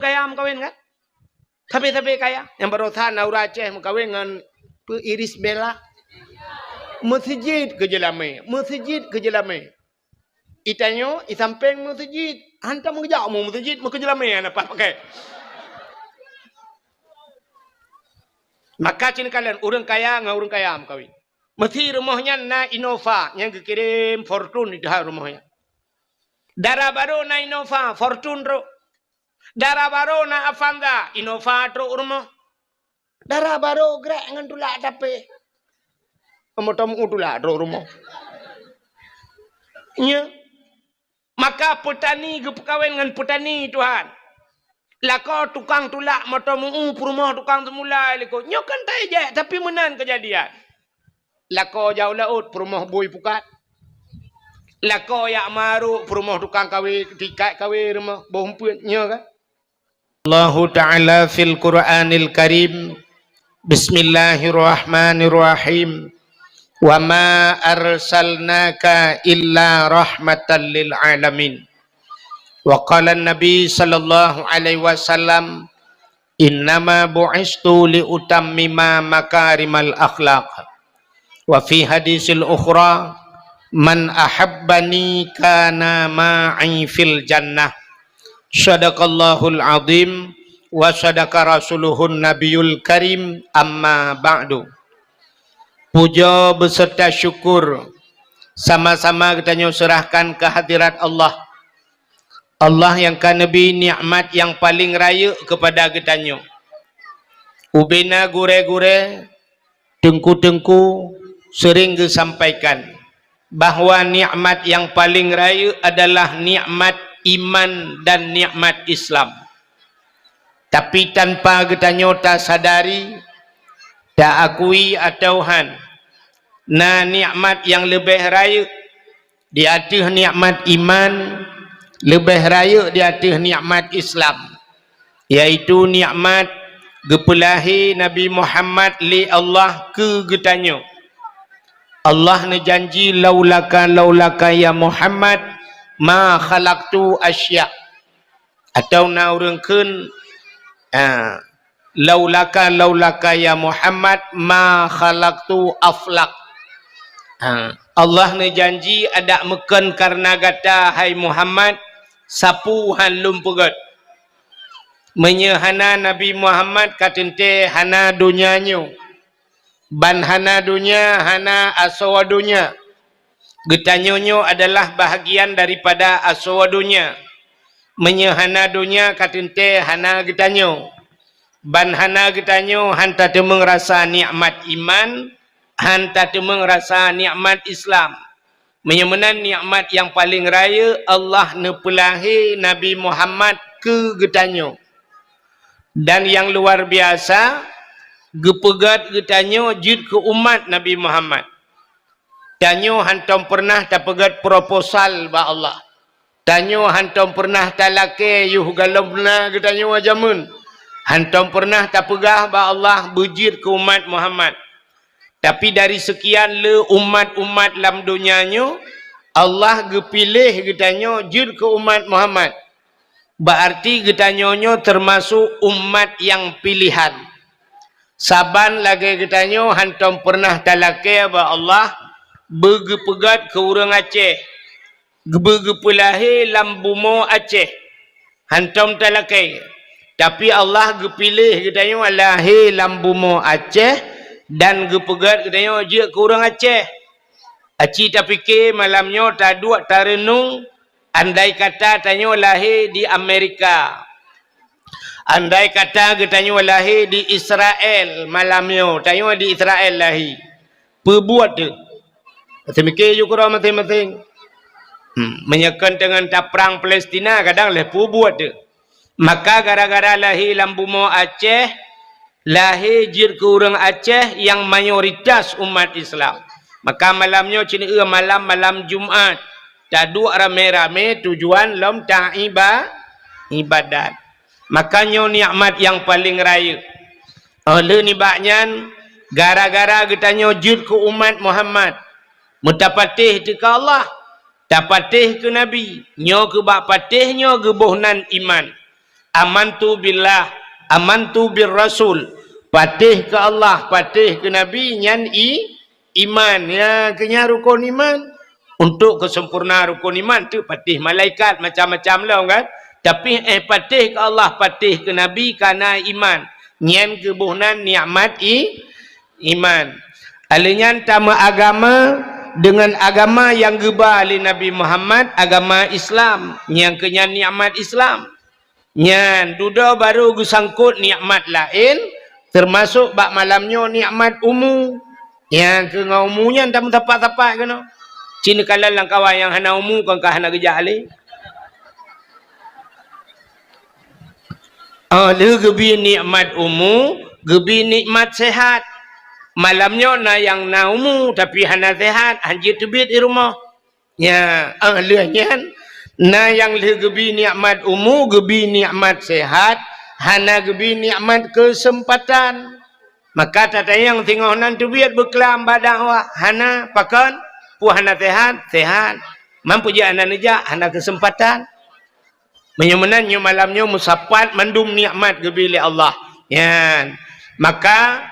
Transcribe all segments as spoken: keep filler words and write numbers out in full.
Kaya meukawen kan? Sabe-sabe kaya. Nyang baroesa na ureueng Aceh meukawen ngon peu Iris Bella. Meuseujid keu jeulamé, meuseujid keu jeulamé. Itanyoe, isampéng meuseujid. Hantom geujak mu meuseujid, meukeujeulamé hana pakai. Maka ceuneukalian, ureueng kaya ngon ureueng kaya meukawen. Meusi rumoh nyan na Innova, nyang geukirém Fortuner di dalam rumoh nyan. Dara barô na Innova, Fortuner trok. Dara barô na Avanza, Innova trok rumoh. Dara barô grek ngon tulak tapé. Moto meu tulak trok rumoh. Nya. Maka peutani geupeukawen ngon peutani Tuhan. Lakoe tukang tulak moto meu peurumoh tukang seumula likot. Nyoe kan tajak, tapi meunan keujadian. Lakoe jak u laôt, peurumoh bui pukat. Lakoe jak marok, peurumoh tukang kawé, tikat kawé rumoh, boh umpeuet nyoe kan. Allahu Ta'ala fil Qur'anil Karim, Bismillahirrahmanirrahim, "Wa ma arsalnaka illa rahmatan lil alamin." Wa qala Nabi sallallahu alaihi wasallam, "Innama bu'istu li utammima makarimal akhlaq." Wa fi hadisil ukhra, "Man ahabbani kana ma'i fil jannah." Shadaqallahul azim wa shadaqa rasuluhun nabiyul karim, amma ba'du. Puja beserta syukur sama-sama geutanyoe serahkan keu hadirat Allah. Allah nyang ka neubri nikmat nyang paleng rayeuk keupada geutanyoe. Ubena gurée-gurée, teungku-teungku sering geusampaikan bahwa nikmat nyang paleng rayeuk adalah nikmat iman dan nikmat Islam. Tapi tanpa geutanyoe tasadari, taakui atawa han, na nikmat nyang leubeh rayeuk di ateueh nikmat iman, leubeh rayeuk di ateueh nikmat Islam, yaitu nikmat geupeulahé Nabi Muhammad lé Allah keu geutanyoe. Allah neujanji, "Laulaka, laulaka ya Muhammad, ma khalaqtu asya." Atawa na ureuëng kheun, ha, "Laulaka, laulaka ya Muhammad, ma khalaqtu aflak." Ha, Allah neujanji, "Adak meukon kareuna gata, hai Muhammad, sapeue han lôn peugét." Meunyoe hana Nabi Muhammad, ka teuntée hana donya nyoe. Ban hana donya, hana asoe donya. Geutanyoe nyoe adalah bahagian daripada asoe donya. Meunyoe hana donya, ka teuntée hana geutanyoe. Ban hana geutanyoe, han tateumeung rasa nikmat iman, han tateumeung rasa nikmat Islam. Meunyoe meunan nikmat nyang paleng rayeuk, Allah neupeulahé Nabi Muhammad keu geutanyoe. Dan nyang luar biasa, geupeugét geutanyoe jeuet keu umat Nabi Muhammad. Tanyoe hántom peureunah tapeugét proposal bak Allah. Tanyoe hántom peureunah talakée yoh gohlom na geutanyoe jameun. Hántom peureunah tapeugah bak Allah beujeuet keu umat Muhammad. Tapi dari seukian le umat-umat lam donya nyoe, Allah geupiléh geutanyoe jeuet keu umat Muhammad. Bak arti geutanyoe nyoe teumasok umat nyang piléhan. Saban lagée geutanyoe hántom peureunah talakée bak Allah beugeupeugét keu ureuëng Aceh, beugeupeulahé lam bumoe Aceh. Hántom talakée. Tapi Allah geupiléh geutanyoe lahé lam bumoe Aceh dan geupeugét geutanyoe jeuet keu ureuëng Aceh. Aci tapike malam nyoe taduek tareunong, andai kata tanyoe lahé di Amerika. Andai kata geutanyoe lahé di Israel malam nyoe, tanyoe di Israel lahé. Peubuet teuh. Seumike ju keudroe maséng-maséng. Hmm, meunyoe kon teungon taprang Palestina, kadang lheueh peubuet teuh. Maka gara-gara lahé lam bumoe Aceh, lahé jeuet keu ureuëng Aceh nyang mayoritas umat Islam. Maka malam nyoe ceuneue malam, malam Jumat, taduek ramé-ramé tujuan lom taiba-, ibadat. Maka nyoe nikmat nyang paleng rayeuk. Óh lheueh nibak nyan, gara-gara geutanyoe jeuet keu umat Muhammad, meutapatéh teuka Allah, tapatéh keu Nabi, nyoe keu bak patéh nyoe geuboh nan iman. Amantu billah, amantu bir rasul. Patéh keu Allah, patéh keu Nabi, nyan i-, iman. Ya, keu nyan rukon iman. Untuk keusempurna rukon iman, teuk patéh malaikat, macam-macam lom kan. Tapi, eh, patéh keu Allah, patéh keu Nabi, kana iman. Nyan keuh boh nan nikmat i-, iman. Alheuh nyan tameuagama deungon agama nyang geuba lé Nabi Muhammad, agama Islam. Nyang keu nyan nikmat Islam. Nyan, dudoe barô geusangkot nikmat laén, teumasok bak malam nyoe nikmat umu. Nyang keu ngon umu nyan tameusapat-sapat keunoe. Ci neukalon lam kawan nyang hana umu, kon ka hana geujak lé. Oh, lheueh geubi nikmat umu, geubi nikmat sehat. Malam nyoe na nyang na umu, tapi hana sehat, hanjeuet teubiet di rumoh. Nya, ah, lheueh nyan, na nyang lheueh geubi nikmat umu, geubi nikmat sehat, hana geubi nikmat keuseumpatan. Maka tatanyong singoh nan teubiet beuklam bak dakwah, hana, pakon? Peue hana sehat? Sehat. Man peue jeuet hana neujak? Hana keuseumpatan. Meunyoe meunan, nyoe malam nyoe meusapat mandum nikmat geubi lé Allah. Nyan. Maka,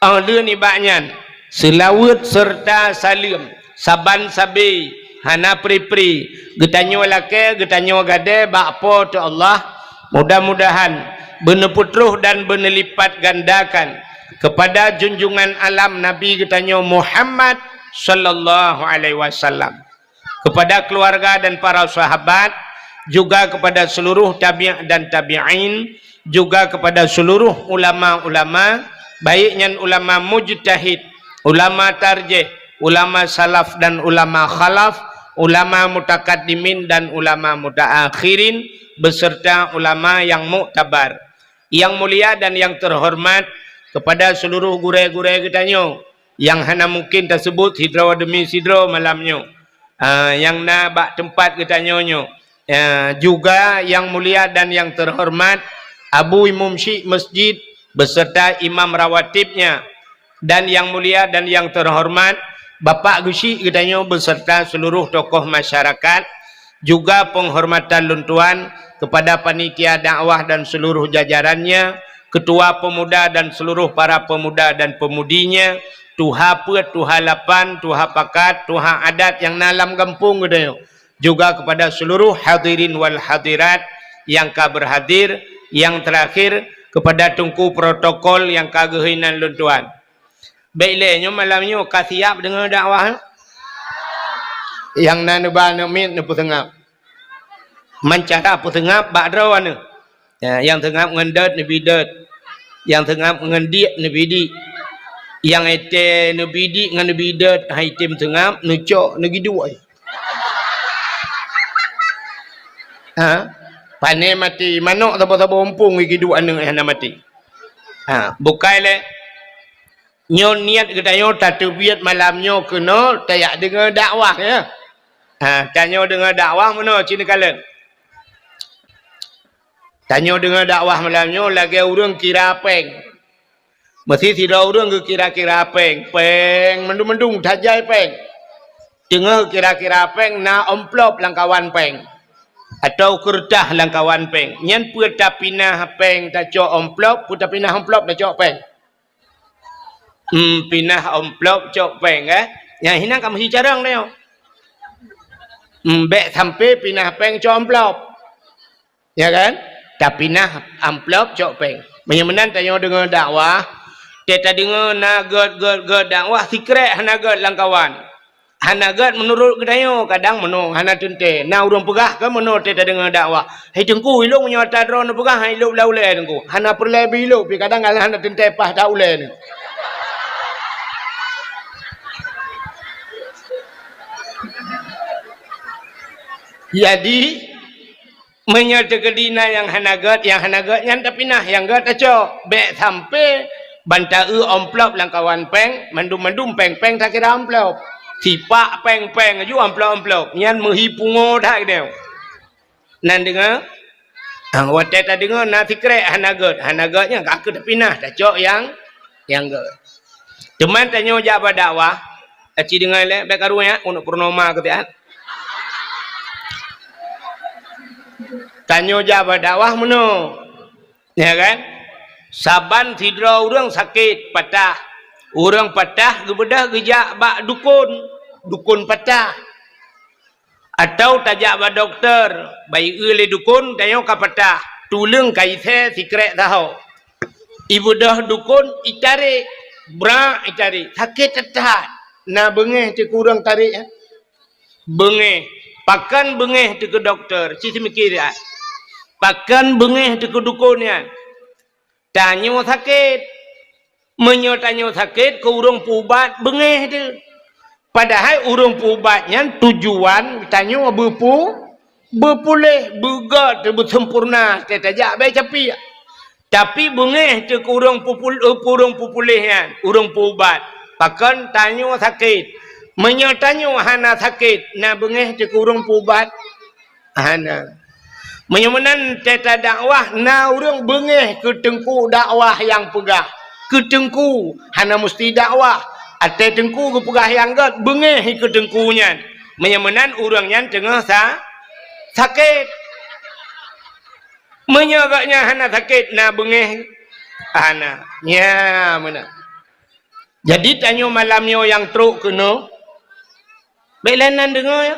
oh lheueh nibak nyan, seulaweuet seureuta saleuem saban sabe, hana pri-pri, geutanyoe lakée, geutanyoe gadée bak Po teu Allah, mudah-mudahan beuneupeutroh dan beuneulipatgandakan keupada junjungan alam Nabi geutanyoe Muhammad sallallahu alaihi wasallam. Kepada keluarga dan para sahabat, juga kepada seluruh tabi' dan tabi'in, juga kepada seluruh ulama-ulama, baik nyan ulama mujtahid, ulama tarjih, ulama salaf dan ulama khalaf, ulama mutakaddimin dan ulama mutaakhirin, beserta ulama yang muktabar. Yang mulia dan yang terhormat, kepada seluruh gurée-gurée geutanyoe, nyang hana mungken taseubut sidroe demi sidroe malam nyoe. Ah, nyang na bak teumpat geutanyoe nyoe. Ah, juga yang mulia dan yang terhormat Abu Imum Syik Masjid beserta imam rawatibnya, dan yang mulia dan yang terhormat Bapak Geuchik geutanyoe beserta seluruh tokoh masyarakat, juga penghormatan lôn tuan kepada panitia dakwah dan seluruh jajarannya, ketua pemuda dan seluruh para pemuda dan pemudinya, tuha peuet, tuha lapan, tuha pakat, tuha adat nyang na lam gampông geutanyoe, juga kepada seluruh hadirin wal hadirat nyang ka berhadir, yang terakhir kepada teungku protokol nyang ka geuhôi nan lôn tuan. Bék lé nyoe malam nyoe ka siap deungoe dakwah. Nyang na neuba aneuk miet neupeuseungab. Man cara peuseungab bak droe aneuk. Ya, nyang seungab ngon dot neubi dot. Nyang seungab ngon diek neubi diek. Nyang étée neubi diek ngon neubi dot, hai tem seungab, neucok, neugiduek. Ha? Pané maté, manok saboh-saboh umpung giduek aneuk hana maté. Ha, bukai lé. Nyoe niet geutanyoe tateubiet malam nyoe keunoe tajak deungoe dakwah, ya. Ha, tanyoe deungoe dakwah meunoe cit neukalon. Tanyoe deungoe dakwah malam nyoe lagée ureuëng kira péng. Meusi sidroe ureuëng geukira-kira péng, péng mandum-mandum tajai péng. Teungoh kira-kira péng na amplop lam kawan péng. Atau keureutah lam kawan péng. Nyan peue tapinah péng tacok amplop, peue tapinah amplop tacok péng. Hmm, pinah amplop cok péng, eh? Nyang hinan ka meusicarong tanyoe. Hmm, bék sampai pinah péng cok amplop. Ya kan? Tapinah amplop cok péng. Meunyoe meunan tanyoe deungoe dakwah, teuka tadeungoe na gét, gét, gét dakwah, sikrek hana gét lam kawan. Hana gét meunurot geutanyoe, kadang meunoe hana teuntée. Na ureuëng peugah keu meunoe teuka tadeungoe dakwah, "Hai Teungku, ilok meunyoe ata droeneuh peugah, hai ilok lam ulée Teungku." Hana peureulée beu ilok, pi kadang hana teuntée paih that ulée nyoe. Jadi, meunyoe teukeudi na nyang hana gét, nyang hana gét nyan tapinah, nyang gét tacok. Bék sampai ban ta-eu amplop lam kawan péng, mandum-mandum péng-péng takira amplop. Sipak péng-péng aju amplop-amplop. Nyan meuhi pungo that geutanyoe. Nan deungoe? Ah, watée tadeungoe na sikrek hana gét, hana gét nyan ka keuh tapinah, tacok nyang, nyang gét. Teuma tanyoe jak bak dakwah, aci deungoe lé, bék karu nyan, uneuk purnoma keu siat. Tanyoe jak bak dakwah meunoe. Ya kan? Saban sidroe ureuëng sakét, patah. Ureuëng patah geubeudôh geujak bak dukon. Dukon patah. Atawa tajak bak dokto, bayeue lé dukon, tanyoe ka patah. Tuleueng ka isée sikrek saho. Ibeudôh dukon, itarek. Brak itarek. Sakét that-that. Na beungéh teuh keu ureuëng tarek, eh? Beungéh. Pakon beungéh teuh keu dokto? Ci seumiké siat. Pakon beungéh teuh keu dukon nyan? Tanyoe sakét. Meunyoe tanyoe sakét, keu ureuëng peuubat beungéh teuh. Padahai ureuëng peuubat nyan tujuan tanyoe beupeu-, beupuléh, beugét, beuseumpurna, teutajak bée capiek. Tapi beungéh teuh keu ureuëng pupul-, eh, ureuëng pupuléh nyan, ureuëng peuubat. Pakon tanyoe sakét. Meunyoe tanyoe hana sakét, na beungéh teuh keu ureuëng peuubat? Hana. Meunyoe meunan teuta dakwah, na ureuëng beungéh keu teungku dakwah nyang peugah. Keu teungku, hana musti dakwah. Até teungku geupeugah nyang gét, beungéh keu teungku nyan. Meunyoe meunan ureuëng nyan teungoh sa-, sakét. Meunyoe gobnyan hana sakét, na beungéh? Hana. Nya meunan. Jadi tanyoe malam nyoe nyang trok keunoe, bék lé nan deungoe, ya.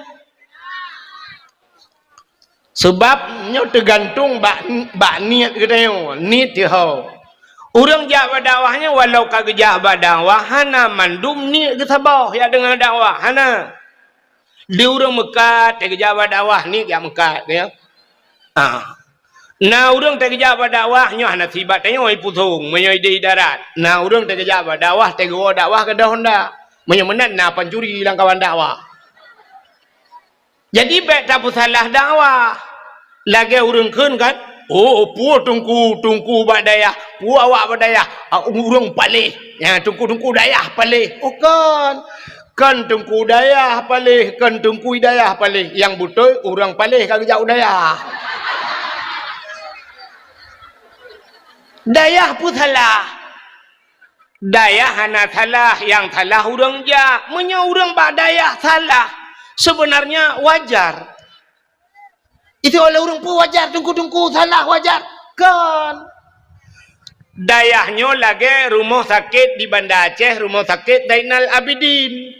Sabab nyoe teugantung bak, bak niet geutanyoe, niet teuho. Ureuëng jak bak dakwah nyoe walau ka geujak bak dakwah, hana mandum niet geusaboh jak deungoe dakwah, hana. Di ureuëng meukat, teugeujak bak dakwah, niet jak meukat, ya. Ah. Na ureuëng teugeujak bak dakwah, nyoe hana sibak tanyoe ipusong, meunyoe ideh darat. Na ureuëng teugeujak bak dakwah, teugeujak dakwah gadôh honda. Meunyoe meunan, na pancuri lam kawan dakwah. Jadi, bék tapeusalah dakwah. Lagée ureuëng kheun kan, "Oh, peue teungku, teungku bak dayah, peue awak bak dayah, ah, ureuëng paléh. Ya, teungku-teungku dayah paléh." Oh, kon. Kon teungku dayah paléh, kon teungku dayah paléh. Nyang beutôi, ureuëng paléh ka geujak u dayah. Dayah peue salah? Dayah hana salah, nyang salah ureuëng jak. Meunyoe ureuëng bak dayah salah, sebenarnya wajar. Itu oleh ureuëng peue wajar, teungku-teungku salah wajar? Kon. Dayah nyoe lagée rumoh sakét di Banda Aceh, Rumoh Sakét Zainal Abidin.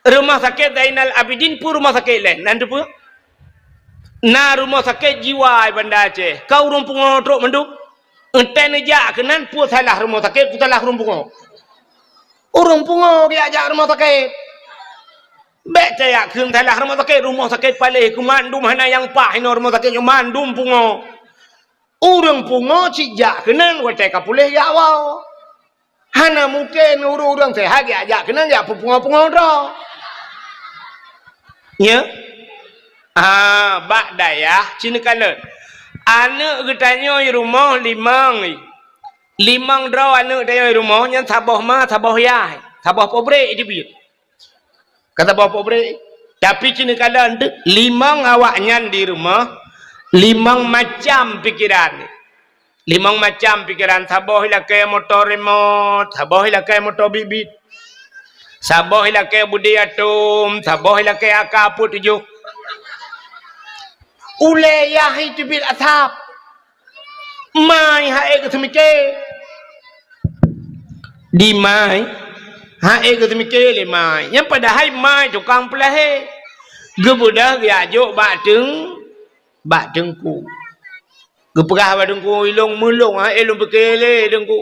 Rumoh Sakét Zainal Abidin peue rumoh sakét lé? Nan teupeue? Na rumoh sakét jiwa di Banda Aceh. Ka ureuëng pungo trok mandum. Entée neujak keunan, peue salah rumoh sakét, peue salah ureuëng pungo? Ureuëng pungo geujak rumoh sakét. Bék tajak kheun salah rumoh sakét, rumoh sakét paléh, keu mandum hana nyang paih inoe rumoh sakét nyoe, mandum pungo. Ureuëng pungo cit jak keunan watée ka puléh jak woe. Hana mungken ureuëng-ureuëng seuhat jak, jak keunan jak peupungo-pungo droe. Nya? Ah, bak dayah ci neukalon. Aneuëk geutanyoe rumoh limong. Limong droe aneuëk tanyoe rumoh nyan saboh ma, saboh yah, saboh pabrék teubiet. Ka saboh pabrék. Tapi ci neukalon teuk, limong awaknyan di rumoh, limong macam pikeran. Limong macam pikeran, saboh ilakée moto remot, saboh ilakée moto bit-bit, saboh ilakée budi atom, saboh ilakée A K peuet tujoh. Ulée yah teubiet asap. Mai han ék geuseumiké. Di mai, han ék geuseumiké lé mai. Nyan padahai mai tukang peulahé. Geubeudôh geujak jok bak teung-, bak teungku. Geupeugah bak teungku, "Ilôn meulôn, han ék lôn piké lé teungku.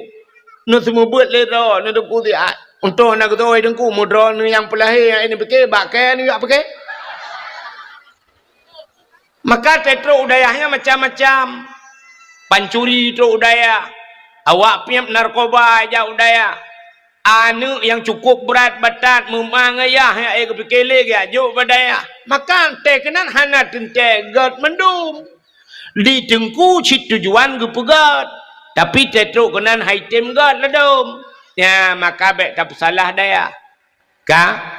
Neuseumeubeuet lé droe, neuteupeu siat. Untông na geutoe teungku, meudroe neuh nyang peulahé, han ék neupiké, bak kée neujak piké." Maka teutrok u dayah nyan macam-macam. Pancuri trok u dayah. Awak piep narkoba jak u dayah. Aneuëk nyang cukup brat batat meuma ngon yah nyang ék geupiké lé geujak jok bak dayah. Maka teuh keunan hana teuntée gét mandum. Di teungku cit tujuan geupeugét, tapi teutrok keunan han item gét ladôm. Nyan maka bék tapeusalah dayah. Ka?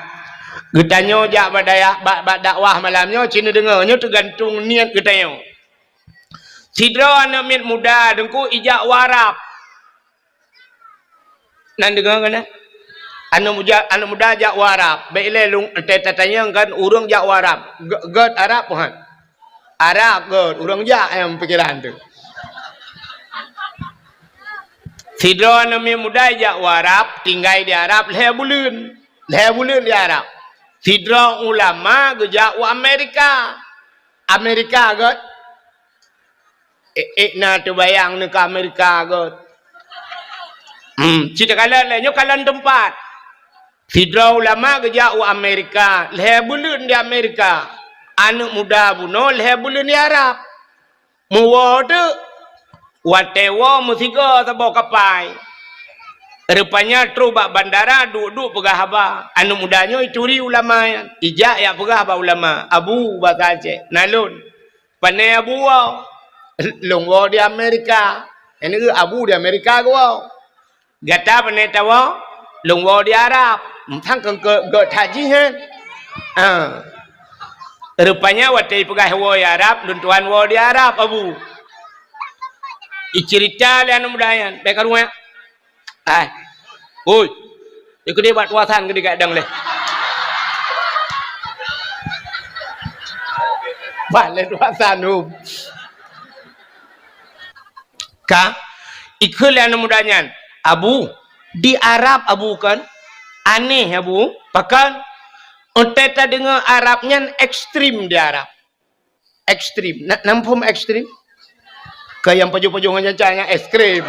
Geutanyoe jak bak dayah, bak, bak dakwah malam nyoe, ci neudeungoe, nyoe teugantung niet geutanyoe. Sidroe aneuëk miet muda teungku ijak u Arab. Nan deungoe keunan? Aneuëk muda, aneuëk muda jak u Arab. Bék ilée lôn, ta-, tatanyong kan ureuëng jak u Arab. Gét, gét Arab peue han? Arab göt, ureuëng jak nyang pikiran tu. Sidroe aneuk miet muda jak u Arab, tinggai di Arab lhée buleuen. Lhée buleuen di Arab. Sidroe ulama geujak u Amerika. Amerika göt. Ék-ék na teubayang neuh keu Amerika göt. Hmm, cit kalon lé, nyoe kalon teumpat. Sidroe ulama geujak u Amerika, lhée buleuen di Amerika. Aneuk muda bunoe lhée buleuen di Arab. Meuwoe teuk. Watée woe meusigoe saboh kapai. Rupanya trok bak bandara duek-duek peugah haba. Aneuk muda nyoe ituri ulama nyan. Ijak jak peugah bak ulama, "Abu," basa Aceh, "na lôn." "Pané Abu woe?" "Lôn woe di Amerika." "Nyan keuh Abu di Amerika geuwoe." "Gata pané tawoe?" "Lôn woe di Arab." "Mantong keu, keu, keu that jih, han?" "Ah." Rupanya watée ipeugah woe di Arab, "Lôn tuan woe di Arab, Abu." Iceurita lé aneuk muda nyan, bék karueng. Hai. Oi. Ikeu deh bak tuasan keu digadang leh. Bak lé tuasan, hum. Ka, ikheun lé aneuk muda nyan, "Abu, di Arab Abu kon? Aneh Abu, pakon? Watée tadeungoe Arab nyan ekstrem di Arab." Ekstrem. Na, na muphom ekstrem? Keu nyang pajoh-pajoh ngon nyan, nyan ekstrem.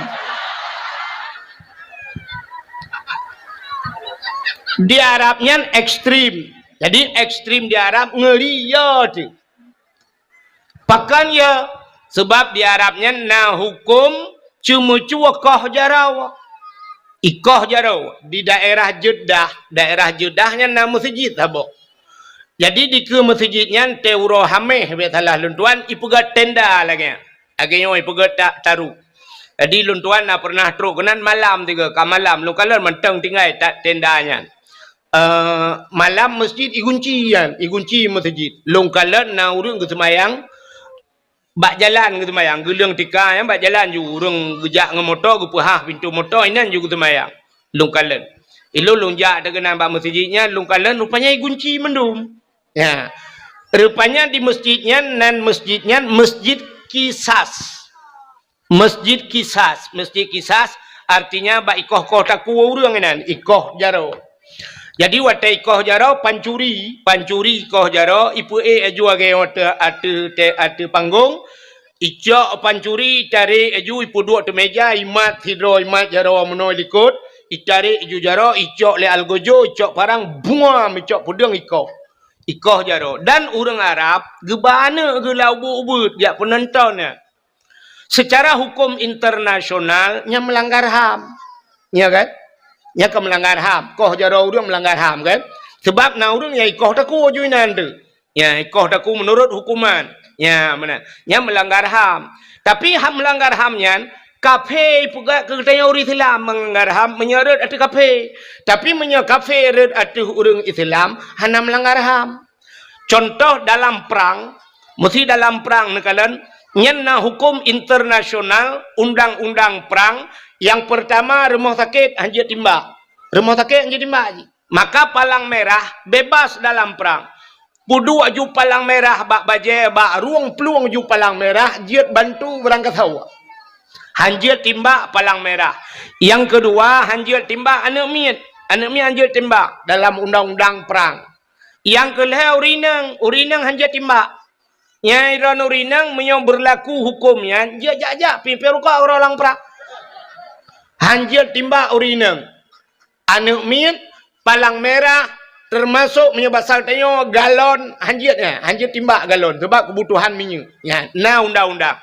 Di Arab nyan ekstrem. Jadi ekstrem di Arab ngeuri yo teuh. Pakon yo? Sebab di Arab nyan na huköm ceumeucue koh jaroe. Ikoh jaroe di daerah Jeddah, daerah Jeddah nyan na meuseujid saboh. Jadi dikeue meuseujid nyan teuh uroe Hameh, bék salah lôn tuan, ipeugét tenda lagée nyan. Lagée nyoe ipeugét ta-, taru. Jadi lôn tuan na pernah trok keunan malam tiga, ka malam lôn kalon mantong tinggai ta-, tenda nyan. Eh, malam meuseujid igunci nyan, igunci meuseujid. Lôn kalon na ureuëng geuseumayang bak jalan geuseumayang, geuleueng tika nyan bak jalan ju ureuëng geujak ngon moto, geupeuhah pintoe moto, inan ju geuseumayang. Lôn kalon. Ilôn lôn jak teuh keunan bak meuseujid nyan, lôn kalon rupanya igunci mandum. Ya. Rupanya di meuseujid nyan nan meuseujid nyan Meuseujid Qisas. Meuseujid Qisas, Meuseujid Qisas artinya bak ikoh-koh takue ureuëng inan, ikoh jaroe. Jadi watée ikoh jaroe pancuri, pancuri ikoh jaroe, ipeuék laju lagée watée ateueh, ateueh panggong, icok pancuri, itarek laju ipeuduek ateueh meja, imat sidroe, imat jaroe meunoe likot, itarek laju jaroe, icok lé algojo, icok parang, buam, icok peudeueng ikoh. Ikoh jaroe. Dan ureuëng Arab geuba aneuëk geuh lam ubeuet-ubeuet jak peunonton nyan. Secara huköm internasional, nyan meulanggar ham. Ya kan? Nyan ka meulanggar ham. Koh jaroe ureuëng meulanggar ham kan? Sebab na ureuëng nyang ikoh takue ju inan teuh. Ya, ikoh takue meunurot huköman. Ya, meunan. Nyan meulanggar ham. Tapi ham meulanggar ham nyan, kafé ipeugét keu geutanyoe ureuëng Islam meulanggar ham meunyoe rhot ateueh kafé. Tapi meunyoe kafé rhot ateueh ureuëng Islam, hana meulanggar ham. Contoh dalam prang, meusti dalam prang neukalon, nyan na huköm internasional, undang-undang prang, nyang peurtama rumoh sakét hanjeuet timbak. Rumoh sakét hanjeuet timbak jih. Maka palang merah bebas dalam prang. Peuduek ju palang merah bak bajée, bak rueng plueng ju palang merah, jeuet bantu beurangkasoe. Hanjeuet timbak palang merah. Nyang keudua, hanjeuet timbak aneuëk miet. Aneuëk miet hanjeuet timbak dalam undang-undang prang. Nyang keu lhée ureuëng inong, ureuëng inong hanjeuet timbak. Nyang droeneuh ureuëng inong meunyoe beurlaku huköm nyan, jeuet jak-jak pimpéh rukok uroe lam prang. Hanjeuet timbak ureuëng inong. Aneuëk miet, palang merah, teumasok meunyoe basa geutanyoe galon, hanjeuet nyan, hanjeuet timbak galon, sabab keubutuhan minyeuk. Nyan, na undang-undang.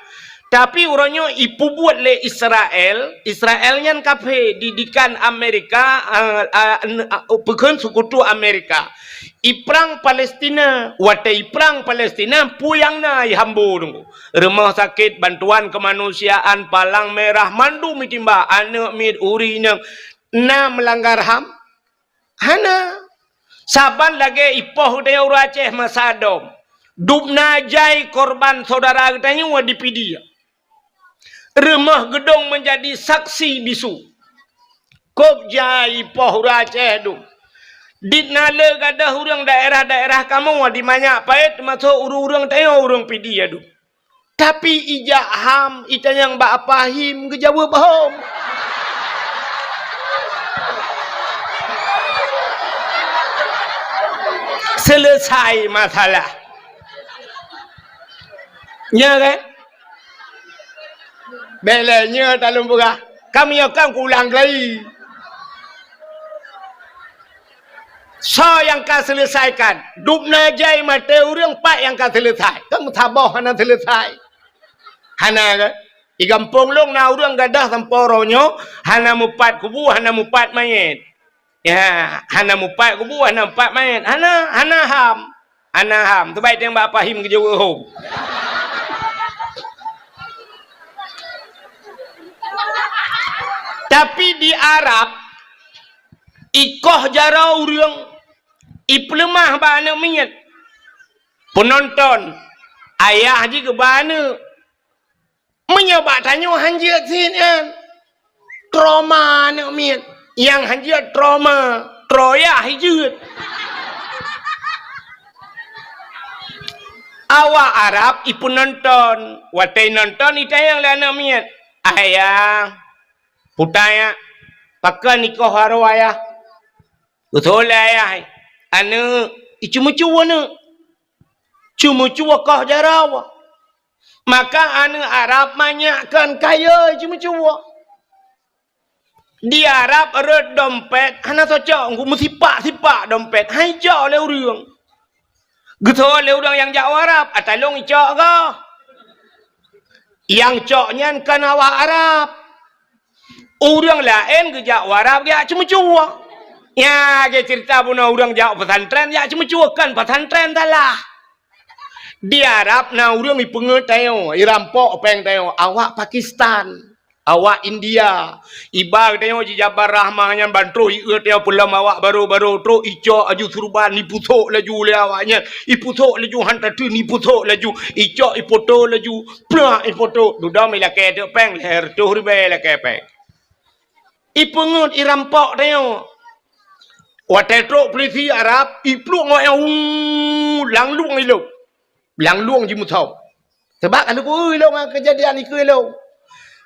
Tapi uroe nyoe ipeubuet lé Israel, Israel nyan kafé, didikan Amerika, a, a, n-, a, peukheun seukutu Amerika. Iprang Palestina, watée iprang Palestina, peue nyang na ihambo teungku. Rumoh sakét, bantuan keumanusiaan, palang merah, mandum itimbak, aneuëk miet, ureuëng inong, na meulanggar ham? Hana. Saban lagée ipoh geutanyoe ureuëng Aceh masa dom. Dubna jai korban syedara geutanyoe di Pidie. Rumoh geudong meunjadi saksi bisu. Kôb jai ipoh ureuëng Aceh dum. Dit na le gadôh ureuëng daerah-daerah kamoe di Manyak Payet, teumasok ureuëng-ureuëng tanyoe ureuëng Pidie adu. Tapi ijak ham itanyong bak Apa Him geujaweueb hom. Selesai masalah. Nya kan? Bèk lé nyoe talôn peugah. Ka meunyoe kan kuulang kali. Soe nyang ka seuleusaikan? Dubna jai maté ureuëng, pat nyang ka seuleusai? Kan meusaboh hana seuleusai. Hana kan? Di gampông lôn na ureuëng gadôh sampoe uroe nyoe hana mupat kubu, hana mupat manyét. Ya, hana mupat kubu, hana mupat manyét. Hana, hana ham. Hana ham. Teubai teueng bak Apa Him geujaweueb hom. Tapi di Arab, ikoh jaroe ureuëng, ipeuleumah bak aneuëk miet. Peunonton, ayah jih geuba aneuëk. Meunyoe bak tanyoe han jeuet sit nyan, trauma aneuëk miet. Nyang han jeuet trauma, troyah jeuet. Awak Arab ipeunonton, watée nonton itanyong lé aneuëk miet, "Ayah, putai, pakon ikoh jaroe ayah?" Geutôi lé ayah, "Aneuëk, iceumeucue aneuëk. Ceumeucue koh jaroe." Maka aneuëk Arab manyak kon kayée ceumeucue. Di Arab rot dompet hana tacok, meusipak-sipak dompet, han icok lé ureuëng. Geutôi lé ureuëng nyang jak u Arab, "Ata lôn icok goh." Nyang cok nyan kon awak Arab. Ureuëng laén geujak u Arab geujak ceumeucue. Nya, lagée ceurita bunoe ureuëng jak pesantren, jak ceumeucue, kon pesantren salah. Di Arab na ureuëng ipeungeut tanyoe, irampok péng tanyoe, awak Pakistan, awak India. Iba tanyoe jijabar rahmah nyan ban troh ieu tanyoe peulom awak barô-barô, troh icok laju surban, ipusok laju lé awak nyan, ipusok laju han tateun, ipusok laju, icok ipoto laju, plak ipoto, dudoe ilakée teuk péng, lhée reutôh ribée ilakée péng. Ipeungeut irampok tanyoe. Watée trok peulisi Arab, iplueng awak nyan, hu, langlueng ilong. Langlueng jimusoe. Sabab ka neupeu ilong ngon keujadian ikeue ilong.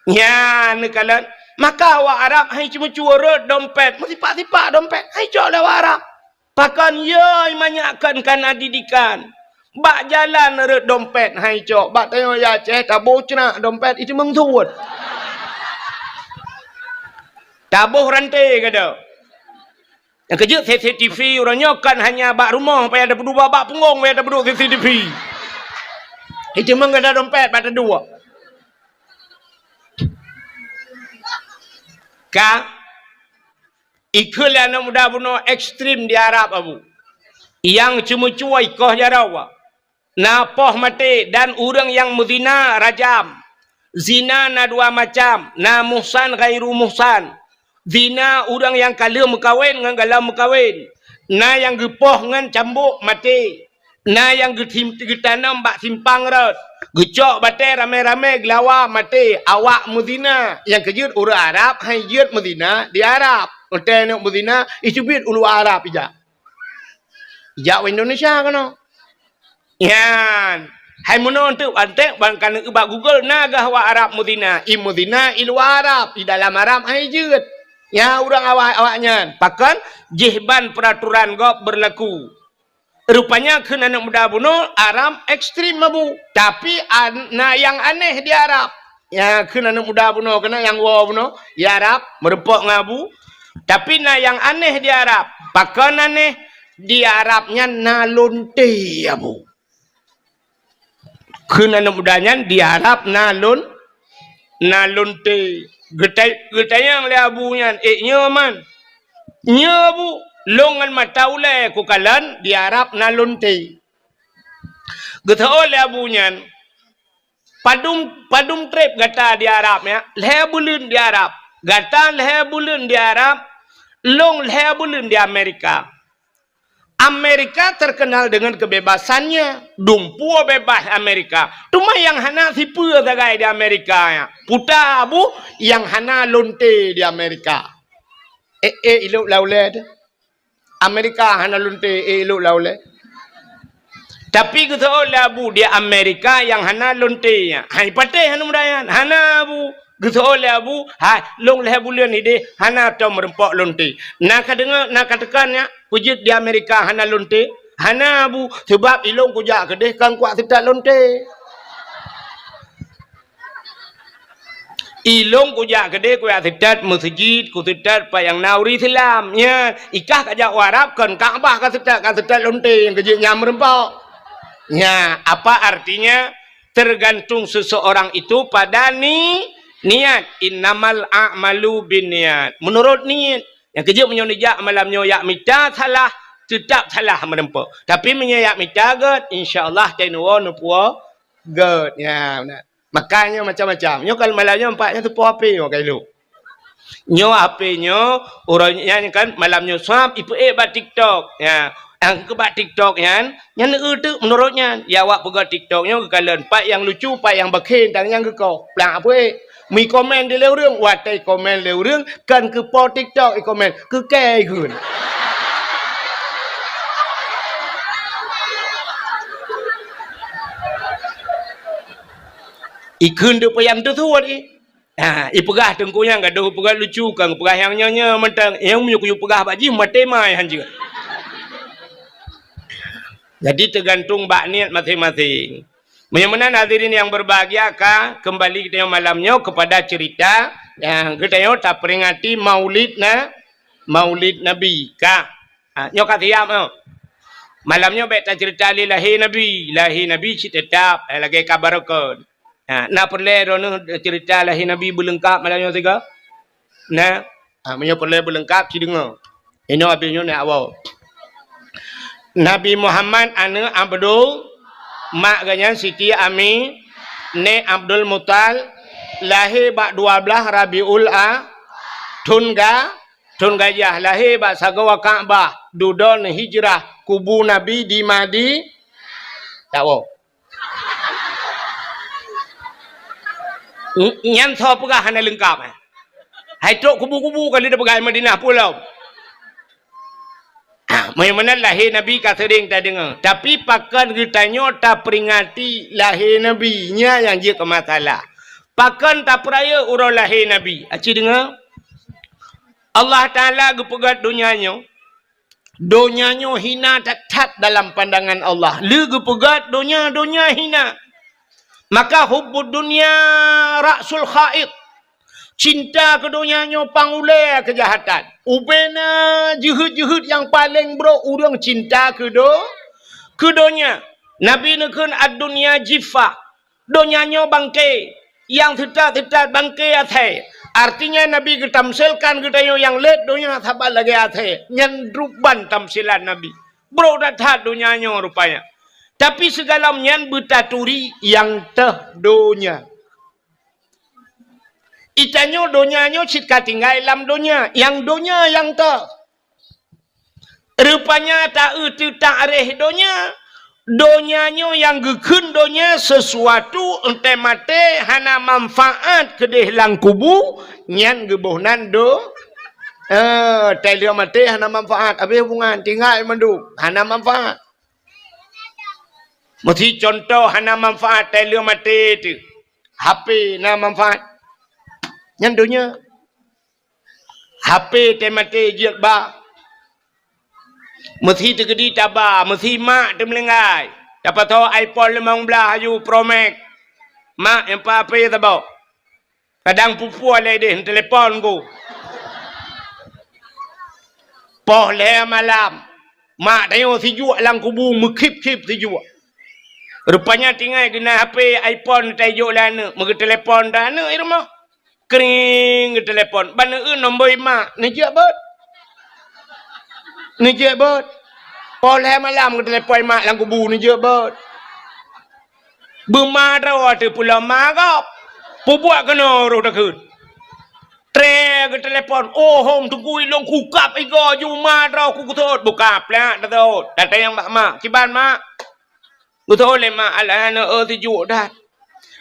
Nyan neukalon, maka awak Arab han iceumeucue rot dompet, meusipak-sipak dompet, han icok lé awak Arab. Pakon yö manyak kon kana didikan. Bak jalan rot dompet han icok, bak tanyoe ya Aceh taboh ceunak dompet iteumeung suet. Taboh ranté gata. Nyang keujeuet C C T V uroe nyoe kon hanya bak rumoh payah tapeuduek, bak punggong payah tapeuduek C C T V. Iteumeung gata dompet bak taduek. Ka Ikheun lé aneuk muda bunoe ekstrem di Arab, Abu. Nyang ceumeucue ikoh jaroe. Na poh maté dan ureuëng nyang meuzina rajam. Zina na dua macam, na muhsan ghairu muhsan. Zina ureuëng nyang ka lheueh meukawen ngon galom meukawen. Na nyang geupoh ngon cambok maté. Na nyang geutim-, geutanom bak simpang rot, geucok batée ramé-ramé geulawa maté, awak meuzina. Nyang keujeuet ureuëng Arab han jeuet meuzina di Arab. Watée neuk meuzina, iteubiet u luwa Arab ijak. Ijak u Indonesia keunoe. Nyan. Hai meunoe teuk antek ban ka neuk bak Google na gah awak Arab meuzina. I meuzina i luwa Arab, i dalam Arab han jeuet. Nyan ureuëng awak, awak nyan. Pakon? Jih ban peraturan gob beurlaku. Rupanya kheun aneuk muda bunoe Arab ekstrem, Abu. Tapi an-, na nyang aneh di Arab. Nyang kheun aneuk muda bunoe keunan nyang woe bunoe di Arab meureumpok ngon Abu. Tapi na nyang aneh di Arab. Pakon aneh? Di Arab nyan na lonte, Abu. Kheun aneuk muda nyan di Arab na lon-, na lonte. Geutai-, geutanyong lé Abu nyan, "Eh, nyoe man?" "Nyoe, Abu, lôn ngon mata ulée kukalon di Arab na lonte." Geuteu'oh lé Abu nyan, "Padum, padum treb gata di Arab, ya?" "Lhée buleuen di Arab." "Gata lhée buleuen di Arab, lôn lhée buleuen di Amerika." Amerika terkenal dengan kebebasannya, dumpeue bebas Amerika. Teuma nyang hana sipeue sagai di Amerika nyan, peue ta, Abu, nyang hana lonte di Amerika. Eh, eh, ilok lam ulée teuh. Amerika hana lonte, eh, ilok lam ulèe. Tapi geuseuôt lé Abu, di Amerika nyang hana lonte nyan. Hai patéh hana mudah nyan. Hana Abu. Geuseuôt lé Abu, hai, lôn lhèe buleuen idéh hana tom meurumpok lonte. Na ka deungö, na ka teuka nyak, peue jeuet di Amerika hana lonte? Hana Abu, seubab ilôn kujak keudéh kon kuat seutat lonte. Ilôn kujak keudéh kujak seutat meuseujid, kuseutôt pat nyang na ureueng Islam. Nyan, i kah kajak u Arab kon Ka'bah kaseutôt, kaseutôt lonte nyang keu jeuet nyan meurumpok. Nyan, apa artinya? Tergantung seseorang itu pada ni-, niat. Innamal a'malu binniyat. Meunurot niet. Nyang keu jeuet meunyoe neujak malam nyoe jak mita salah, teutap salah meurumpok. Tapi meunyoe jak mita gèt, insya Allah teunuwoe neupuwoe gèt. Nyan, na. Makajih nyoe macam-macam. Nyoe kan malam nyoe nampak nyoe teupoh H P nyoe ka ilok. Nyoe H P nyoe, uroe nyan kan malam nyoe swab ipeuék bak TikTok. Ya, nyang keu bak TikTok nyan, nyan eu teuk meunurot nyan. Ya awak peugah TikTok nyoe geukalon pat nyang lucu, pat nyang bakhen, dan nyang geukoh. Plang peuék. Meukomen di lé ureueng, watèe komen lé ureueng, kan keu po TikTok ikomen, keu kèe ikheun. Ikheun deuk payah teusuet, eh. Ha, ipeugah teungku nyan gadoh peugah lucu, kan peugah nyang nyoe-nyoe mantong. Nyang meunyoe kuyue peugah bak jih maté mai hanjeuet. Jadi teugantung bak niet maséng-maséng. Meunyoe meunan hadirin nyang berbahagia ka kembali geutanyoe malam nyoe kepada cerita nyang geutanyoe taperingati Maulid na-, Maulid Nabi ka. Ha, nyoe ka siap nyoe. Malam nyoe bèk tacerita lé lahé Nabi. Lahé Nabi cit teutap, eh, lagèe ka barokon. Ha, na peureulèe droeneuh cerita lahé Nabi beuleungkap malam nyoe sigoe? Na? Ha, meunyoe peureulèe beuleungkap, ci deungö. Inoe abéh nyoe na awai. Nabi Muhammad aneuk Abdul, mak geuh nyan Siti Ami, nèk Abdul Muthalib, lahé bak dua blaih Rabiul A, thon ga-, thon gajah, lahé bak sagoe Ka'bah, dudoe hijrah, kubu Nabi di Madi-, tawoe. N-, nyan soe peugah hana leungkap, eh? Hai trok kubu-kubu kali tapeugah Madinah pulo. Ah, meunyoe meunan lahé Nabi ka seuring tadeungö, tapi pakon geutanyoe taperingati lahé Nabi, nyan nyang jeuet keu masalah. Pakon tapeurayeuk uroe lahé Nabi? Aci deungö. Allah Taala geupeugöt donya nyoe. Donya nyoe hina that-that dalam pandangan Allah. Lé geupeugöt donya, donya hina. Maka hubbud dunya ra'sul khati'ah. Cinta keu donya nyoe pang ulèe keujahatan. Ubena jeuheut-jeuheut nyang paleng brok ureueng cinta keu do-, keu donya. Nabi neukheun ad-dunya jiffah. Donya nyoe bangke, nyang teutat-teutat bangke asèe. Artinya Nabi geutamsilkan geutanyoe nyang lét donya saban lagèe asèe. Nyan ruban tamsilan Nabi. Brok that-that donya nyoe rupanya. Tapi sigohlom nyan beutaturi nyang teuh donya. Geutanyoe donya nyoe cit ka tinggai lam donya, nyang donya nyang teuh. Rupanya ta-eu teutak réh donya. Donya nyoe nyang geukheun donya sesuatu, entèe maté hana manfaat keudéh lam kubu, nyan geuboh nan do-, eh, tai lheueh maté hana manfaat, abéh hubungan, tinggai mandum, hana manfaat. Meusi contoh hana manfaat tai lheueh maté teuh. H P na manfaat. Nyan donya. H P teumaté jeuet ba. Meusi teukeudi taba, meusi mak teumeulinggai. Tapasoe iPhone limong blaih aju Pro Max. Mak, nyang pat H P saboh. Kadang pue-pue lé deh, telepon ku. Poh lhèe malam. Mak tanyoe sijuek lam kubu, meukhip-khip sijuek. Rupanya tinggai keunan H P iPhone tajok lé aneuk, meugeuteulepon dah aneuk di rumoh. Kring, geutelepon. Ban eu nombor mak, neujeuet beuet. Neujeuet beuet. Poh lhèe malam geutelepon mak lam kubu, neujeuet beuet. Beuma droe teuh pulo ma gob. Peubuet keunoe roh takheun. Tré geutelepon, "Oh, hom teungku ilôn kukab igoe ju ma droe ku geuseuôt." Buka plak teuseuôt. Datang bak mak. "Kiban, Mak?" Geuseuôt lé mak, "Alah aneuk eu, sijuek that.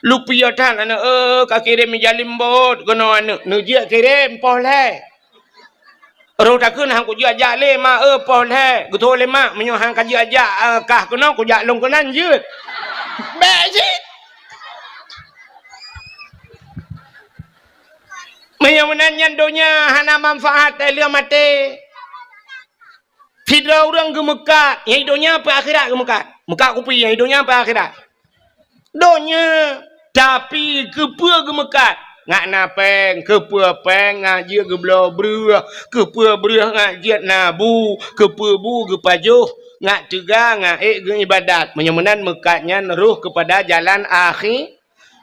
Lupiôh that aneuk eu, ka kirém ija limbot keunoe aneuk." Neujeuet kirém poh lhèe. Roh takheun han kujak-jak lé mak, eh, poh lhèe. Geutho lé mak, meunyoe han kajak-jak, eh, kah keunoe kujak lôn keunan jeuet. Bèk cit. Meunyoe meunan nyan donya hana manfaat, eh, lheueh maté. Sidroe ureueng geumeukat, nyang i donya peue akhirat geumeukat. Meukat kupi, nyang i donya peue akhirat. Donya, tapi keupeue geumeukat? Ngat na péng, keupeue péng, ngat jeuet geubloe breueh, keupeue breueh ngat jeuet na bu, keupeue bu geupajoh, ngat teuga, ngat ék geuibadat. Meunyoe meunan meukat nyan roh keupada jalan akhi-,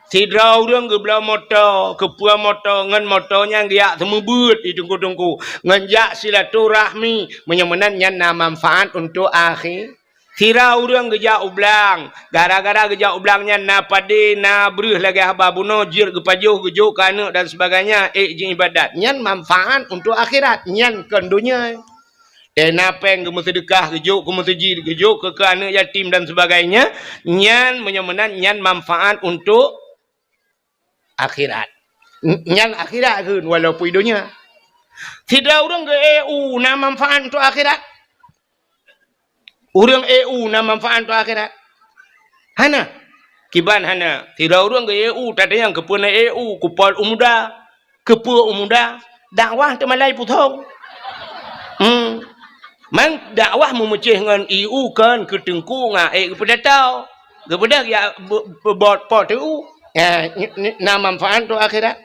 Sidroe ureueng geubloe moto, keupeue moto, ngon moto nyan geujak seumeubeuet di teungku-teungku, ngon jak silaturahmi, meunyoe meunan nyan na manfaat untuk akhi-, Sidroe ureueng geujak u blang, gara-gara geujak u blang nyan na padé, na breueh lagèe haba bunoe, jeuet geupajoh, geujok keu aneuk dan sebagainya, ék jiibadat. Nyan manfaat untuk akhirat, nyan kon donya. Teuh na péng geumeuseudeukah, geujok keu meuseujid, geujok keu, keu aneuk yatim dan sebagainya, nyan meunyoe meunan nyan manfaat untuk akhirat. N-, nyan akhirat kheun walaupun i donya. Sidroe ureueng geu-E U na manfaat untuk akhirat? Ureueng E U na manfaat untuk akhirat? Hana. Kiban hana. Sidroe ureueng geu-E U, tatanyong keupeue na E U, kupol u muda. Keupeue u muda? Dakwah teumalai pusong. Hmm. Man dakwah meumeucéh ngon E U kon keu teungku ngon ék geupeudatau. Geupeugah ya be-, be-, bot po T U. Ya, n-, n-, na manfaat tu akhirat.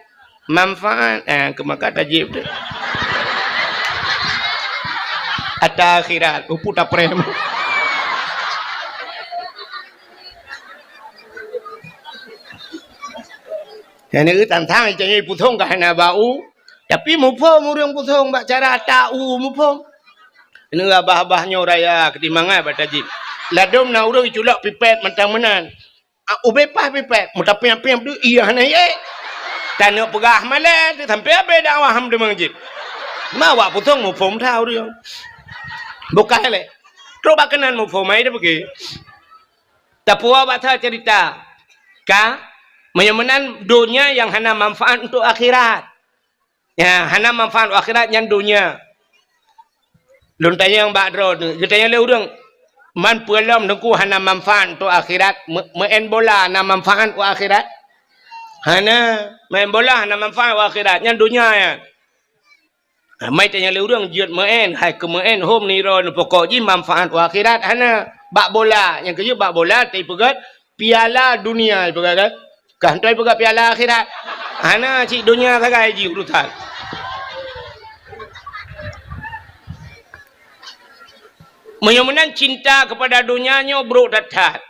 Manfaat, eh, keu maka tajib tu. Ata akhirat, upu taprem. Nyang neu tantang itanyoe pusong ka hana bak u, tapi muphom ureueng pusong bak cara ata u muphom. Neu abah-abah nyoe raya keutimbangan bak tajib. Ladom na ureueng iculok pipet mantang meunan. Ah, ubé paih pipet, meutapiap-piap deuh, iya hana ié. Taneuk peugah malèe, sampoe abéh dakwah ham deungon jih. Ma awak pusong muphom that ureueng. Bukai lé. Trok bak keunan muphom ai dipeuke. Tapuwoe bak that cerita. Ka, meunyoe meunan donya nyang hana manfaat untuk akhirat. Ya, hana manfaat akhirat nyan donya. Lôn tanyong bak droeneuh, geutanyong lé ureueng, "Man peue lom Teungku hana manfaat untuk akhirat? Me-, meu'en bola na manfaat u akhirat?" Hana, meu'en bola hana manfaat u akhirat, nyan donya nyan. Ha, mai tanyong lé ureueng jeuet meu'en, hai keu meu'en hom nirôn pokok jih manfaat u akhirat hana. Bak bola, nyang keujeuet bak bola teupeugöt piala dunia ipeugah kan? Kah hana ipeugah piala akhirat. Hana cit donya sagai jih urusan. Meunyoe meunan cinta keupada donya nyoe brok that-that.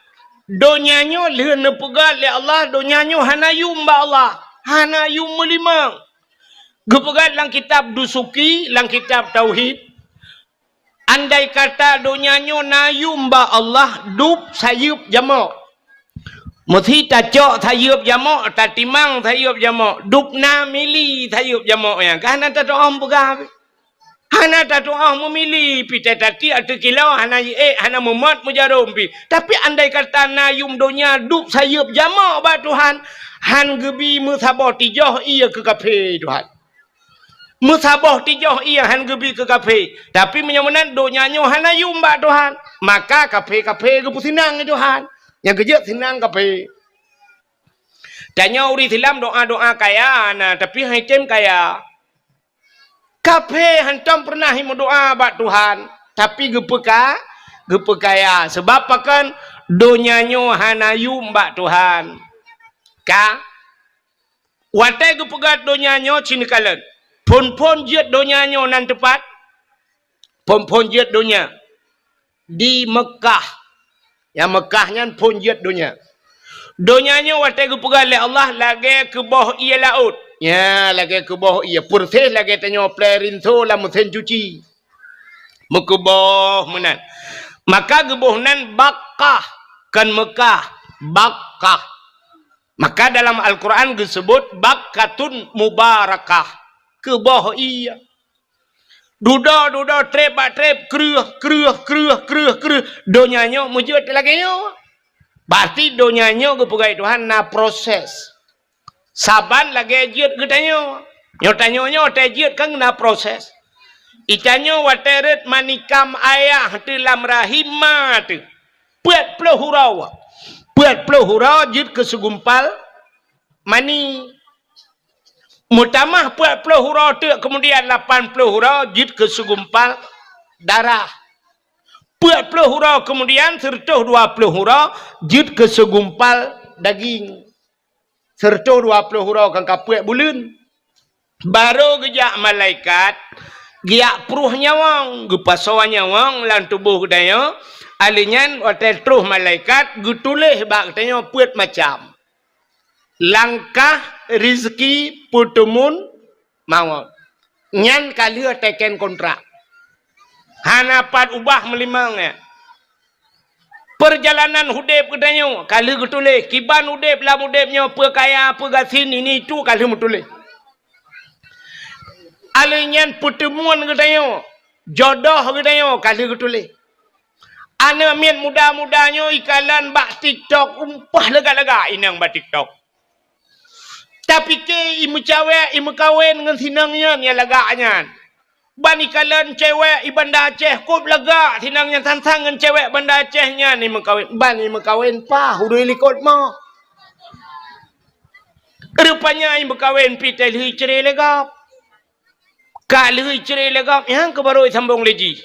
Donya nyoe lheueh neupeugah lé Allah, donya nyoe hana yum bak Allah, hana yum meulimong. Geupeugah lam kitab Dusuki, lam kitab Tauhid, andai kata donya nyoe na yum bak Allah, dub sayeuep jamok. Meusi tacok sayeuep jamok, tatimang sayeuep jamok, dub na mili sayeuep jamok nyan. Ka hana tatu'oh meupeugah. Hana tatu'oh meumili, pi tatatik ateueh kilô, hana jiék, hana meumot meujarom pi. Tapi andai kata na yum donya dub sayeuep jamok bak Tuhan, han geubi meusaboh tijoh ié keu kafé Tuhan. Meusaboh tijoh ié han geubi keu kafé. Tapi meunyoe meunan donya nyoe hana yum bak Tuhan, maka kafé-kafé geupeuseunang lé Tuhan. Nyang keujeuet seunang kafé. Tanyoe ureueng Islam doa-doa kaya na, tapi han item kaya. Kafé hantom peureunah meudoa bak Tuhan, tapi geupeuka-, geupeukaya. Sabab pakon? Donya nyoe hana yum bak Tuhan. Ka? Watée geupeugah donya nyoe cit neukalon. Phon-phon jeuet donya nyoe nan teupat? Phon-phon jeuet donya di Meukah. Nyang Meukah nyan phon jeuet donya. Donya nyoe watée geupeugah lé Allah lagée keuboh ié laôt. Nya, lagée keuboh ié, peureséh lagée tanyoe plé rinso lam meusén cuci. Meukeuboh meunan. Maka geuboh nan Bakkah, kon Meukah, Bakkah. Maka dalam Al-Quran geuseubut Bakkatun Mubarakah. Keuboh ié. Dudoe, dudoe, treb bak treb, kreueh, kreueh, kreueh, kreueh, kreueh. Donya nyoe meujeuet lagée nyoe. Berarti donya nyoe geupeugah Tuhan na proses. Saban lagée jeuet geutanyoe. Nyoe tanyoe nyoe watée jeuet kan na proses. Itanyoe watée rhot manikam ayah teuh lam rahim ma teuh, peuet ploh uroe. Peuet ploh uroe jeuet keu segumpal mani. Meutamah peuet ploh uroe teuk, keumudian lapan ploh uroe jeuet keu segumpal darah. Peuet ploh uroe keumudian, seureutôh dua ploh uroe jeuet keu segumpal daging. Seureutôh dua ploh uroe kan ka peuet buleuen. Barô geujak malaikat, geujak pruh nyawöng, geupasoe nyawöng lam tuboh geutanyoe. Alheuh nyan watée troh malaikat, geutuléh bak geutanyoe peuet macam. Langkah, rizki, peuteumun, mawöt. Nyan ka lheueh teken kontrak. Hana pat ubah meulimong nyan. Peurjalanan udeb geutanyoe ka lheueh geutuléh. Kiban udeb lam udeb nyoe, peue kaya, peue gasien, ini itu ka lheueh meutuléh. Alheuh nyan peuteumun geutanyoe, jodoh geutanyoe ka lheueh geutuléh. Aneuk miet muda-muda nyoe ikalon bak TikTok, umpah lagak-lagak inong bak TikTok. Tapike imeucawek, imeukawen ngon sinong nyan nyang lagak nyan. Ban ikalon cewek i Banda Aceh kôb lagak sinong nyan, sang-sang ngon cewek Banda Aceh nyan imeukawen. Ban imeukawen paih ureuëng likot mo. Rupanya imeukawen pih teuh lheueh icre lé gob. Ka lheueh icre lé gob, nyang keuh barô isambong lé jih.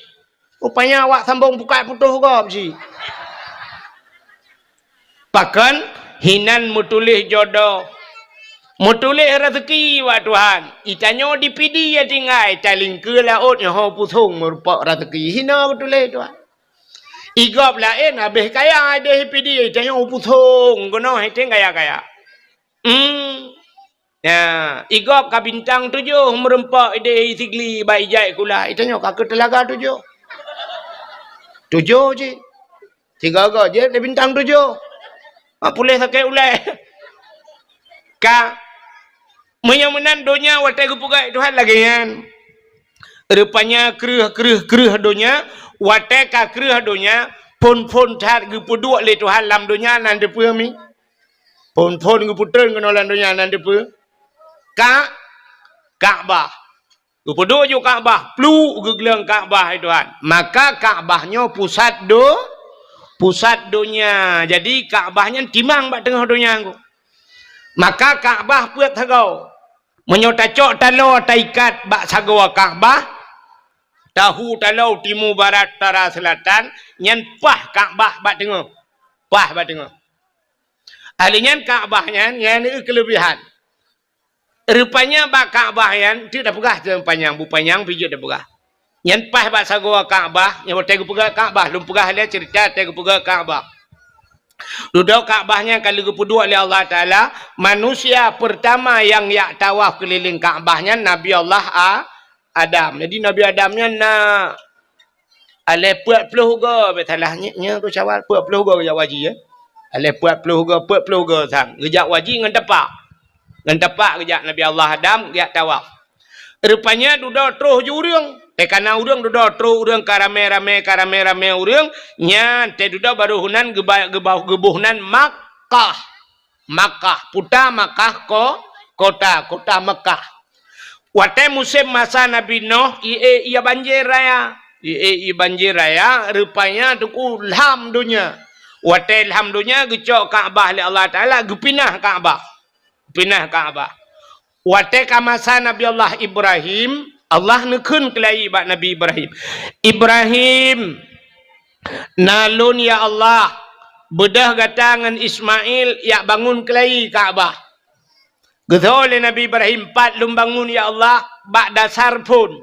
Rupanya awak sambong pukat putôh gob jih. Pakon? Hinan meutuléh jodoh. Meutuléh raseuki bak Tuhan. Itanyoe di Pidie tinggai, talingkeue laôt nyoe ho pusong meureumpok raseuki. Hina geutuléh Tuhan. Igob laén habéh kaya ideh Pidie, itanyoe pusong keunoe hete kaya-kaya. Hmm. Ya, igob ka bintang tujoh meureumpok ideh Sigli bak ijai kula. Itanyoe ka keu teulaga tujoh. Tujoh cit. Sigoe-goe jeuet lé bintang tujoh. Mak puléh sakét ulée. Ka, meunyoe meunan donya watée geupeugah Tuhan lagée nyan. Rupanya kreueh, kreueh, kreueh donya, watée ka kreueh donya, phon-phon that geupeuduek lé Tuhan lam donya nan deupeue mi. Phon-phon geupeutreun keunoe lam donya nan deupeue. Ka, Ka'bah. Geupeuduek ju Ka'bah, pluek geugleueng Ka'bah, hai Tuhan. Maka Ka'bah nyoe pusat do-, pusat donya. Jadi Ka'bah nyan timang bak teungoh donya nyoe. Maka Ka'bah peuet sagoe. Meunyoe tacok taloe taikat bak sagoe Ka'bah, tahu taloe timu, barat, utara, seulatan, nyan paih Ka'bah bak teungoh. Paih bak teungoh. Ahli nyan Ka'bah nyan, nyan keuleubihan. Rupanya bak Ka'bah nyan, teuk tapeugah teuh panyang, bu panyang pih jeuet tapeugah. Nyan paih bak sagoe Ka'bah, nyan watée geupeugah Ka'bah, lôn peugah lé ceurita watée geupeugah Ka'bah. Dudoe Ka'bah nyan ka lheueh geupeuduek lé Allah Taala, manusia peurtama nyang jak tawaf keulileng Ka'bah nyan Nabi Allah A-, Adam. Jadi Nabi Adam nyan na aleh peuet ploh goe, bèk salah, nyoe, nyoe keu syawal, peuet ploh goe geujak haji, ya. Aleh peuet ploh goe, peuet ploh goe sang. Geujak haji ngon tapak. Ngon tapak geujak Nabi Allah Adam, geujak tawaf. Rupanya dudoe troh ju ureuëng. Teuka na ureuëng dudoe troh ureuëng ka ramé-ramé, ka ramé-ramé ureuëng, nyan teuh dudoe barô heunan geuba-, geuba-, geuboh nan Makkah. Makkah, puta Makkah ko-, kota, kota Makkah. Watée musém masa Nabi Nuh, ié, ié banjir raya. Ié, ié banjir raya, rupanya teungku lham donya. Watée lham donya geucok Ka'bah lé Allah Taala, geupinah Ka'bah. Pinah Ka'bah. Watée ka masa Nabi Allah Ibrahim, Allah neukheun keulayi bak Nabi Ibrahim, "Ibrahim, na lôn, ya Allah, beudôh gata ngon Ismail jak bangun keulayi Ka'bah." Geutho lé Nabi Ibrahim, "Pat lôn bangun, ya Allah?" "Bak dasar phon."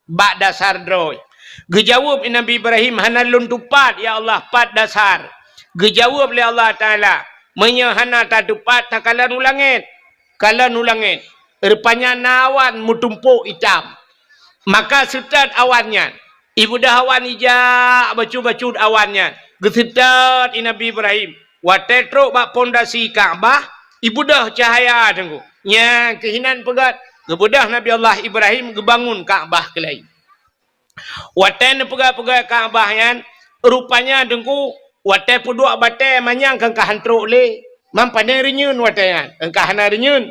Bak dasar droe. Geujaweueb Nabi Ibrahim, "Hana lôn tupat, ya Allah, pat dasar." Geujaweueb lé Allah Taala, "Meunyoe hana tatupat, takalon u langét." Kalon u langét. Rupanya na awan meutumpôk itam. Maka seutôt awan nyan. Ibeudôh awan ijak bacut-bacut awan nyan. Geuseutôt i Nabi Ibrahim. Watée trok bak pondasi Ka'bah, ibeudôh cahya teungku. Nyan keuh inan peugét, geubeudôh Nabi Allah Ibrahim geubangun Ka'bah keulayi. Watée neupeugét-peugét Ka'bah nyan, rupanya teungku, watée peuduek batée manyang keu ka han trok lé. Mam pane reunyeun watée nyan, keu ka hana reunyeun.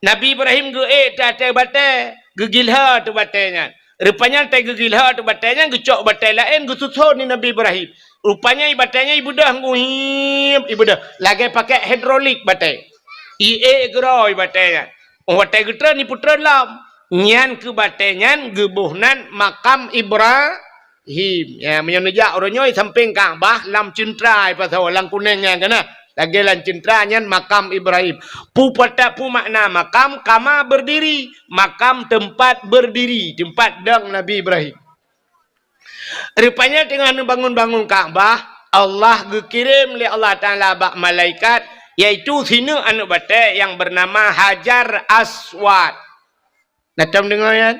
Nabi Ibrahim geuék teuh ateueh batée, geugilha teuh batée nyan. Rupanya teuh geugilhok teuk batèe nyan, geucok batèe laén geususon di Nabi Ibrahim. Rupanya i batèe nyan ibeudôh ngon him, ibeudôh. Lagèe pakèk hidrolik batèe. Iék keudroe batèe nyan. Óh watèe geutreun, ipeutreun lom. Nyan keuh batèe nyan geuboh nan makam Ibrahim. Ya, meunyoe neujak uroe nyoe sampéng Ka'bah lam ceuntra ipasoe, lam kunéng nyan keunan. Lagèe lam ceuntra nyan makam Ibrahim. Peue pat, peue makna makam? Kama berdiri. Makam teumpat berdiri, teumpat dong Nabi Ibrahim. Rupanya teungoh neubangun-bangun Ka'bah, Allah geukirém lé Allah Taala bak malaikat, yaitu sineuk aneuk batèe nyang beunama Hajar Aswad. Na tom deungö nyan?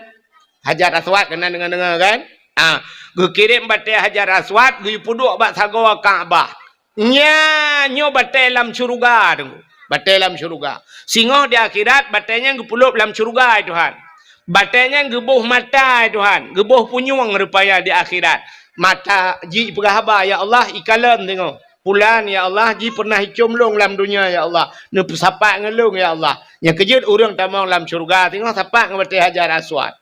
Hajar Aswad, keunan deungö-deungö kan? Ha, geukirém batèe Hajar Aswad, geupeuduek bak sagoe Ka'bah. Nyan nyoe batèe lam syeuruga tu. Batèe lam syeuruga. Singoh di akhirat, batèe nyan geupeulop lam syeuruga, hai Tuhan. Batèe nyan geuboh mata, hai Tuhan. Geuboh punyueng rupanya di akhirat. Mata jipeugah haba, "Ya Allah, ikalon singoh. Pulan, ya Allah, ji pernah icöm lôn lam donya, ya Allah. Neupeusapat ngon lôn, ya Allah." Nyang keujeuet ureueng tamong lam syeuruga, singoh sapat ngon batèe Hajar Aswad.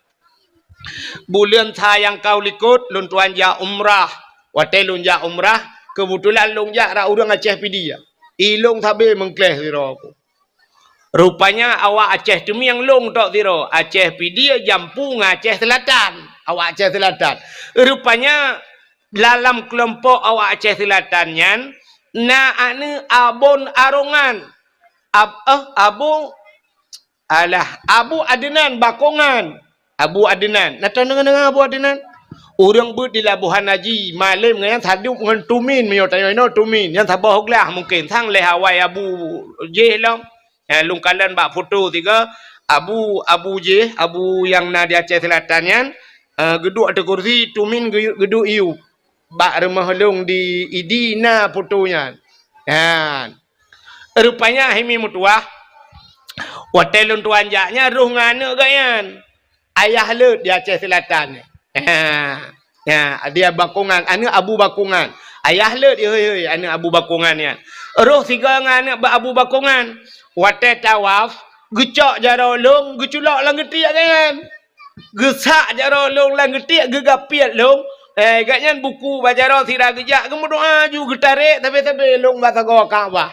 Buleuen sa nyang ka u likot, lôn tuan jak umrah. Watèe lôn jak umrah, keubeutulan lôn jak rot ureueng Aceh Pidie. I lôn sabe meukleh sidroe ku. Rupanya awak Aceh Teumieng lôn tok sidroe, Aceh Pidie jampu ngon Aceh Seulatan. Awak Aceh Seulatan. Rupanya dalam keulompok awak Aceh Seulatan nyan, na aneuk Abon Arongan. Ab-, eh, Abu Alah, Abu Adnan Bakongan. Abu Adnan. Na tom deungö-deungö Abu Adnan? Ureueng beuet di Labuhan Haji, malém ngon nyan sadub ngon Tumin, meunyoe tanyoe inoe Tumin. Nyan saboh glah mungken. Sang lhèe awai Abu jéh lom. Eh, lôn kalon bak foto sigoe. Abu, Abu jéh, Abu nyang na di Aceh Seulatan nyan, eh, geuduek ateueh kursi, Tumin geu-, geuduek iyup. Bak rumoh lôn di Idi na foto nyan. Nyan. Rupanya hai mi meutuwah, watèe lôn tuan jak nyan rôh ngon aneuk geuh nyan. Ayah leuet di Aceh Seulatan. Ha, ha, di Bakongan, aneuk Abu Bakongan. Ayah leuet, hôi, hôi, aneuk Abu Bakongan nyan. Rôh sigoe ngon aneuk Abu Bakongan. Watèe tawaf, geucok jaroe lôn, geuculok lam geutiek geuh nyan. Geusak jaroe lôn lam geutiek, geugapiet lôn. Eh, gobnyan buku bak jaroe sira geujak, geumeudoa ju geutarek sabe-sabe lôn bak sagoe Ka'bah.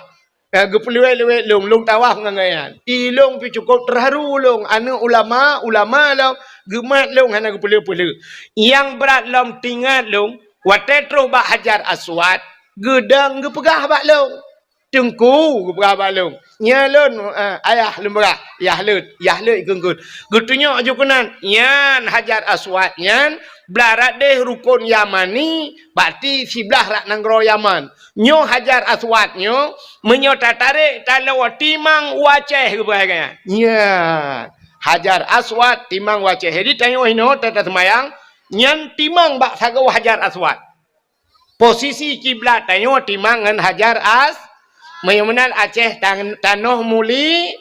Eh, geupeuleuwet-leuwet lôn, lôn tawaf ngon gobnyan. I lôn pih cukôp teuharu lôn, aneuk ulama, ulama lôn, geumat lôn hana geupeuleueh-peuleueh. Nyang brat lom teuingat lôn, watèe trôh bak Hajar Aswad, geudong geupeugah bak lôn. Teungku, geupeugah bak lôn. Nyan lôn, eh, ayah lôn peugah, yah leuet, yah leuet ikheun-kheun. Geutunyok ju keunan, nyan Hajar Aswad nyan, blah rot deh rukon Yamani, berarti siblah rot nanggroe Yaman. Nyoe Hajar Aswad nyoe, meunyoe tatarek, taloe timang u Aceh, geupeugah nyan. Nyan, Hajar Aswad timang u Aceh. Jadi, tanyoe inoe, ta-, taseumayang, nyan timang bak sagoe Hajar Aswad. Posisi kiblat tanyoe timang ngon Hajar As-, meunyoe meunan Aceh tan-, tanoh muli-,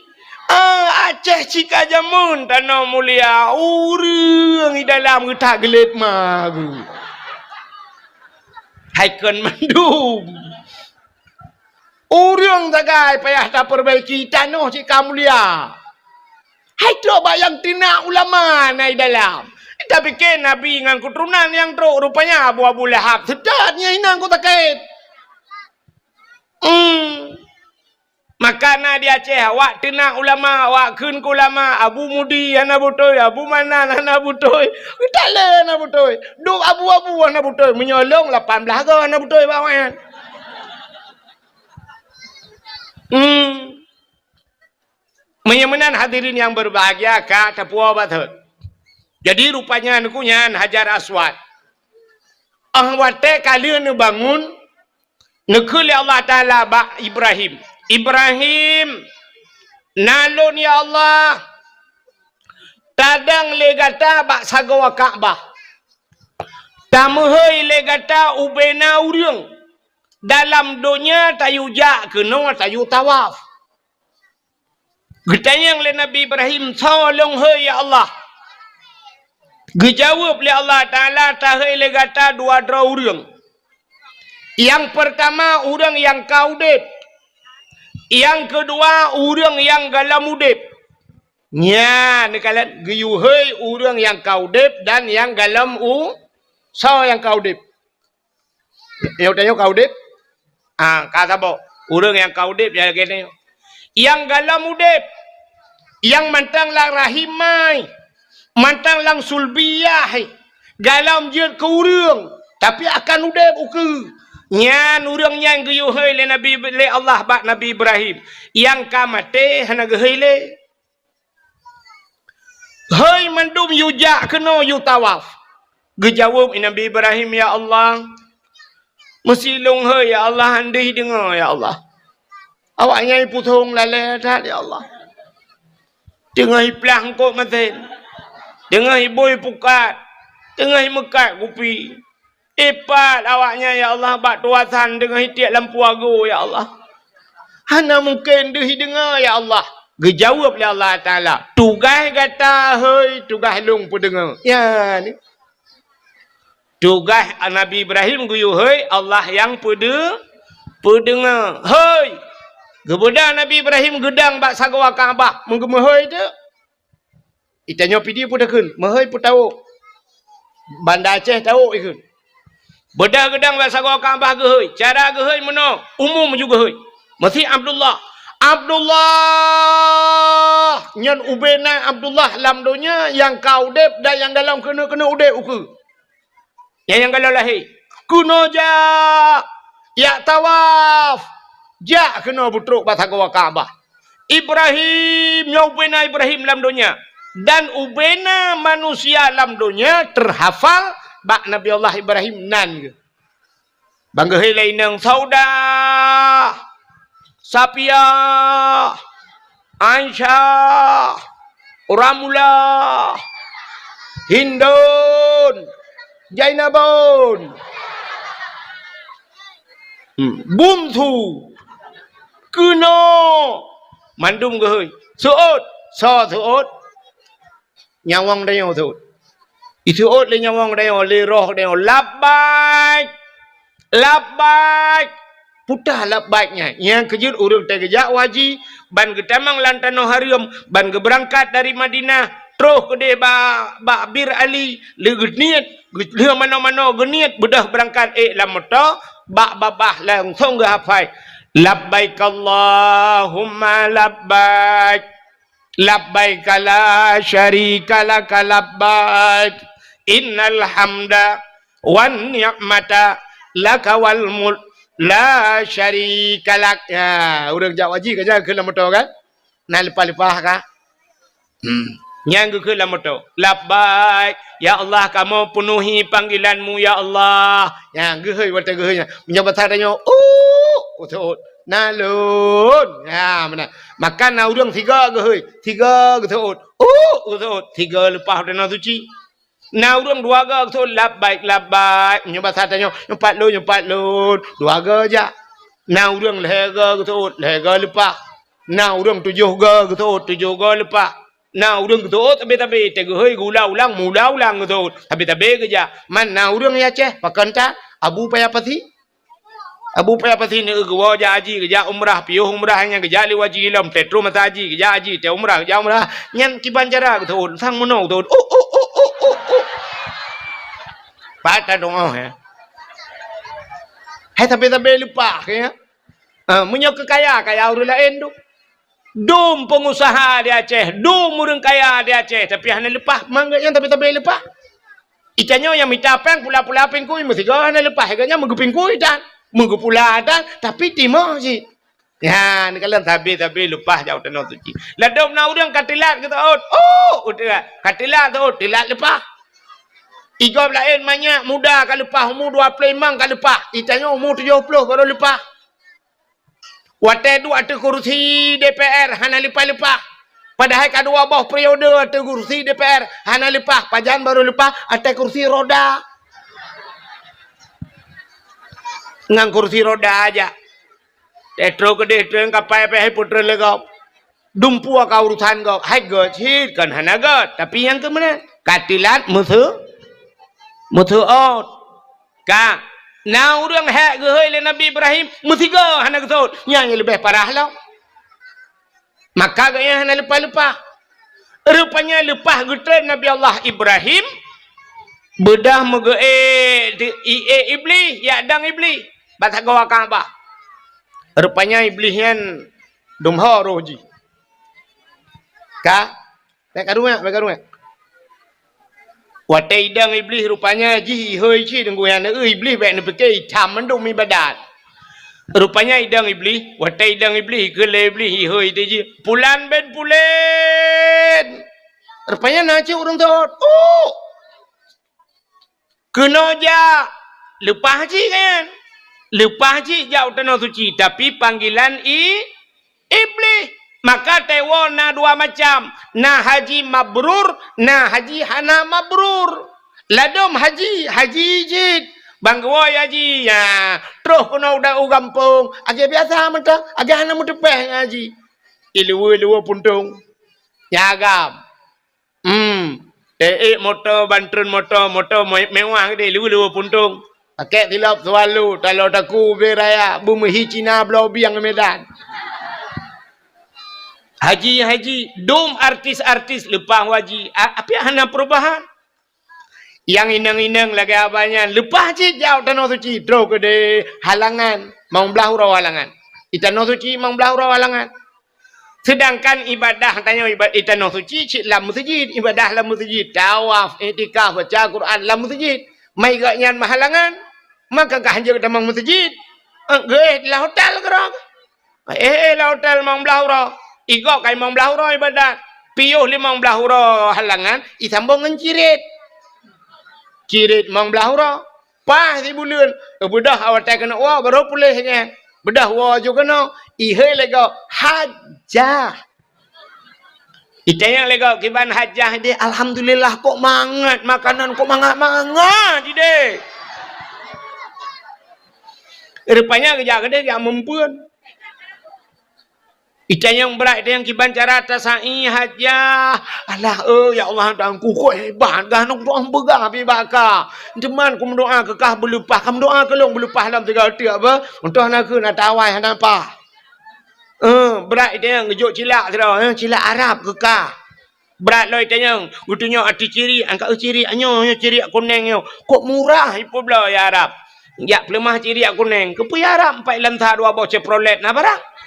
ah, Aceh cit ka jameun tanoh mulia, ureueng i dalam geutak geulet ma geuh. Hai kon mandum. Ureueng sagai payah tapeubaiki, tanoh cit ka mulia. Hai trok bak nyang teunak ulama na i dalam. Tapike Nabi ngon keuturonan nyang trok, rupanya Abu, Abu Lahab seutôt nyan inan ku sakét. Hmm. Maka na di Aceh, awak teunak ulama, awak kheun keu ulama, Abu Mudi hana beutôi, Abu Manan hana beutôi. Geutalé hana beutôi. Dum abu-abu hana beutôi. Meunyoe lôn lapan blaih goe hana beutôi bak awaknyan. Hmm. Meunyoe meunan hadirin nyang berbahagia ka tapuwoe bak thot. Jadi rupanya neuku nyan Hajar Aswad. Ah watée ka lheueh neubangun, neukheun lé Allah Taala bak Ibrahim, "Ibrahim, na lôn ya Allah, tadong lé gata bak sagoe Ka'bah. Tameuhôi lé gata ubena ureuëng. Dalam donya tayue jak keunoe tayue tawaf." Geutanyong lé Nabi Ibrahim, "Soe lôn hôi ya Allah?" Geujaweueb lé Allah Taala, "Tahôi lé gata dua droe ureuëng. Nyang peurtama ureuëng nyang ka udeb. Nyang keudua ureuëng nyang gohlom udeb." Nyan neukalon geuyue hôi ureuëng nyang ka udeb dan nyang galom u-, soe nyang ka udeb? Nyoe tanyoe ka udeb? Ah, ka saboh. Ureuëng nyang ka udeb ya lagée nyoe. Nyang galom udeb, nyang mantong lam rahim mai, mantong lam sulbiyah, galom jeuet keu ureuëng, tapi akan udeb ukeue. Nyan ureuëng nyan geuyue hôi lé Nabi, lé Allah bak Nabi Ibrahim. Nyang ka maté hana geuhôi lé. Hôi mandum yue jak keunoe yue tawaf. Geujaweueb Nabi Ibrahim, "Ya Allah, meusi lôn hôi, ya Allah, han deuh deungoe, ya Allah. Awaknyan iputhong lalée that, ya Allah. Teungoh iplah eungkôt masén, teungoh ibui pukat, teungoh imeukat kupi. Ipat awaknyan, ya Allah, bak tuasan teungoh itiek lam puago, ya Allah. Hana mungken deuh ideungoe, ya Allah." Geujaweueb lé Allah Taala, "Tugaih gata hôi, tugaih lôn peudeungoe." Ya ni. Tugaih Nabi Ibrahim geuyue hôi, Allah nyang peudeu-, peudeungoe. Hôi! Geubeudôh Nabi Ibrahim geudong bak sagoe Ka'bah, meugeumeuhôi teuk. Itanyoe Pidie peue takheun, meuhôi peue tawök. Banda Aceh tawök ikheun. Beudôh geudong bak sagoe Ka'bah geuhôi. Cara geuhôi meunoe, umum ju geuhôi. Meusi Abdullah. Abdullah! Nyan ubena Abdullah lam donya nyang ka udeb dan nyang galom keuneuk-keuneuk udeb ukeue. Nyang, nyang galom lahé. Keunoe jak, jak tawaf. Jak keunoe beutrok bak sagoe Ka'bah. Ibrahim, nyoe ubena Ibrahim lam donya. Dan ubena manusia lam donya teuhafal bak Nabi Allah Ibrahim nan geuh. Ban geuhôi lé inong Saudah, Sapiah, Aisyah, Ramlah, Hindun, Jainabun, hmm, Bungsu, keunoe, mandum geuhôi. Seuôt, soe seuôt? Nyawöng tanyoe seuôt. Iseuôt lé nyawöng tanyoe, lé roh tanyoe, "Labbaik! Labbaik!" Peue teuh labbaik nyan? Nyang keujeuet ureuëng teuh geujak u haji, ban geutamong lam tanoh hareuem, ban geubeurangkat dari Madinah, troh keudeh ba-, bak Bir Ali, lé geuniet, geu-, lheueh manoe-manoe geuniet, beudôh beurangkat ék lam moto, bak babah langsong geuhafai, "Labbaik Allahumma labbaik." Labbaika la syarika laka labbaik. Innal hamda wan ni'mata laka wal mulk la syarika lak. Ya, ureuëng jak haji ka jak keu lam moto kan? Na leupah-leupah ka? Hmm. Nyang geukheun lam moto, "Labbaik, ya Allah, kamoe peunuhi panggilan-Mu, ya Allah." Nyang geuhôi watée geuhôi nyan. Meunyoe basa tanyoe, "Uh, uh, seuôt." Na lôn. Ya, meunan. Maka na ureuëng sigoe geuhôi, sigoe geuseuôt. Uh, geuseuôt, sigoe leupah u tanoh suci. Na ureuëng dua goe geuseuôt, "Labbaik, labbaik." Meunyoe basa tanyoe, "Nyoe pat lôn, nyoe pat lôn." Dua goe jak. Na ureuëng lhée goe geuseuôt, lhée goe leupah. Na ureuëng tujoh goe geuseuôt, tujoh goe leupah. Na ureuëng geuseuôt sabe-sabe, teuh geuhôi geuulang-ulang, meuulang-ulang geuseuôt. Sabe-sabe geujak. Man na ureuëng di Aceh, pakon that, Abu Paya Pasi. Abu Paya Pasi neu geuwoe jak haji, geujak umrah, piôh umrah nyan geujak lé haji lom, teuh troh masa haji, geujak haji, teuh umrah, geujak umrah. Nyan kiban cara geuseuôt, sang meunoe geuseuôt. Uh, uh, uh, uh, uh, uh. Pat that doa, ya. Hai sabe-sabe leupah, ya. Ah, meunyoe keu kaya, kaya ureuëng laén tu. Dum peungusaha di Aceh, dum ureuëng kaya di Aceh, tapi hana leupah, mangat nyan tapi-tapi leupah. Itanyoe nyang mita péng pula-pula pingkui, meusigoe hana leupah, gobnyan meugeupingkui tan, meugeupula tan, tapi timoh cit. Nyan, kalon sabe-sabe leupah jak u tanoh suci. Ladôm na ureuëng ka teulat geuseuôt, oh, udeb, ka teulat seuôt, teulat leupah. Igob laén manyak muda ka leupah, umu dua ploh limong ka leupah, itanyoe umu tujoh ploh baru leupah. Watée duek ateueh kursi D P R hana leupah-leupah. Padahai ka dua boh periode ateueh kursi D P R hana leupah, pajan baru leupah ateueh kursi roda. Ngon kursi roda aja. Teuh troh keudeh treun kapai pih hai peutrön lé gob. Dumpeue ka urusan gob, hai göt cit kon hana göt, tapi nyang keu meunan ka teulat meuseu-, meuseuôt. Ka na ureuëng hék geuhôi lé Nabi Ibrahim, meusigoe hana geuseuôt, nyan nyang leubeh parah lom. Maka gobnyan hana leupah-leupah. Rupanya leupah geutreun Nabi Allah Ibrahim, beudôh meugeuék di, iék Iblih, jak dong Iblih bak sagoe Ka'bah. Rupanya Iblih nyan dum ho roh jih. Ka, bèk karueng, bèk karueng. Watèe idong Iblih rupanya jih ihôi cit deungon nyan, Iblih bèk neupike itam mandum ibadat. Rupanya idong Iblih, watèe idong Iblih, keu lé Iblih ihôi teuh jih, "Pulan bin Pulan." Rupanya na cit ureueng thot. Oh! Keunoe jak, leupah cit kan? Leupah cit jak u tanoh suci, tapi panggilan i, Iblih. Maka teuwoe na dua macam, na haji mabrur, na haji hana mabrur. Ladôm haji, haji cit. Ban geuwoe haji, ya, troh keunoe u da-, u gampông, lagèe biasa mantong, lagèe hana meuteupèh ngon haji. Iluweue-luweue puntông. Nyan agam. Hmm. Ék-ék moto, ban treun moto, moto me-, mewah geude, luweue-luweue puntông. Pakèk silop Swallow, taloe takue ubé raya, beumeuhi Cina bloe bieng Medan. Haji-haji, dum artis-artis leupah haji, a-, tapi hana perubahan. Nyang inong-inong lagèe abah nyan, leupah cit jak u tanoh suci, troh keudeh halangan, limong blah uroe halangan. Di tanoh suci limong blah uroe halangan. Seudangkan ibadah tanyoe iba-, di tanoh suci cit lam meuseujid, ibadah lam meuseujid, tawaf, iktikaf, baca Quran lam meuseujid. Mai gobnyan meuhalangan, maka ka hanjeuet tamong meuseujid. Eh, geuéh lam hotel keudroe. Eh, eh, lam hotel limong blah uroe. Igob ka limong blah uroe ibadat. Piôh limong blah uroe halangan, isambông ngon cirit. Cirit limong blah uroe. Paih sibuleuen, beudôh awai watèe keuneuk woe, barô puléh nyan. Beudôh woe ju keunoe, ihôi lé gob, hajjah. Itanyong lé gob, "Kiban hajjah ideh?" "Alhamdulillah, kok mangat makanan, kok mangat-mangat ideh." Rupanya geujak keudeh jak meumpeuen. Itanyong brat, itanyong kiban cara tasa'i hajjah. "Alah, eh, ya Allah, Tuhanku, kok hebat, gah nong doa beugah pih bak ka. Teuma kumeudoa keu kah beuleupah, kumeudoa keu lôn beuleupah lom sigoe teuk beuh. Untôh na keuh na tawai hana pah." Eh, brat itanyong geujok cilak sidroe, eh, cilak Arab keu kah. Brat lom itanyong, geutunyok ateueh cirik, angkat, "Eh, cirik nyoe, nyoe cirik kunéng nyoe. Kok murah ipeubloe ya Arab. Jak peuleumah cirik kunéng. Keupeue ya Arab, empat lam sa dua boh Chevrolet na barang."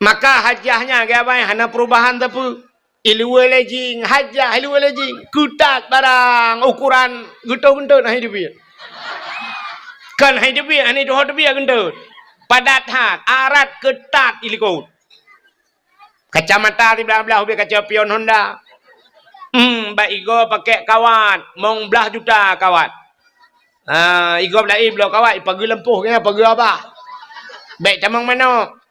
Maka hajjah nyan, geubai hana perubahan sapeue. Iluweue lé jing, hajjah iluweue lé jing. Keutat barang ukuran geutot-geutot hana teubiet. Kon hana teubiet, hana tuho teubiet geutot. Padat that, arat keutat ilikot. Kacamata siblah-blah ubé kaca pion Honda. Hmm, bak igob pakèk kawat, limong blah juta kawat. Ha, igob laén bloe kawat, ipageue lampôh keunan, pageue abah. Bèk tamong manok.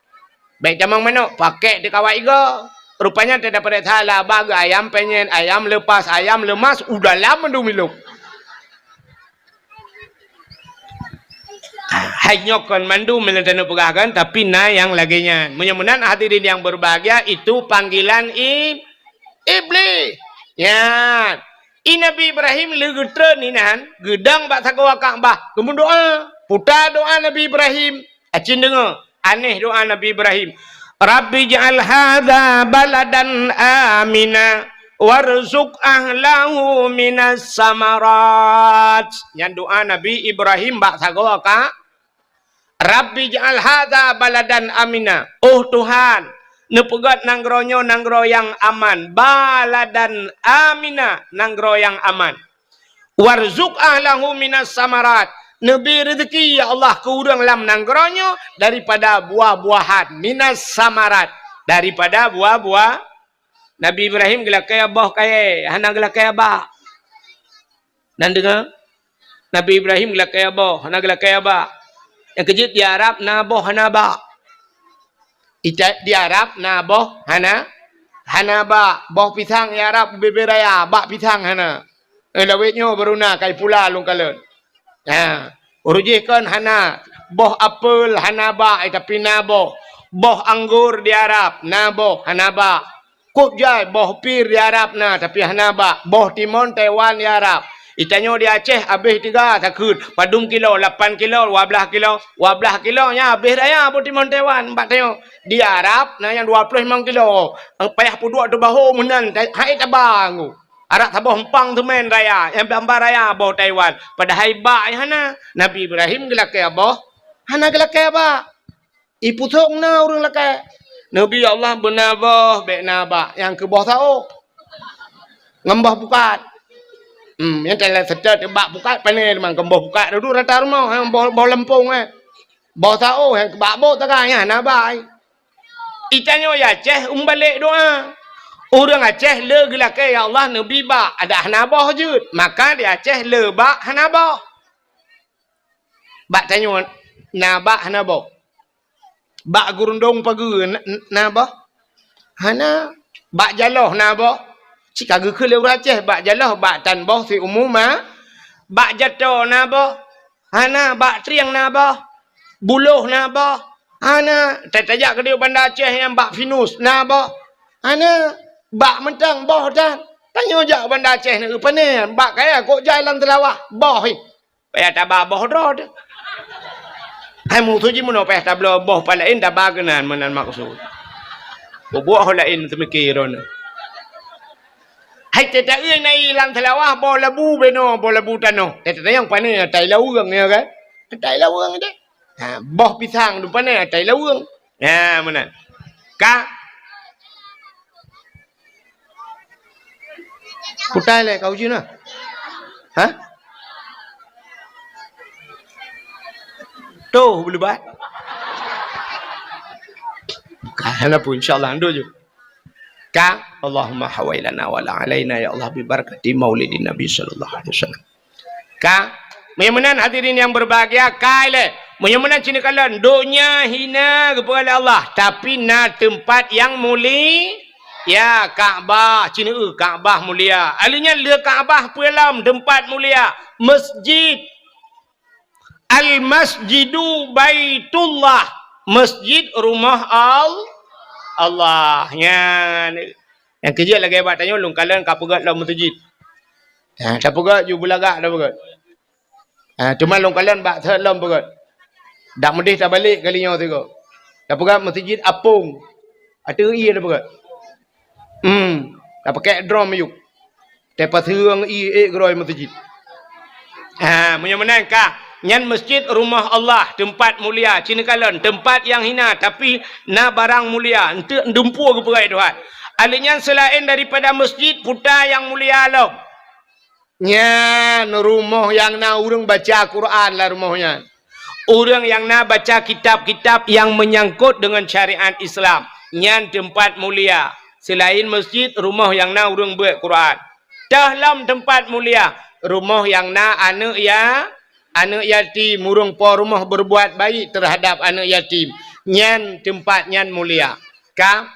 Bèk tamong manok, pakèk di kawat igob. Rupanya teudapat salah, abah geuayam penyet, ayam lepas, ayam lemas, u dalam mandum ilông. Hai nyoe kon mandum meunyoe taneuk peugah kan, tapi na nyang lagèe nyan. Meunyoe meunan hadirin yang berbahagia, itu panggilan i-, Iblih. Nyan. I Nabi Ibrahim lé geutreun inan, geudong bak sagoe Ka'bah, geumeudoa. Puta doa Nabi Ibrahim. Acin deungoe, aneh doa Nabi Ibrahim. "Rabbi ij'al hadza baladan amina warzuq ahlahu minas samarat." Nyan doa Nabi Ibrahim bak sagoe Ka-, "Rabbi ij'al hadza baladan amina." Oh Tuhan, neupeugöt nanggroe nyoe nanggroe nyang aman. Baladan amina, nanggroe nyang aman. "Warzuq ahlahu minas samarat." Neubri rezeki, ya Allah, keu ureuëng lam nanggroe nyoe daripada buah-buahan. Minas samarat, daripada buah-buah. Nabi Ibrahim geulakèe boh kayèe, hana geulakèe abak. Nan deungoe? Nabi Ibrahim geulakèe boh, hana geulakèe abak. Nyang keujeuet di Arab na boh hana abak. Ita-, di Arab na boh hana, hana abak. Boh pisang di Arab ubé-bé raya, abak pisang hana. Eh, lawét nyoe baru na, kai pula lôn kalon. Ha, uroe jih kon hana. Boh apel hana abak, eh, tapi na boh. Boh anggor di Arab, na boh, hana abak. Kok jai boh pir di Arab na, tapi hana abak. Boh timon Taiwan di Arab. Di tanyoe di Aceh habéh tiga sakheut, padum kilo, lapan kilo, dua blaih kilo. Dua blaih kilo nyan habéh raya boh timon Taiwan bak tanyoe. Di Arab na nyang dua ploh limong kilo. Payah peuduek teubaho meunan, hai taba nggu. Arak saboh empang teumén raya, nyang bamba raya boh Taiwan. Padahai bak nyan hana. Nabi Ibrahim geulakée boh, hana geulakée bak. Ipusong na ureuëng lakée. Nabi Allah beuna boh, bék na bak, nyang keu boh saôh ngon boh pukat. Hmm, nyang teulah seutôt bak pukat pané teuma, ngon boh pukat dudu rata rumoh, nyang boh, boh leumpong, eh. Boh saôh nyang keu bak bôk taga nyan hana bai. Di tanyoe di Aceh umbalek doa. Ureuëng Aceh le geulakée, "Ya Allah, neubi bak," adak hana boh jeuet. Maka di Aceh le bak hana boh. Bak tanyoe na bak hana boh. Bak gurundong pageue na, na boh? Hana. Bak jaloh na boh? Cit ka geukheun lé ureuëng Aceh, bak jaloh, bak tan boh siumu ma. Bak jato na boh? Hana. Bak trieng na boh? Buloh na boh? Hana. Ta-, tajak keudeh Banda Aceh nyang bak pinus na boh? Hana. Bak mantong boh tan. Tanyoe jak Banda Aceh na, pane? Bak kaya kok jai lam teulawah boh, hi. Payah taba boh droe teuh. Hai musoh jih meunoe payah tabloe boh pat laén taba keunan, meunan maksud. Bubuet ho laén teumike droeneuh. Hai teuta-eu na i lam teulawah boh labu beno, boh labu tanoh. Teuta nyang pane atai laweueng, ya kan? Atai laweueng deh. Ha, boh pisang tu pane atai laweueng. Ha, meunan. Ka? Putai lé kau jih na. Ha? Tuh, beulebat. Ka, hana pun, insya Allah, anduk ju. Ka, Allahumma hawailana wa la alaina, ya Allah, bi barakati maulidin Nabi sallallahu alaihi wasallam. Ka, meunyoe meunan hadirin yang berbahagia, kai lé. Meunyoe meunan cit neukalon, donya hina geupeugah lé Allah, tapi na teumpat nyang muli-, ya, Ka'bah, cit neueu Ka'bah mulia. Ahli nyan le Ka'bah peue lom teumpat mulia, masjid. Al-masjidu baitullah, masjid rumoh Al-, Allah. Nyan. Nyang keujeuet lagée bak tanyoe lôn kalon ka peugét lom meuseujid. Ha, tapeugét ju beulagak tapeugét. Ha, teuma lôn kalon bak thot lom peugét. Dak meudeh tabalek kali nyoe sigoe. Tapeugét meuseujid apong. Ateueh ie tapeugét. Hmm, tapakek drom ayuk. Teupaseue ie ék keudroe meuseujid. Ha, meunyoe meunan ka, nyan masjid rumoh Allah, teumpat mulia, cit neukalon, teumpat nyang hina, tapi na barang mulia, eunteuk dumpeue geupeugah Tuhan. Ahli nyan seulaén daripada masjid, puta nyang mulia lom. Nyan rumoh nyang na ureuëng baca Quran lam rumoh nyan. Ureuëng nyang na baca kitab-kitab nyang meunyangkot deungon syariat Islam, nyan teumpat mulia. Seulaén masjid, rumoh nyang na ureuëng beuet Quran. Teuh lom teumpat mulia, rumoh nyang na aneuëk ya-, aneuëk yatim, ureuëng po rumoh berbuat baik terhadap aneuëk yatim. Nyan teumpat nyan mulia. Ka?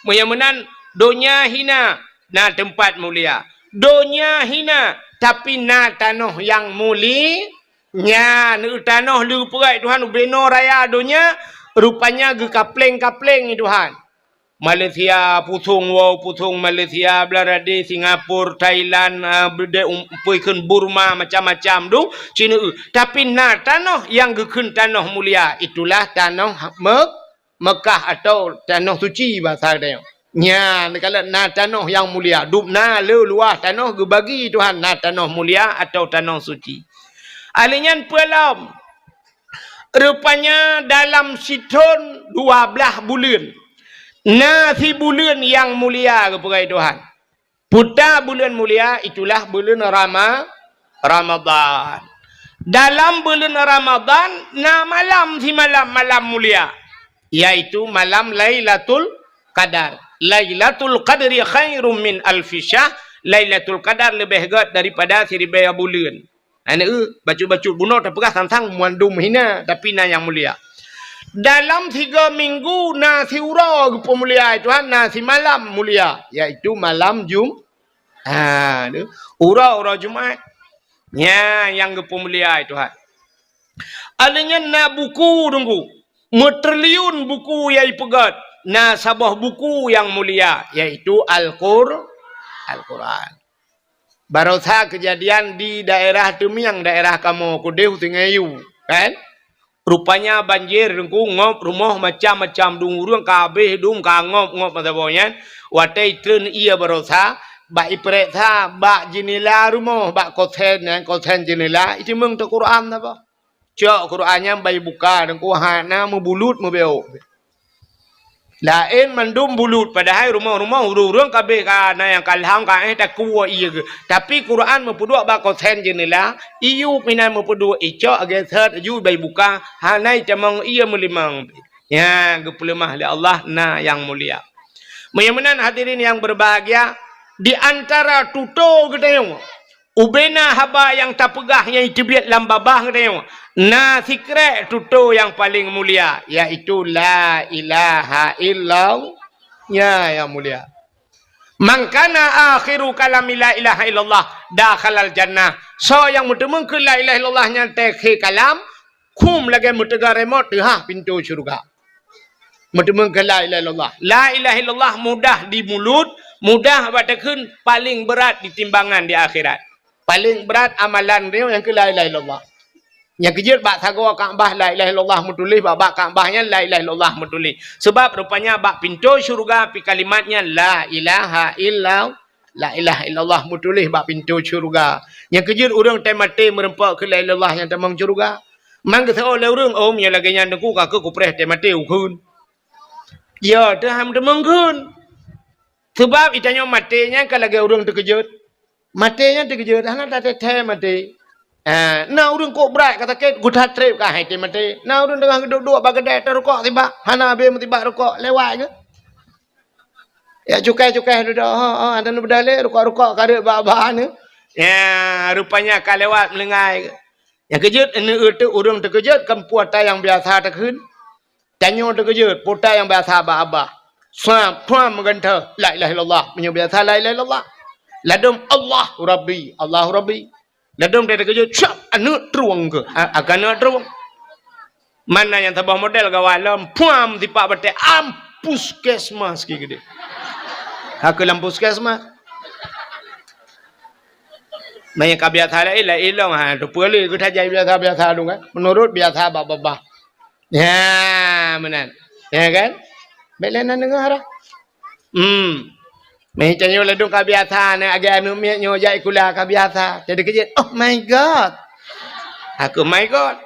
Meunyoe meunan, donya hina, na teumpat mulia. Donya hina, tapi na tanoh nyang muli-, Nyan, tanoh leupeureuet Tuhan ubenoe raya donya, rupanya geukapleng-kapleng Tuhan. Malaysia pusong, wow pusong Malaysia, Bangladesh, Singapura, Thailand, ah, beudé um-, peue kheun Burma, macam-macam tu, cit neueu. Tapi na tanoh nyang geukheun tanoh mulia, itulah tanoh Mek-, Mekah atau tanoh suci basa tanyoe. Nyan, kalau na tanoh nyang mulia, dum na le luwah tanoh geubagi Tuhan, na tanoh mulia atau tanoh suci. Ahli nyan peue lom? Rupanya dalam sithon dua blaih buleuen, na sibuleuen nyang mulia geupeugah Tuhan. Puta buleuen mulia, itulah buleuen Rama-, Ramadhan. Dalam buleuen Ramadhan, na malam simalam malam mulia, yaitu malam Lailatul Qadar. Lailatul Qadri khairum min alfi syahr. Lailatul Qadar leubeh gét daripada siribèe buleuen. Aneuk, bacut-bacut bunoe tapeugah sang-sang mandum hina, tapi na nyang mulia. Dalam tiga minggu na siuroe geupeumulia Tuhan, na simalam mulia, yaitu malam Jum-, ha, tu. Uroe-uroe Jumat. Nyan nyang geupeumulia Tuhan. Aleuh nyan na buku teungku, meutriliun buku nyang ipeugét, na saboh buku nyang mulia, yaitu Al-Qur-, Al-Quran. Barosa keujadian di daerah Teumiang, daerah kamoe keudeh u Sungai Yu, kan? Rupanya banjir, Teungku, ngop rumoh macam-macam, dum ureuëng ka habéh, dum ka ngop-ngop masa boh nyan. Watée itreun ié barosa, bak ipeuriksa bak jeunela rumoh, bak kosen nyan, kosen jeunela, iteumeung teuk Quran saboh. Cok Quran nyan bak ibuka, Teungku, hana meubulut meubeuk. Laén mandum bulut, padahai rumoh-rumoh ureuëng-ureuëng ka habéh ka na nyang ka lham ka éh takue ié geuh. Tapi Quran meupeuduek bak kosen jeunela, iyup inan meupeuduek, icok geuseuet laju bak ibuka, hana itamong ié meulimong. Nyan geupeuleumah lé Allah na nyang mulia. Meunyoe meunan hadirin nyang berbahagia, di antara tutoe geutanyoe, ubena haba nyang tapeugah nyang iteubiet lam babah geutanyoe, na sikrek tutoe nyang paleng mulia, yaitu la ilaha illallah. Nya nyang mulia. "Man kana akhiru kalami la ilaha illallah, dakhalal jannah." Soe nyang meuteumeung keu la ilaha illallah nyan teukhe kalam, khum lagée meuteuga remote teuhah pintoe syeuruga. Meuteumeung keu la ilaha illallah. La ilaha illallah mudah di mulut, mudah bak takheun, paleng brat di timbangan di akhirat. Paleng brat amalan droe nyang keu la ilaha illallah. Nyang keujeuet bak sagoe Ka'bah la ilaha illallah meutuléh, bak, bak Ka'bah nyan la ilaha illallah meutuléh. Sebab rupanya bak pintoe syeuruga pih kalimat nyan la ilaha illallah. La ilaha illallah meutuléh bak pintoe syeuruga. Nyang keujeuet ureuëng teumaté meureumpok keu la ilaha illallah nyang tamong syeuruga. Man geuseuôt lé ureuëng, "Oh, meunyoe lagée nyan Teungku, ka keuh kupreh teumaté ukheun." Ya, teuham tamong kheun. Sebab itanyoe maté nyan ka lagée ureuëng teukeujot. Maté nyan teukeujot, hana tateuthée maté. Ah, na ureuëng kok brat ka sakét, geutat treb ka hai teumaté. Na ureuëng teungoh geuduek-duek bak keudée tarukok sibak, hana habéh meusibak rukok, lewat geuh. Ya, cukai-cukai dudoe, ha, ha, dan beudalé rukok-rukok ka reuet bak-bak ni. Ya, rupanya ka lewat meuleungai. Nyang keujeuet, aneuk ureuëng teukeujot kan peue ata nyang biasa takheun. Tanyoe teukeujot, peue ata nyang biasa bak babah. Swab, swab meugantoe, la ilaha illallah. Meunyoe biasa la ilaha illallah. Ladom Allahu Rabbi, Allahu Rabbi. Ladom dia teukeujot, syab, aneuk trueng keuh. A-, akan aneuk trueng. Mana nyang saboh model gawat lom, puam tipak batée, am puskesmas ki geude. Ka keuh lam puskesmas. Manyang ka biasa laén, laén lom, ha, teupeue lé geutajak biasa-biasa dong kan. Meunurot biasa bak babah. Ya, meunan. Ya kan? Bék lé nan deungoe dah. Hmm. Meuh tanyoe ladom ka biasa, na agée aneuk miet nyoe jak sikula ka biasa. Jadi keujeuet, "Oh my God." Aku, "My God."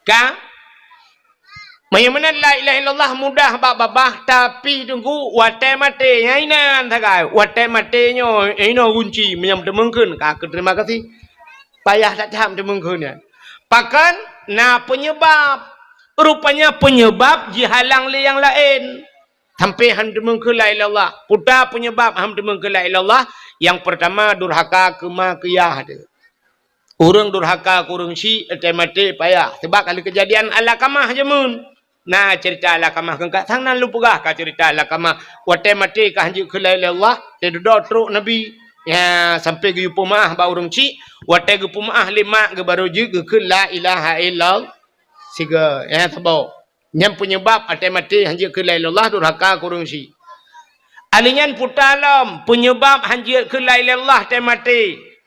Ka? Meunyoe meunan la ilaha illallah mudah bak babah, tapi Teungku, watée maté, nyan inan sagai. Watée maté nyoe, inoe gunci, meunyoe teumeung kheun, ka keuh terima kasih. Payah that-that teumeung kheun nyan. Pakon? Na peunyeubab. Rupanya peunyeubab jihalang lé nyang laén. Sampai han teumeung kheun la ilaha illallah. Peue ta peunyeubab han teumeung kheun la ilaha illallah? Nyang peurtama, durhaka keu ma keu yah teuh. Ureuëng durhaka keu ureuëng syik, watée maté payah. Sebab ka lheueh keujadian Alakamah jameun. Na ceurita Alakamah keu ka sang nan lôn peugah ka ceurita Alakamah. Watée maté ka han jeuet kheun la ilaha illallah, teududoe trok Nabi. Ya, sampai geuyue peumeuáh bak ureuëng syik, watée geupeumeuáh lé mak geuh barô jeuet geukheun la ilaha illallah. Sigoe, ya, saboh. Nyan peunyeubab watée maté han jeuet kheun la ilaha illallah, durhaka keu ureuëng syik. Alèh nyan peue ta lom peunyeubab han jeuet kheun la ilaha illallah watée maté.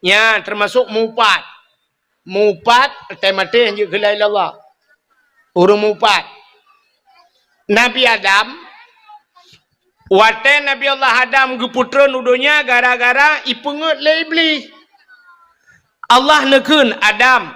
Nyan teumasok mupat. Mupat watée maté han jeuet kheun la ilaha illallah. Ureuëng mupat. Nabi Adam, watée Nabi Allah Adam geupeutreun u donya gara-gara ipeungeuet lé Iblih. Allah neukheun, "Adam,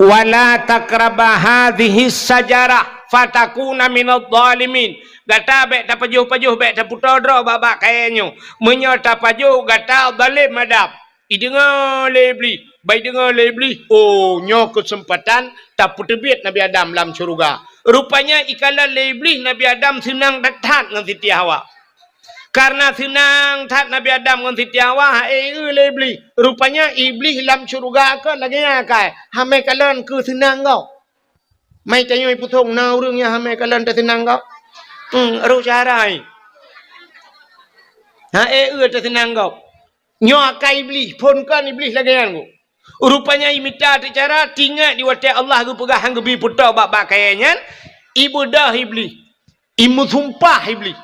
wala taqraba hadhihi syajarah fatakuna minadh dhalimin." Gata bék tapajoh-pajoh, bék tapeutoe droe bak-bak kayée nyoe. Meunyoe tapajoh, gata zalem Adam. Ideungoe lé Iblih, bak ideungoe lé Iblih, oh, nyoe keuseumpatan tapeuteubiet Nabi Adam lam syeuruga. Rupanya ikalon lé Iblih Nabi Adam seunang that-that ngon Siti Hawa. Kareuna seunang that Nabi Adam ngon Siti Hawa, ha-e eu lé Iblih. Rupanya Iblih lam syeuruga kon lagée nyan akai, hamé kalon keu seunang gob. Mai tanyoe ipeusong na ureuëng nyang hamé kalon teuseunang gob. Hmm, roh cara ai. Ha-e eu teuseunang gob. Nyoe akai Iblih, phon kon Iblih lagée nyan gob. Rupanya imita teucara, tingat di watée Allah geupeugah han geubi peutoe bak-bak kayée nyan, ibeudôh Iblih. Imeusumpah Iblih.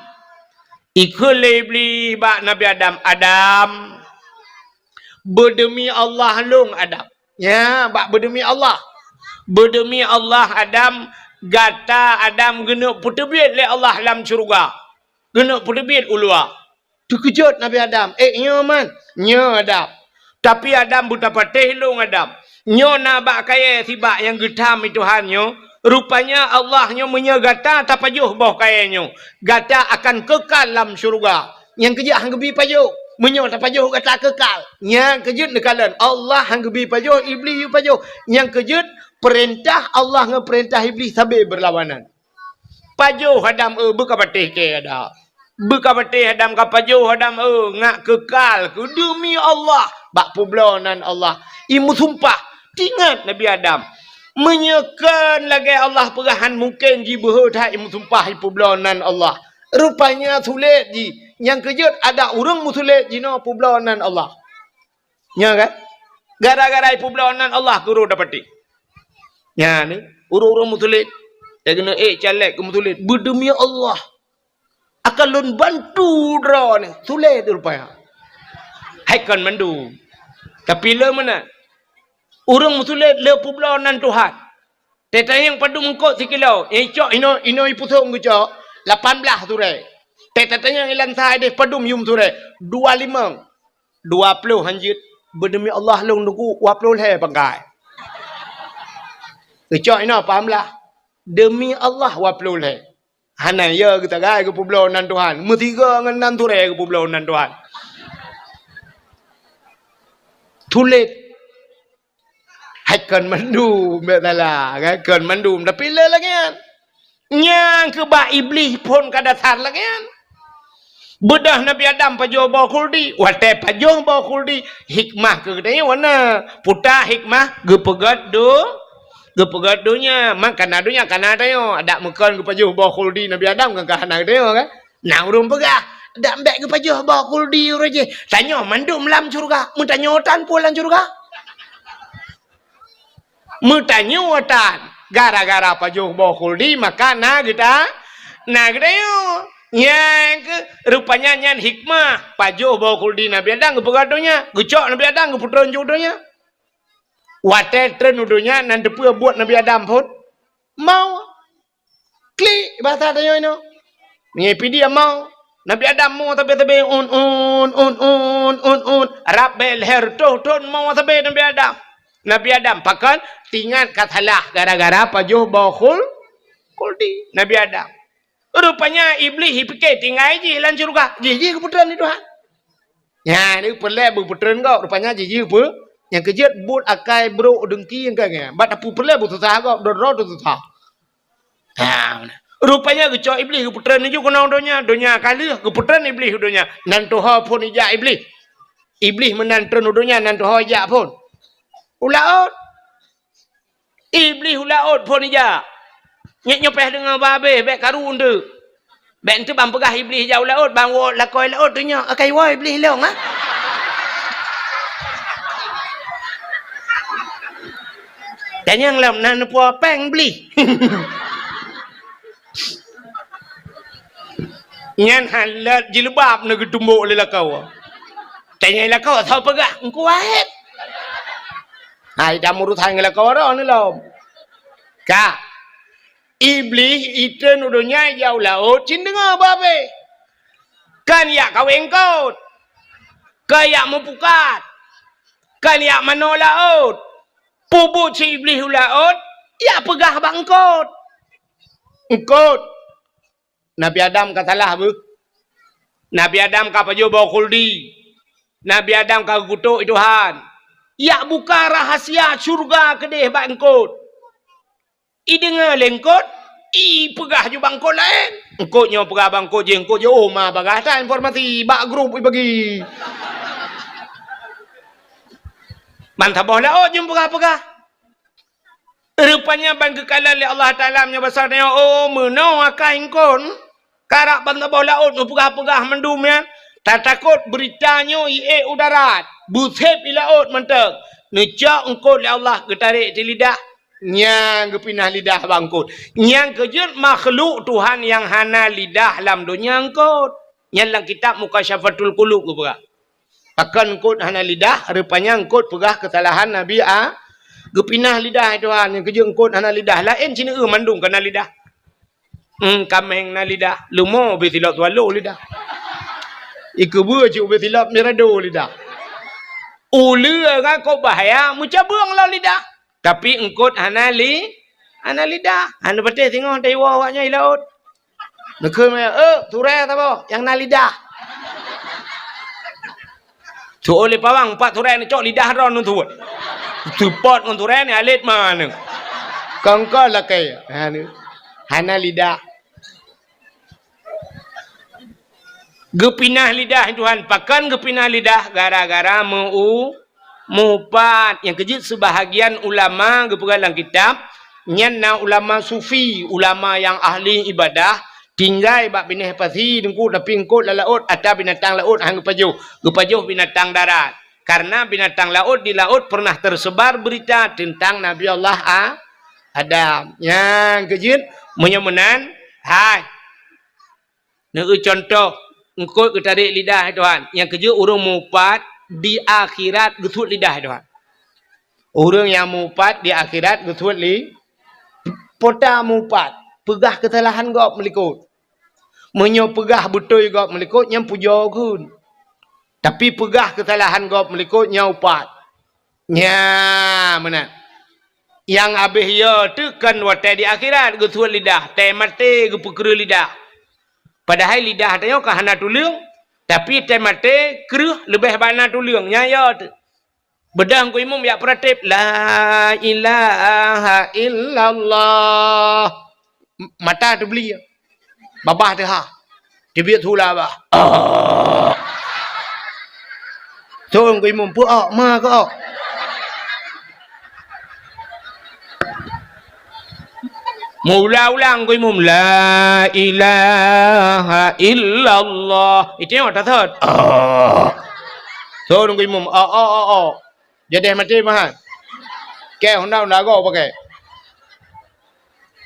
Ikheun lé Iblih bak Nabi Adam, "Adam, Beudeumi Allah lôn Adam. Nya, bak beudeumi Allah. Beudeumi Allah Adam, gata Adam geuneuk peuteubiet lé Allah lam syeuruga. Geuneuk peuteubiet u luwa. Teukeujot Nabi Adam, "Eh, nyoe man, nyoe Adam. Tapi Adam beutapatéh lôn Adam. Nyoe na bak kayée sibak nyang geutham i Tuhan nyoe. Rupanya Allah nyoe meunyoe gata tapajoh boh kayée nyoe, gata akan keukal lam syeuruga. Nyang keujeuet han geubi pajoh. Meunyoe tapajoh gata keukal. Nyang keujeuet neukalon Allah han geubi pajoh, Iblih yue pajoh. Nyang keujeuet peurintah Allah ngon peurintah Iblih sabe beurlawanan." Pajoh Adam, eh, beukapatéh kée Adam. Beukapatéh Adam, kapajoh Adam, eh, ngak keukal keu deumi Allah bak peubloe nan Allah. I meusumpah, tingat Nabi Adam. Meunyoe kon lagée Allah peugah han mungken jibeuhe that i meusumpah i peubloe nan Allah. Rupanya sulet jih. Nyang keujeuet adak ureuëng meusulet jinoe peubloe nan Allah. Nya kan? Gara-gara ipeubloe nan Allah keu ureuëng dapatéh. Nya ni, ureuëng-ureuëng meusulet. Nyang keuneuk ék caleg keu meusulet. Beudeumi Allah. Akan lôn bantu droeneuh. Sulet rupanya. Hai kon mandum. Tapi le meunan. Ureuëng meusulet le peubloe nan Tuhan. Teuh tanyong padum eungkot sikilo, eh, cok inoe, inoe ipusong geucok, lapan blaih surée. Teuh tatanyong ilan sa ideh padum yum surée, dua limong. Dua ploh hanjeuet, beudeumi Allah lôn teungku, dua ploh lhée pangkai. Geucok inoe paham lah. Deumi Allah dua ploh lhée. Hana ya geutagai geupeubloe nan Tuhan. Meusigoe ngon nan surée geupeubloe nan Tuhan. Sulet. Hai kon mandum, bèk salah, kan? Kon mandum, tapi le lagèe nyan. Nyang keu bak Iblih phon ka dasar lagèe nyan. Beudôh Nabi Adam pajoh boh khuldi, watèe pajoh boh khuldi, hikmah keu geutanyoe na. Peue hikmah? Geupeugöt do-, geupeugöt donya. Man kana donya, kana tanyoe. Adak meukon geupajoh boh khuldi Nabi Adam, kan ka hana geutanyoe, kan? Na ureueng peugah, "Dak bèk geupajoh boh khuldi uroe jih. Tanyoe mandum lam syeuruga." Meutanyoe tan peue lam syeuruga? Meutanyoe tan. Gara-gara pajoh boh khuldi, maka na geuta-, na geutanyoe. Nyang keu, rupanya nyan hikmah pajoh boh khuldi Nabi Adam geupeugöt donya. Geucok Nabi Adam geupeutreun ju donya. Watèe treun u donya, nan teupeue buet Nabi Adam phon? Maut. Klik, basa tanyoe inoe. Meunyoe pih dia mo, Nabi Adam mo sabe-sabe, un, un, un, un, un, un. Rab bèk lhèe reutôh thon mo sabe Nabi Adam. Nabi Adam, pakon? Tingat ka salah gara-gara pajoh boh khul-, khuldi Nabi Adam. Rupanya Iblih jipike tinggai jih lam syeuruga. Jih, jih geupeutreun lé Tuhan. Nyan, ni peureulèe beupeutreun gob. Rupanya jih, jih peu-, nyang keu jeuet buet akai brok deungki nyang ka nyan. Bak tapeureulèe beususah gob, droe-droe teususah. Ha, rupanya geucok Iblih geupeutreun laju keunoe donya, donya ka lheueh geupeutreun Iblih u donya. Nan tuho phon ijak Iblih. Iblih meunan treun u donya, nan tuho ijak phon. U laôt. Iblih u laôt phon ijak. Nyoe, nyoe payah deungoe babeh, bèk karu eunteuk. Bèk eunteuk ban peugah Iblih ijak u laôt, ban woe lakoe laôt teunyoe, akai woe Iblih lôn, ha? Tanyong lom na neupuoe péng Iblih. Nyan hana jilbab na geutumbok lé lakoe. Tanyong lakoe, soe peugah, Teungku Wahét. Hai, dak meurusan ngon lakoe droeneuh lom. Ka. Iblih itreun u donya ijak u laôt, cit deungoe babeh. Kan ijak kawé eungkôt. Kan ijak meupukat. Kan ijak manoe laôt. Peue buet si Iblih u laôt, ijak peugah bak eungkôt. Eungkôt. Nabi Adam ka salah beuh. Nabi Adam ka pajoh boh khuldi. Nabi Adam ka geukutok lé Tuhan. Ijak buka rahasia syeuruga keudeh bak eungkôt. Ideungoe lé eungkôt, ipeugah ju bak eungkôt laén. Eungkôt nyoe peugah bak eungkôt jih, eungkôt jih, oh, ma bagah that informasi bak grup ibagi. Ban saboh laôt jeuet peugah-peugah. Rupanya ban geukalon lé Allah Taala meunyoe basa tanyoe, oh, meunoe akai eungkôt. Karab ban saboh laôt neupeugah-peugah mandum nyan, tatakot beurita nyoe iék u darat, beusép i laôt mantong. Neucok eungkôt lé Allah geutarek di lidah, nyang geupinah lidah bak eungkôt. Nyang keu jeuet makhluk Tuhan nyang hana lidah lam donya eungkôt. Nyan lam kitab Mukasyafatul Qulub geupeugah. Pakon eungkôt hana lidah, rupanya eungkôt peugah keusalahan Nabi A-, geupinah lidah, hai Tuhan, nyang keujeuet eungkôt hana lidah. Laén sineuk mandum ka na lidah. Hmm, kaméng na lidah, leumo ubé silop swallow lidah. Ikeubeue cit ubé silop mirado lidah. Uleue ngon kok bahya meucabeueng lom lidah. Tapi eungkôt hana li-, hana lidah. Hana patéh singoh taiwoe awaknyan i laôt. Neukheun meunan, "Eh, turée saboh nyang na lidah." Tu'oh lé pawang, pat turée neucok lidah droeneuh tu'oh. Seupôt ngon turée ni alet maneueng. Kongkol lakée. Ha, ni. Hana lidah. Geupinah lidah Tuhan. Pakon geupinah lidah? Gara-gara meu-, meuupat. Nyang keujeuet seubahagian ulama geupeugah lam kitab, nyan na ulama sufi, ulama nyang ahli ibadah, tinggai bak binéh pasi teungku, tapi eungkôt lam laôt, ata binatang laôt han geupajoh. Geupajoh binatang darat. Karena binatang laôt di laôt pernah tersebar berita tentang Nabi Allah A-, Adam. Nyang keujeuet, meunyoe meunan, hai. Neueu cuntoh, eungkôt geutarek lidah, hai Tuhan. Nyang keujeuet ureuëng meuupat di akhirat geusuet lidah, hai Tuhan. Ureuëng nyang meuupat di akhirat geusuet li-, pota meuupat, peugah keusalahan gob meulikôt. Meunyoe peugah beutôi gob meulikôt, nyan pujoe kheun. Tapi peugah keusalahan gob meulikôt, nyan upat. Nyan meunan. Nyang habéh yo teuh kon watée di akhirat geusuet lidah, tée maté geupeukreueh lidah. Padahai lidah tanyoe ka hana tuleueng, tapi tée maté kreueh leubeh bana tuleueng, nyan yo teuh. Beudôh Teungku Imum jak peuratéb, "La ilaha illallah." M-, mata teubli. Babah teuha. Teubiet su lam babah. Teungku Imum, "Peu-ok, ma keu-ok." Meuulang-ulang Teungku Imum, "La ilaha illallah." Itu nyang tasot. Teungku Imum, "Ok, ok, ok, ok." Jadeh maté meuhan. Kée honda-honda gob pakai.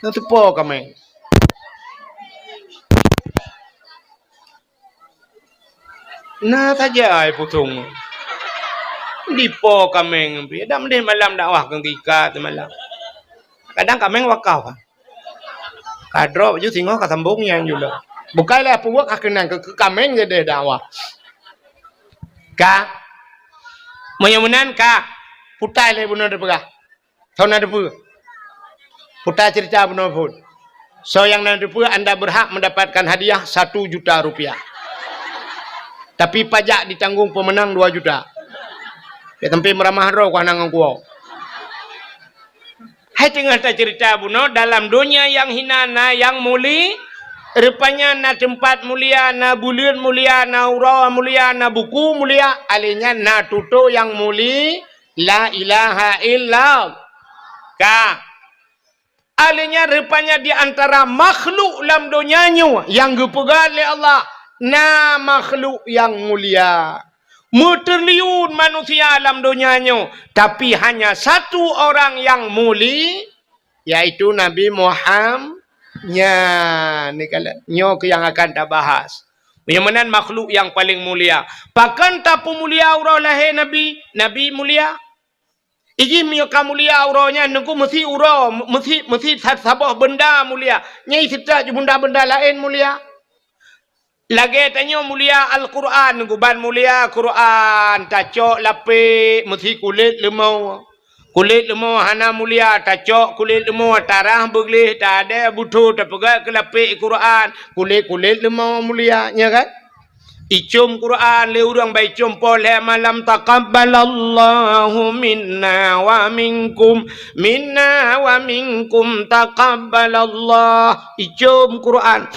Na teupo kaméng. Na saja ai pusong. Dipo kaméng pih. Dak meudeh malam dakwah keu gika teumalam. Kadang kaméng wakaf. Ka droe baju singoh ka sambong nyang jula. Bukai lé peubuet ka keunan keu, keu kaméng jadeh dakwah. Ka. Meunyoe meunan ka. Putai lé bunoe teupeugah. Soe na teupeue? Putai cerita bunoe phon. Soe nyang na teupeue, anda berhak mendapatkan hadiah satu juta rupiah. Tapi pajak ditanggung pemenang dua juta. Keu sampai meuramah droe ku hana ngon kuwoe. Hai teungoh tacerita bunoe, dalam donya nyang hina na nyang muli-, rupanya na teumpat mulia, na buleuen mulia, na uroe mulia, na buku mulia, alèh nyan na tutoe nyang muli, la ilaha illallah. Ka. Alèh nyan rupanya di antara makhluk lam donya nyoe nyang geupeugah lé Allah, na makhluk nyang mulia. Meutriliun manusia lam donya nyoe, tapi hanya satu orang nyang muli, yaitu Nabi Muham-, nyan, ni kala, nyoe keuh nyang akan tabahas. Nyang meunan makhluk nyang paleng mulia. Pakon tapeumulia uroe lahé Nabi? Nabi mulia. Iji meunyoe ka mulia uroe nyan, Teungku, meusi uroe, meusi, meusi sa-, saboh beunda mulia. Nyang seutôt ju beunda-beunda laén mulia. Lagèe tanyoe mulia Al-Qur'an, Teungku, ban mulia Qur'an, tacok lapék meusi kulét leumo. Kulét leumo hana mulia, tacok kulét leumo, tarah beugleh, tadèe butho, tapeugah keu lapék Qur'an, kulét-kulét leumo mulia, nya kan? Icom Qur'an lé ureueng, ban icom poh lhèe malam, "Taqabbalallahu minna wa minkum, minna wa minkum taqabbalallah." Icom Qur'an.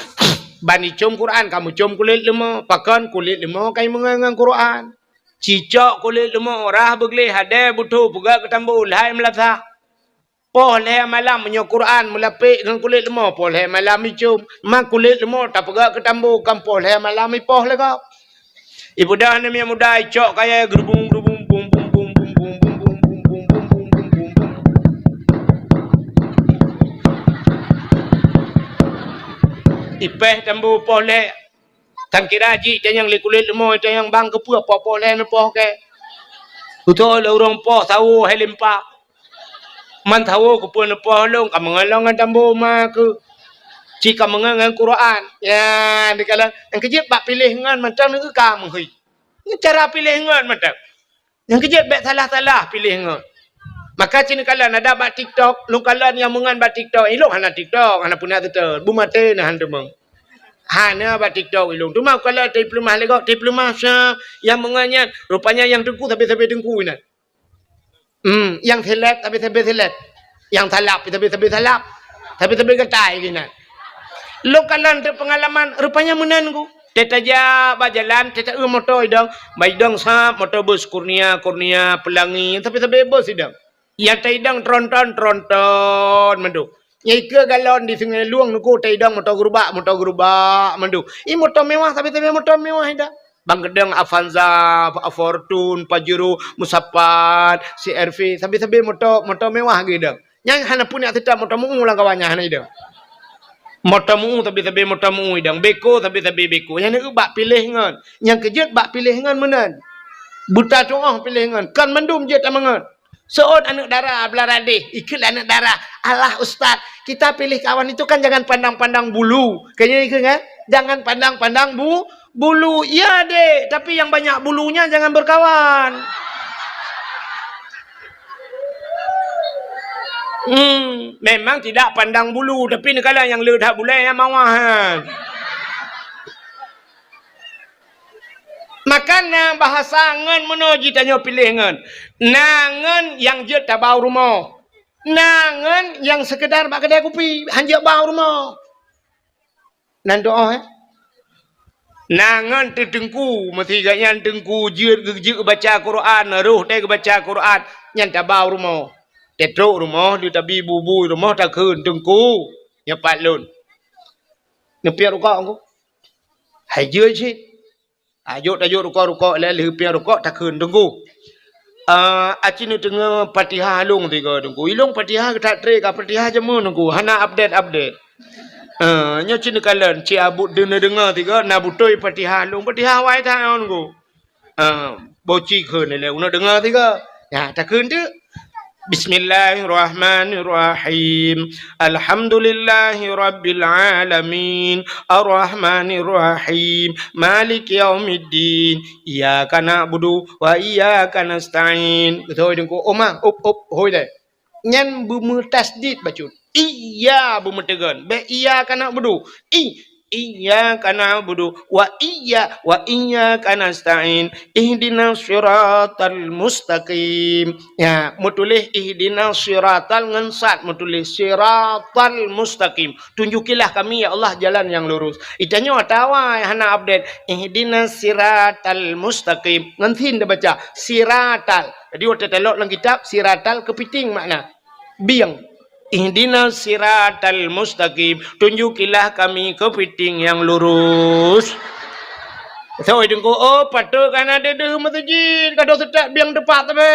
Ban icom Qur'an, ka meucom kulét leumo. Pakon kulét leumo ka imeungon ngon Qur'an. Cicok kulét leumo, rah beugleh, hadèe butho, peugah keu tambo, lhai meulasah. Poh lhèe malam meunyoe Qur'an meulapék ngon kulét leumo, poh lhèe malam icom. Ma kulét leumo tapeugah keu tambo, kan poh lhèe malam ipoh lé gob. Ibeudôh aneuk miet muda icok kayèe geurubung-geurubung, bung, bung, bung. Ipéh tambo poh lhèe. Tan kira jih tanyong lé kulét leumo tanyong bang keupeue poh-poh lé neupoh kèe. Utoe lé ureueng poh sawo hai limpak. Man sawo keupeue neupoh lôn ka meungon lôn ngon tambo ma keuh. Ci ka meungon ngon Quran. Ya, dikalon nyang keujeuet bak piléh ngon mantong neu ka meuhôi. Nyoe cara piléh ngon mantong. Nyang keujeuet bèk salah-salah piléh ngon. Maka ci neukalon ada bak TikTok, lôn kalon nyang meungon bak TikTok. Ilôn hana TikTok, hana peue nak seutôt. Beumaté na han teumong. Hana bak TikTok ilôn. Teuma kalon teupeulumah lé gob, teupeulumah sa nyang meungon nyan. Rupanya nyang teungku sabe-sabe teungku inan. Hmm, nyang seleb sabe-sabe seleb. Nyang salab sabe-sabe salab. Sabe-sabe gatai inan. Lôn kalon teupeungalaman, rupanya meunan ku. Teutajak bak jalan, teuta-eu moto idong, bak idong sab moto bus Kurnia, Kurnia, Pelangi, sabe-sabe bus idong. Nyang taidong tronton, tronton mandum. Nyang ikeue galon di Sungai Lueng nuku taidong moto gerubak, moto gerubak mandum. I moto mewah, sabe-sabe moto mewah idong. Bang keudong Avanza, Fortuner, Pajero, Musapat, C R V, sabe-sabe moto, moto mewah geuh idong. Nyang hana pun nyang seutôt moto meu lam kawan nyan hana idong. Moto meu sabe-sabe moto meu idong, beko sabe-sabe beko. Nyang neu bak piléh ngon. Nyang keujeuet bak piléh ngon meunan. Buta tuoh piléh ngon. Kon mandum jeuet tameungon. Seuôt aneuk dara beulara deh, ikheun lé aneuk dara, "Alah ustaz, kita pilih kawan itu kan jangan pandang-pandang bulu." Kan nyan ikheun kan? Jangan pandang-pandang bu-, bulu. Iya dek, tapi yang banyak bulunya jangan berkawan. Hmm, memang tidak pandang bulu, tapi neukalon nyang le that bulèe nyang mawah nyan. Maka na bahasa ngon meunoe jitanyoe piléh ngon. Na ngon nyang jeuet tabau rumoh. Na ngon nyang seukeudar bak keudè kupi, han jeuet bau rumoh. Nan doa, eh? Na ngon teuteungku, meusigoe nyan teungku jeuet geu-, jeuet geubaca Quran, roh teuh geubaca Quran, nyan tabau rumoh. Teutrok rumoh, di tabi bubui rumoh takheun, "Teungku, nyoe pat lôn." Neupiep rukok ku. Hai jeuet cit. Tajok-tajok rukok-rukok, lheuh piep rukok takheun, "Teungku, ah, aci neudeungoe Fatihah lôn sigoe, Teungku. Ilôn Fatihah that trép ka, Fatihah jameun, Teungku. Hana update-update. Ah, nyoe ci neukalon, ci abut deungoe-deungoe sigoe, na beutôi Fatihah lôn. Fatihah awai that nyoe, Teungku." Ah, boh ci kheun ilèe, uneuk deungoe sigoe. Nyan, takheun teuk. Bismillahirrahmanirrahim. Alhamdulillahirabbil alamin. Arrahmanirrahim. Maliki yaumiddin. Iyyaka na'budu wa iyyaka nasta'in. Beutôi Teungku, oh ma, up, up, hôi deh. Nyan beumeutasydid bacut. Iya beumeuteugon. Bèk iyyaka na'budu. I, iyyaka na'budu wa iyya-, wa iyyaka nasta'in. Ihdinas siratal mustaqim. Ya, meutuléh ihdinas siratal ngon sad meutuléh siratal mustaqim. Tunjukilah kami, ya Allah, jalan yang lurus. Itanyoe atawa hana update. Ihdinas siratal mustaqim. Ngon sin tabaca. Siratal. Jadi, watèe talok lam kitab, siratal keupiting makna. Bieng. Ihdinas siratal mustaqim. Tunjukilah kami keupiting nyang lurus. Soe Teungku, oh, patôt ka na deuh-deuh meuseujid, ka deuh seutôt bieng teupat sabe.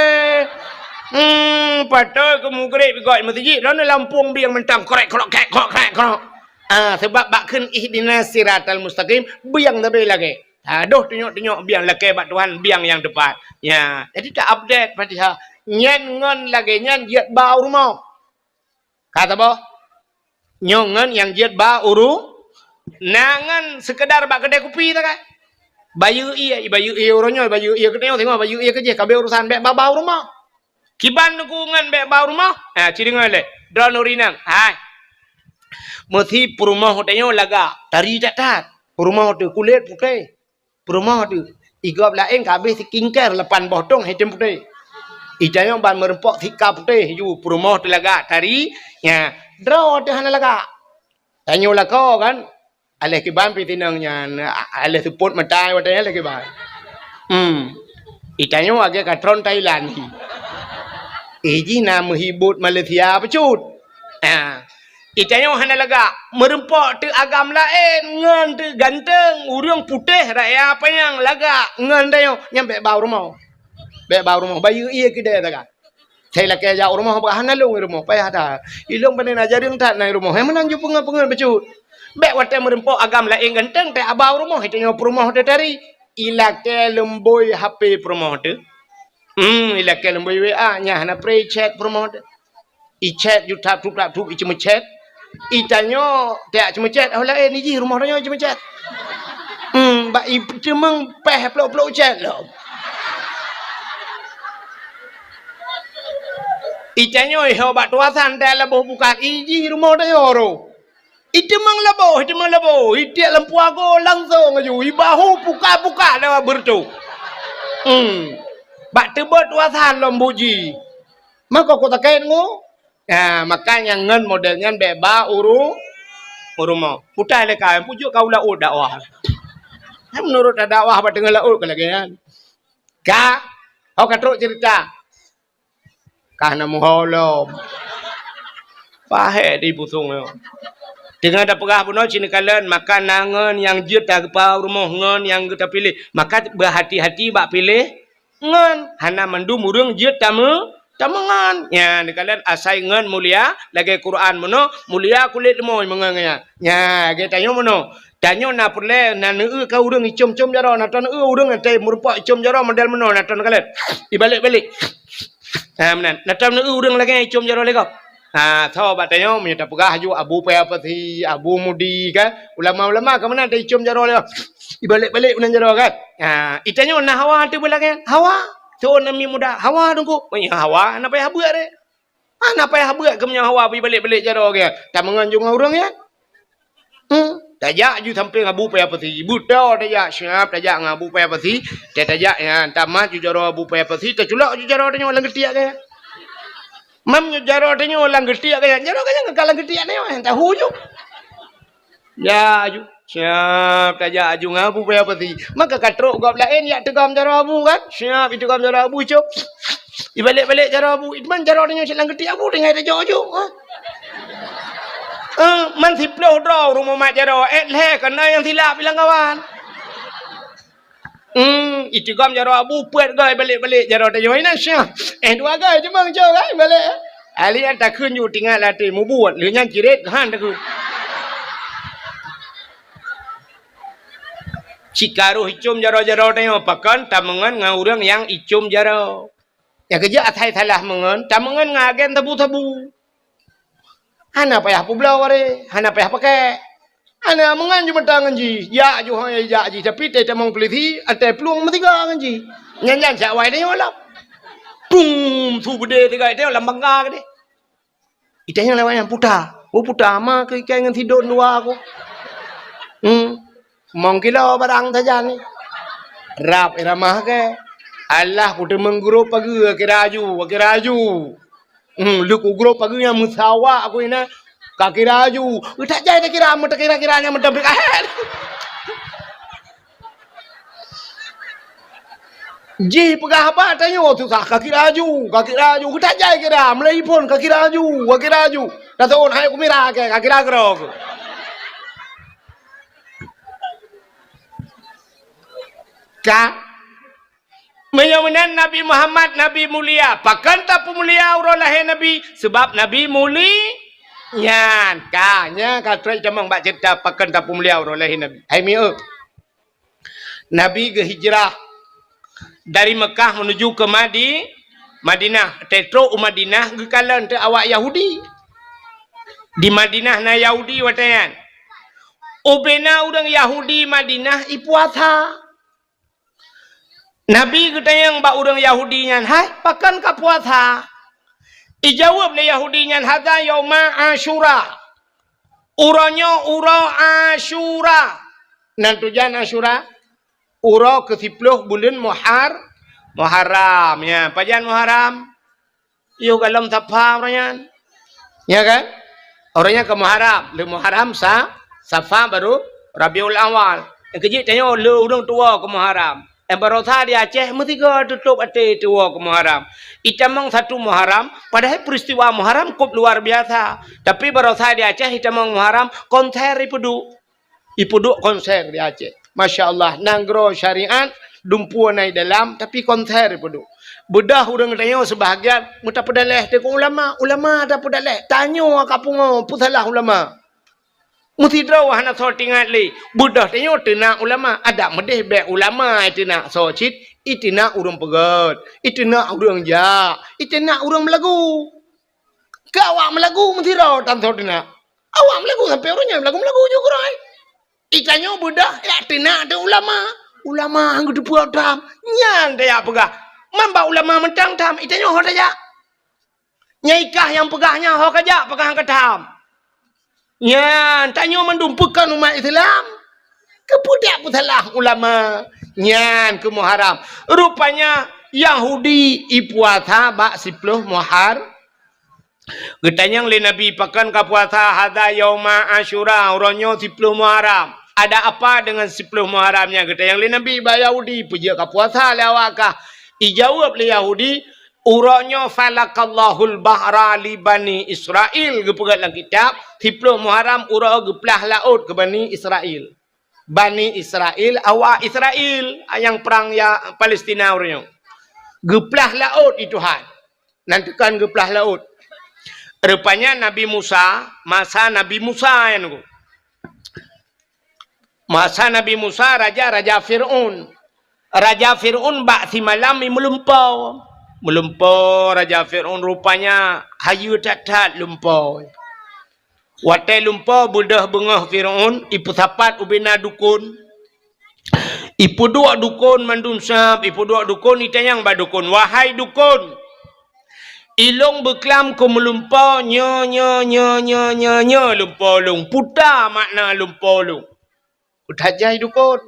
Hmm, patôt keu mugreb gok meuseujid, lôn lampông bieng mantong, krek, krok, krek, krok, krek, krok. Ah, sabab bak kheun ihdinas siratal mustaqim, bieng sabe lagèe. Ah, deuh tunyok-tunyok bieng lakèe bak Tuhan, bieng nyang teupat. Ya, jadi ta-update Fatihah. Nyan ngon lagèe nyan jeuet ba u rumoh. Ka saboh. Nyoe ngon nyang jeuet ba u ru-, na ngon seukeudar bak keudè kupi takai. Bayeue ie, bayeue ie uroe nyoe, bayeue ie keunoe, singoh bayeue ie keujih, ka abéh urosan bèk ba-ba u rumoh. Kiban Teungku ngon bèk ba u rumoh? Ha, ci deungö lé. Droeneuh ureueng inong. Hai. Meusi peurumoh tanyoe lagak, tari that-that. Peurumoh teuh kulét putéh. Peurumoh teuh. Igob laén ka abéh skincare lapan boh tông, hai tem putéh. Itanyoe ban meureumpok sika putéh ju, peurumoh teuh lagak, tari. Nya, droe teuh hana lagak. Tanyoe lakoe kan. Aléh kiban pih tinong nyan, a-, aléh seupôt mata watèe nyan aléh kiban. Hmm. Itanyoe lagèe ka tron Thailand. Eh, jih na meuhibot Malaysia bacut. Ah. Itanyoe hana lagak. Meureumpok teuh agam laén, ngon teuh ganteng, ureueng putéh raya panyang lagak, ngon tanyoe nyan bèk ba u rumoh. Bèk ba u rumoh, bayeue ie keudè takai. Sai lakèe jak u rumoh, bah hana lôn i rumoh, payah that. Ilôn pane na jareueng that na i rumoh. Hai meunan ju peungeut-peungeut bacut. Bék watée meureumpok agam laén ganteng teuh aba u rumoh, tanyoe peurumoh teuh tari. Ilakée leumbôi H P peurumoh teuh. Hmm, ilakée leumbôi W A, nyan hana pré chat peurumoh teuh. Ichat ju tap tup tap tup iceumeuchat. Itanyoe tiak ceumeuchat, oh laén ijih rumoh tanyoe iceumeuchat. Hmm, bak iteumeung péh plôk-plôk chat lom. Itanyoe iho bak tuasan teuh laboh bukat, ijih rumoh tanyoe roh. Iteumeung laboh, iteumeung laboh, itiek lam puago langsong aju, ibahu puka-puka lewat beureutoh. Hmm. Bak teubot tuasan lom buji. Maka kok takét ngu? Ha, maka nyang ngon model nyan bék ba uru, u rumoh. Putai lé ka, pujok ka u laôt dakwah. Hai meunurot dakwah bak teungoh laôt ka lagée nyan. Ka, ho ka trok ceurita. Ka hana muho lom. Pahé di pusong nyoe. Teungoh tapeugah bunoe cit neukalon, maka na ngon nyang jeuet tageupa u rumoh ngon nyang geuta piléh. Maka beuhati-hati bak piléh ngon, hana mandum ureuëng jeuet tameu-, tameungon. Nyan, neukalon asai ngon mulia, lagée Quran meunoe, mulia kulét leumoi meungon nyan. Nyan, lagée tanyoe meunoe. Tanyoe na peureulée, na neueu ka ureuëng icom-com jaroe, na taneueu ureuëng teuh meurumpok icom jaroe model meunoe, na tan kalon. Ibalek-balek. Ha, meunan. Na taneueu ureuëng lagée icom jaroe lé gob. Ha, tho bak tanyoe, meunyoe tapeugah aju Abu Paya Pasi, Abu Mudi, kan? Ulama-ulama ka meunan teuh icom jaroe lé gob. Ibalek-balek meunan jaroe, kan? Ha, itanyoe na hawa teuh beulagée. Hawa. Tho nami muda. Hawa teungku. Meunyoe hawa, na payah beuet deh. Hana payah beuet keu meunyoe hawa beubalek-balek jaroe geuh. Tameungon ju ngon ureuëng nyan. Hmm. Tajak ju sampéng Abu Paya Pasi. Buta tajak siap tajak ngon Abu Paya Pasi. Tajak nyan tamat ju jaroe Abu Paya Pasi, taculok ju jaroe tanyoe lam geutiek geuh. Mam nyoe jaroe tanyoe lam geutiek geuh. Jaroe geuh nyang ka lam geutiek tanyoe, tahu ju. Ya, aju. Siap tajak aju ngon Abu Paya Pasi. Maka ka trok gob laén yak teugom jaroe Abu kan? Siap iteugom jaroe Abu cop. Ibalek-balek jaroe Abu. Iman jaroe tanyoe silang geutik Abu tinggai tajok aju. Ha? Eh, man siploh droe rumoh mat jaroe. Eh, lhée kana nyang silap ilang kawan. Hmm, itigom jaroe Abu peuet goi balek-balek jaroe tanyoe inan syah. Eh, dua goi cuma ngejok kan balek. Ali an takheun ju tinggai latih mubuet, lheueh nyan ciret han takheun. Cikaroh icom jaroe-jaroe tanyoe pakon tameungon ngon ureuëng nyang icom jaroe. Nyang keujeuet asai salah meungon, tameungon ngon agen sabu-sabu. Hana payah peubloe wareh, hana payah pakèk. Hana meungon ju meuta ngon jih, jak ju hôi jak jih, tapi teutamong peulisi, até plueng meusiga ngon jih. Nyan-nyan siat wai tanyoe lom. Pum, su beudé siga tanyoe lam bangga keudeh. Itanyong lewat nyan, "Puta, oh puta, ma keu ikai ngon sidon dua ko." Hmm. Mong kilo barang sajan ni. Rab iramah ke. Alah, kuteumeung grob pageue, kira aju, kira aju. Hmm, leuku grob pageue nyang meusawa aku ina. Ka kira aju. Utak jai takira, meutakira-kira nyang meutabrik ahet. Jih peugah haba tanyoe susah, ka kira aju, ka kira aju. Utak jai kira, meulai phon ka kira aju, ka kira aju. Taton hai kumira ke, ka kira keudroe. Ka? Meunyoe meunan Nabi Muhammad Nabi mulia, pakon tapeumulia uroe lahé Nabi? Sabab Nabi muli-, nyan ka, nyan ka trok tamong bak ceurita pakon tapeumulia uroe lahé Nabi. Hai mieu. Nabi geuhijrah dari Mekah menuju ke Madi-, Madinah. Watée trok u Madinah geukalon teuk awak Yahudi. Di Madinah na Yahudi watée nyan. Ubena ureuëng Yahudi Madinah ipuasa. Nabi geutanyong bak ureuëng Yahudi nyan, "Hai, pakon ka puasa?" Ijaweueb lé Yahudi nyan, "Hadza yauma Asyura." Uroe nyoe uroe Asyura. Nan tujan Asyura? Uroe keusiploh buleuen Muhar-, Muharram. Ya, pajan Muharram? Yoh golom Safa uroe nyan. Ya kan? Uroe nyan ka Muharram. Lheueh Muharram Sa-, Safa baru Rabiul Awal. Nyang keujeuet tanyoe le ureuëng tuwoe keu Muharram. Eh, barosa di Aceh meusigoe tutôb até tuwoe keu Muharram. Itamong satu Muharram, padahai peristiwa Muharram kôb luar biasa. Tapi barosa di Aceh itamong Muharram konser ipeuduek. Ipeuduek konser di Aceh. Masya Allah, nanggroe syariat, dumpeue na i dalam, tapi konser ipeuduek. Beudoh ureuëng tanyoe seubahagian meutapeudaléh teuk ulama, ulama tapeudaléh. Tanyoe ka pungo, peusalah ulama. Meusidroe hana soe teuingat lé. Beudôh tanyoe teunak ulama. Adak meudeh bék ulama teunak soe cit, iteunak ureuëng peugét, iteunak ureuëng jak, iteunak ureuëng meulagu. Keu awak meulagu meusidroe tan soe teunak. Awak meulagu sampoe uroe nyan meulagu-meulagu ju keurôi. Itanyoe beudôh jak teunak teuh ulama. Ulama han geuteupeue tham. Nyan tajak peugah. Man bak ulama mantong tham, itanyoe ho tajak. Nyang ikah nyang peugah nyan ho kajak peugah han katham. Nyan tanyoe mandum peukon umat Islam. Keupeue dak peusalah ulama? Nyan keuh meuharam. Rupanya Yahudi ipuasa bak siploh Muhar. Geutanyong lé Nabi, "Pakon kapuasa?" "Hadza yauma Asyura, uroe nyoe siploh Muharram." "Ada apa dengan siploh Muharram nyan?" geutanyong lé Nabi bak Yahudi, "Peujeuet kapuasa lé awak kah?" Ijaweueb lé Yahudi, "Uroe nyoe falaqallahul bahra li Bani Israil," geupeugah lam kitab, siploh Muharram uroe geuplah laôt keu Bani Israil. Bani Israil, awak Israil nyang prang ya Palestina uroe nyoe. Geuplah laôt i Tuhan. Nan teukan geuplah laôt. Rupanya Nabi Musa, masa Nabi Musa nyan ku. Masa Nabi Musa, raja, raja Fir'aun. Raja Fir'aun bak simalam i meulumpo. Meulumpo raja Fir'aun rupanya hayeue that-that lumpo. Watée lumpo beudôh beungoh Fir'aun, ipeusapat ubena dukon. Ipeuduek dukon mandum sab, ipeuduek dukon, itanyong bak dukon, "Wahai dukon, ilong beuklam keu meulumpo nyoe, nyoe, nyoe lumpo lôn. Peue makna lumpo lôn?" Peutanyong dukon.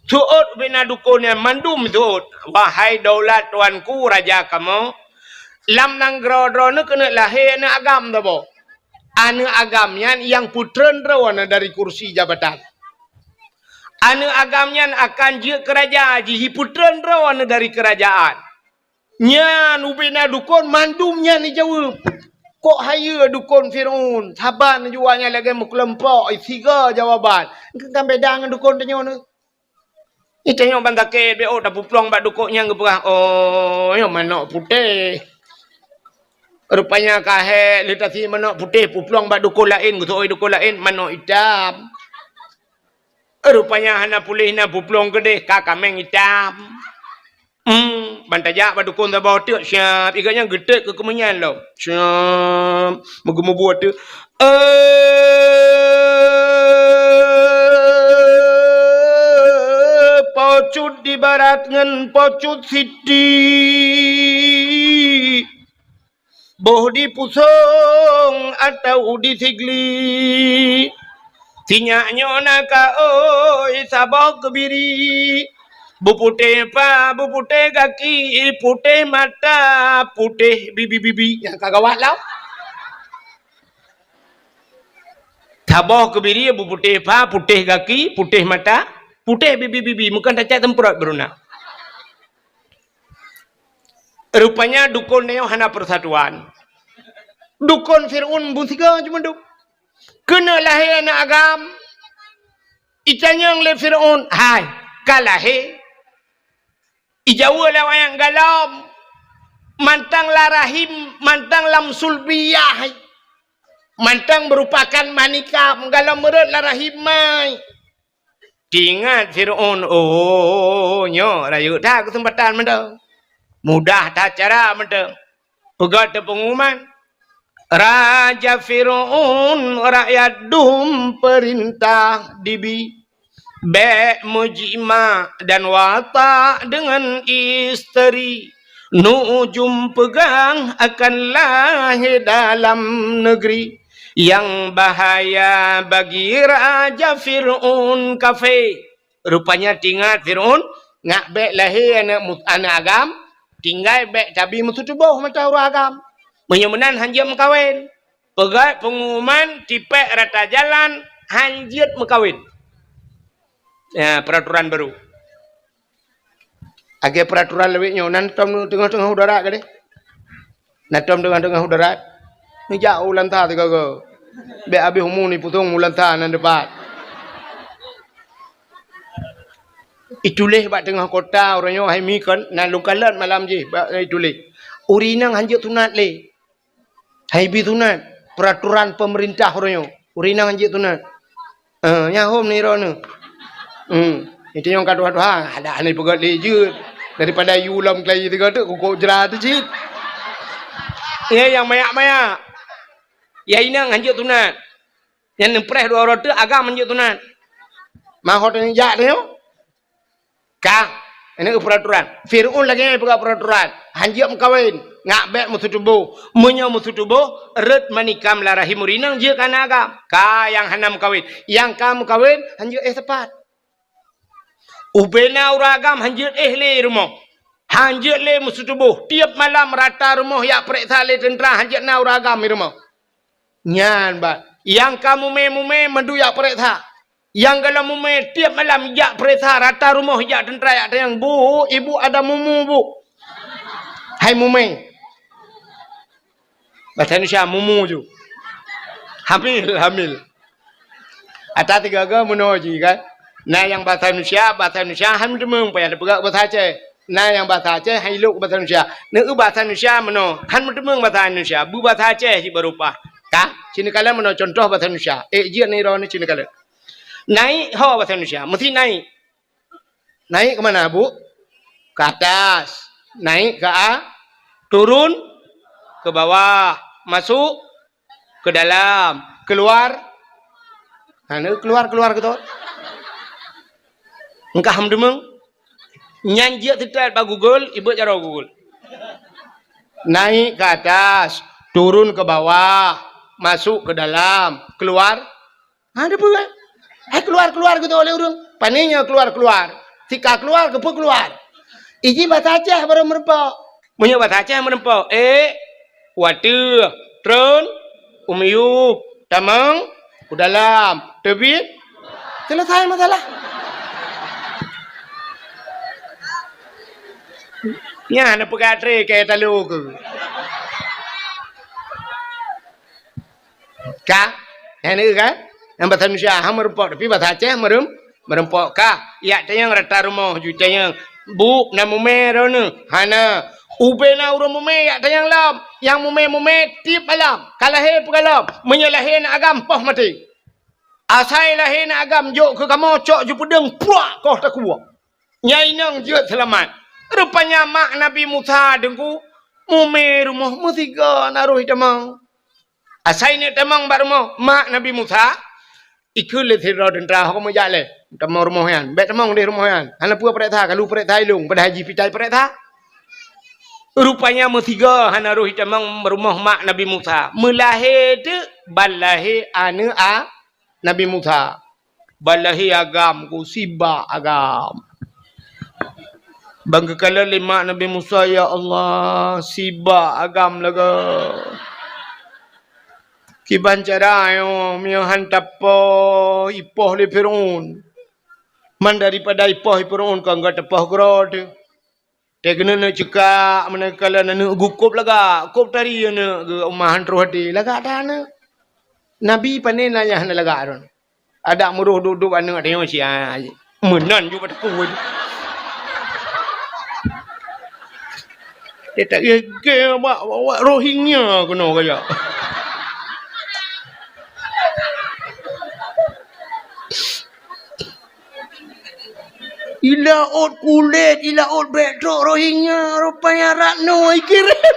Seuôt ubena dukon nyan mandum seuôt, "Wahai daulat tuanku raja kamoe, lam nanggroe droeneuh keuneuk lahé aneuëk agam saboh. Aneuëk agam nyan nyang peutreun droeneuh dari kursi jabatan. Aneuëk agam nyan akan jeuet keu raja, jih peutreun droeneuh dari keurajaan." Nyan ubena dukon mandum nyan ijaweueb. Kok hayeue dukon Fir'aun, saban jua nyan lagée meukeulumpok, siga jawaban. Kan beda ngon dukon tanyoe nyoe. Itanyong ban sakét, bék tapeuplong bak dukon nyang geupeugah, "Oh, nyoe manok putéh." Rupanya ka hék lé tasi manok putéh, peuplong bak dukon laén, geuseuôt dukon laén, manok itam. Rupanya hana puléh na peuplong keudeh, ka kaméng itam. Hmm, ban tajak bak dukon saboh teuk siab, iga nyan geutek keu keumeunyan lom. Siab, meugeumeubuet teuk. Eh, pocut di barat ngon pocut siti. Boh di pusong atau di sigli. Sinyak nyoe na ka oi saboh keubiri. Beuputéh pa, beuputéh gaki, putéh mata, putéh bibi-bibi. Nyang ka gawat lom. Saboh keubiri beuputéh pa, putéh gaki, putéh mata, putéh bibi-bibi. Meukan tacak semprot beuruna. Rupanya dukon nyoe hana persatuan. Dukon Fir'aun beusiga cuma dup. Keuneuk lahé aneuëk agam, itanyong lé Fir'aun, "Hai, ka lahé?" Ijaweueb lé awaknyan, "Galom, mantong lam rahim, mantong lam sulbiyah, mantong meurupakan manikam, galom meurot lam rahim mai." Teuingat Fir'aun, "Oh, nyoe rayeuk that keuseumpatan mantong. Mudah that cara mantong." Peugah teuh peungumuman, "Raja Fir'aun, rakyat dum peurintah dibi. Bék meujimak dan watak deungon isteri. Nujum peugah akan lahé dalam neugri. Nyang bahaya bagi Raja Fir'aun kafé." Rupanya teuingat Fir'aun, ngak bék lahé aneuëk mu-, aneuëk agam, tinggai bék tabi meuseutuboh mata ureuëng agam. Meunyoe meunan han jeuet meukawen. Peugah peungumuman tipék rata jalan han jeuet meukawen. Ya, peraturan baru. Lagée peraturan lawét nyoe, nan tom teungoh-teungoh udara gadeh. Nan tom teungoh-teungoh udara. Neujak u lanta sigoe-goe. Bék habéh umu ni pusong u lanta nan dipat. Ituléh bak teungoh kota uroe nyoe hai mi kon, na lôn kalon malam jih bak ituléh. Ureuëng inong han jeuet sunat lé. Hai bi sunat, peraturan pemerintah uroe nyoe. Ureuëng inong han jeuet sunat. Eh, nyan hom ni droeneuh. Hmm. Itu nyang ka tuha-tuha, ada hana peugöt lé jeuet. Daripada yue lom keulayi tiga tu, kukok jra tu cit. Ya, nyang mayak-mayak. Ya, inong hanjeuet sunat. Nyang neupreh dua uroe teuk agam hanjeuet sunat. Mahot nyang jak teuh. Ka, ini peraturan. Fir'aun lagèe nyan peugah peraturan. Hanjeuet meukawen, ngak bèk meuseutuboh. Meunyoe meuseutuboh, rhët manikam lam rahim ureueng inong jeuet keu aneuk agam. Ka nyang hana meukawen. Nyang ka meukawen, hanjeuet éh sapat. Ubena ureueng agam hanjeuet éh lé rumoh. Hanjeuet lé meuseutuboh. Tiep malam rata rumoh jak peureksa lé teuntra hanjeuet na ureueng agam di rumoh. Nyan bah. Nyang ka mumè-mumè mandum jak peureksa. Nyang gohlom mumè tiep malam jak peureksa rata rumoh jak teuntra jak tanyong, "Bu, ibu ada mumu, Bu." Hai mumè. Bahasa Indonesia, mumu ju. Hamil, hamil. Ata tiga-tiga meunoe jih kan. Na nyang bahasa Indonesia, bahasa Indonesia han meuteumèe payah tapeugah bahasa Aceh. Na nyang bahasa Aceh han ilok bahasa Indonesia. Neu bahasa Indonesia meunoe, han meuteumèe bahasa Indonesia, beubahasa Aceh jih baru paih. Ka, sinoe kalon meunoe contoh bahasa Indonesia. Eh, jeuet nirone sinoe kalon. Naik ho bahasa Indonesia, meusti naik. Naik ke mana, Bu? Ke atas. Naik ke a-, turun ke bawah. Masuk ke dalam. Keluar. Hana keluar-keluar gitu. Engkah meudeungoe. Nyan jeuet teutab bak Google, ibeuet jaroe Google. Naik ke atas, turun ke bawah, masuk ke dalam, keluar. Ha, ada peue kan? Hai keluar-keluar gitu oleh ureueng. Pane nyoe keluar-keluar. Sika keluar, keupeue keluar? Iji bahasa Aceh baru meureumpok. Meunyoe bahasa Aceh meureumpok, ék, u ateueh, treun, u miyueb, tamong, u dalam, teubiet, selesai masalah. Nyan na peugah tré keu talo keu. Ka? Nyan ka? Nyang bahasa Indonesia han meureumpok, tapi bahasa Aceh meureumpok. Meureumpok ka? Jak tanyong rata rumoh ju tanyong, "Bu, na mumè droeneuh?" "Hana." Ubena ureueng mumè jak tanyong lom. Nyang mumè-mumè tiep malam. Ka lahé peue gohlom. Meunyoe lahé aneuk agam, poh maté. Asai lahé aneuk agam jok keu kamoe cok ju peudeueng, pruak, koh takue. Nyan inong jeuet seulamat. Rupanya mak Nabi Musa deungoe mumè rumoh meusigoe na roh tamong. Asai neuk tamong bak rumoh mak Nabi Musa, ikheun lé sidroe teuntra, "Ho kamoe jak lé, tamong rumoh nyan. Bèk tamong deh rumoh nyan. Hana peue peureksa, ka lheueh peureksa ilong, padahai jih pitai peureksa." Rupanya meusigoe hana roh jitamong rumoh mak Nabi Musa. Meulahé teuk ban lahé aneuk a Nabi Musa. Ban lahé agam ku, sibak agam. Ban geukalon lé mak Nabi Musa, "Ya Allah, sibak agam lagèe. Kiban cara nyoe, meunyoe han tapoh, ipoh lé Firaun. Man daripada ipoh lé Firaun, kon geuteupah keudroe teuh." Teuh keuneuk neuk ceukak, meunan kalon aneuk geuh kôb lagak, kôb tari aneuk geuh, uma han troh até, lagak that aneuk. Nabi pane na nyang hana lagak droe. Adak meuroh duek-duek aneuk tanyoe sia, meunan ju bak takue. Teuh tak gègèe bak, bak, bak Rohingya keunoe kajak. Ilaôt kulét, ilaôt bèk trok Rohingya, rupanya Ratno ikirém.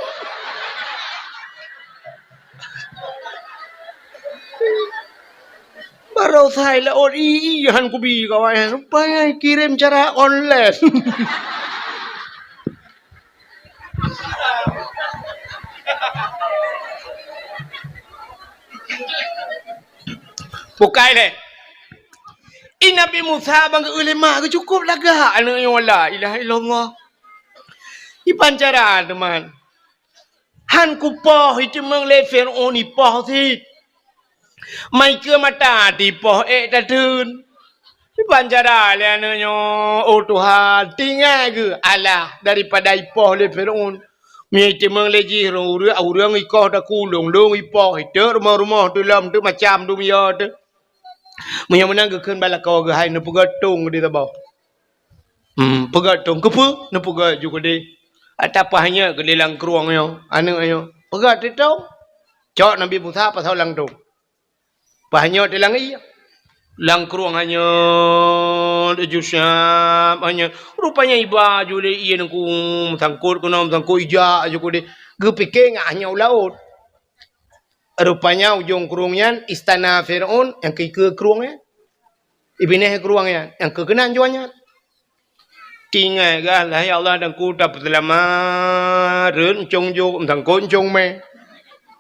Baroesa ilaôt i, i han kubi kawan, rupanya ikirém cara online. Bukai lé. I Nabi Musa ban geu-eu lé mak geuh cukôp lagak aneuk nyoe, la ilaha illallah. Iban cara teuma. Han kupoh, iteumong lé Firaun ipoh cit. Mai keu mata tipoh ék tateun. Iban cara lé aneuk nyoe, oh Tuhan, tinggai geuh alah daripada ipoh lé Firaun. Meunyoe iteumong lé jih ureueng, ureueng ikoh takulong, lôn ipoh, iteuk rumoh-rumoh, teulom, teuk macam, dum yo teuh. Meunyoe meunan geukheun bak lakoe geuh, hai neupeugöt tông di saboh. Hmm, peugöt tông. Keupeue? Neupeugöt ju keudeh. Ata paih nyoe keudeh lam krueng nyoe, aneuk nyoe. Peugöt teuh tông. Cok Nabi Musa pasoe lam tông. Paih nyoe teuh lam ié. Lam krueng hanyot, aju siap hanyot. Rupanya iba ju lé ié nangku meusangkot keunoe, meusangkot ijak aju keudeh. Geupike ngat hanyot u laôt. Rupanya ujong krueng nyan istana Firaun nyang keu ikeue krueng nyan. Ibinéh krueng nyan nyang keu keunan juah nyan. Tinggai gah lah, ya Allah, dan ku tapeuseulamat, rhot euncong jok, meusangkot euncong mé.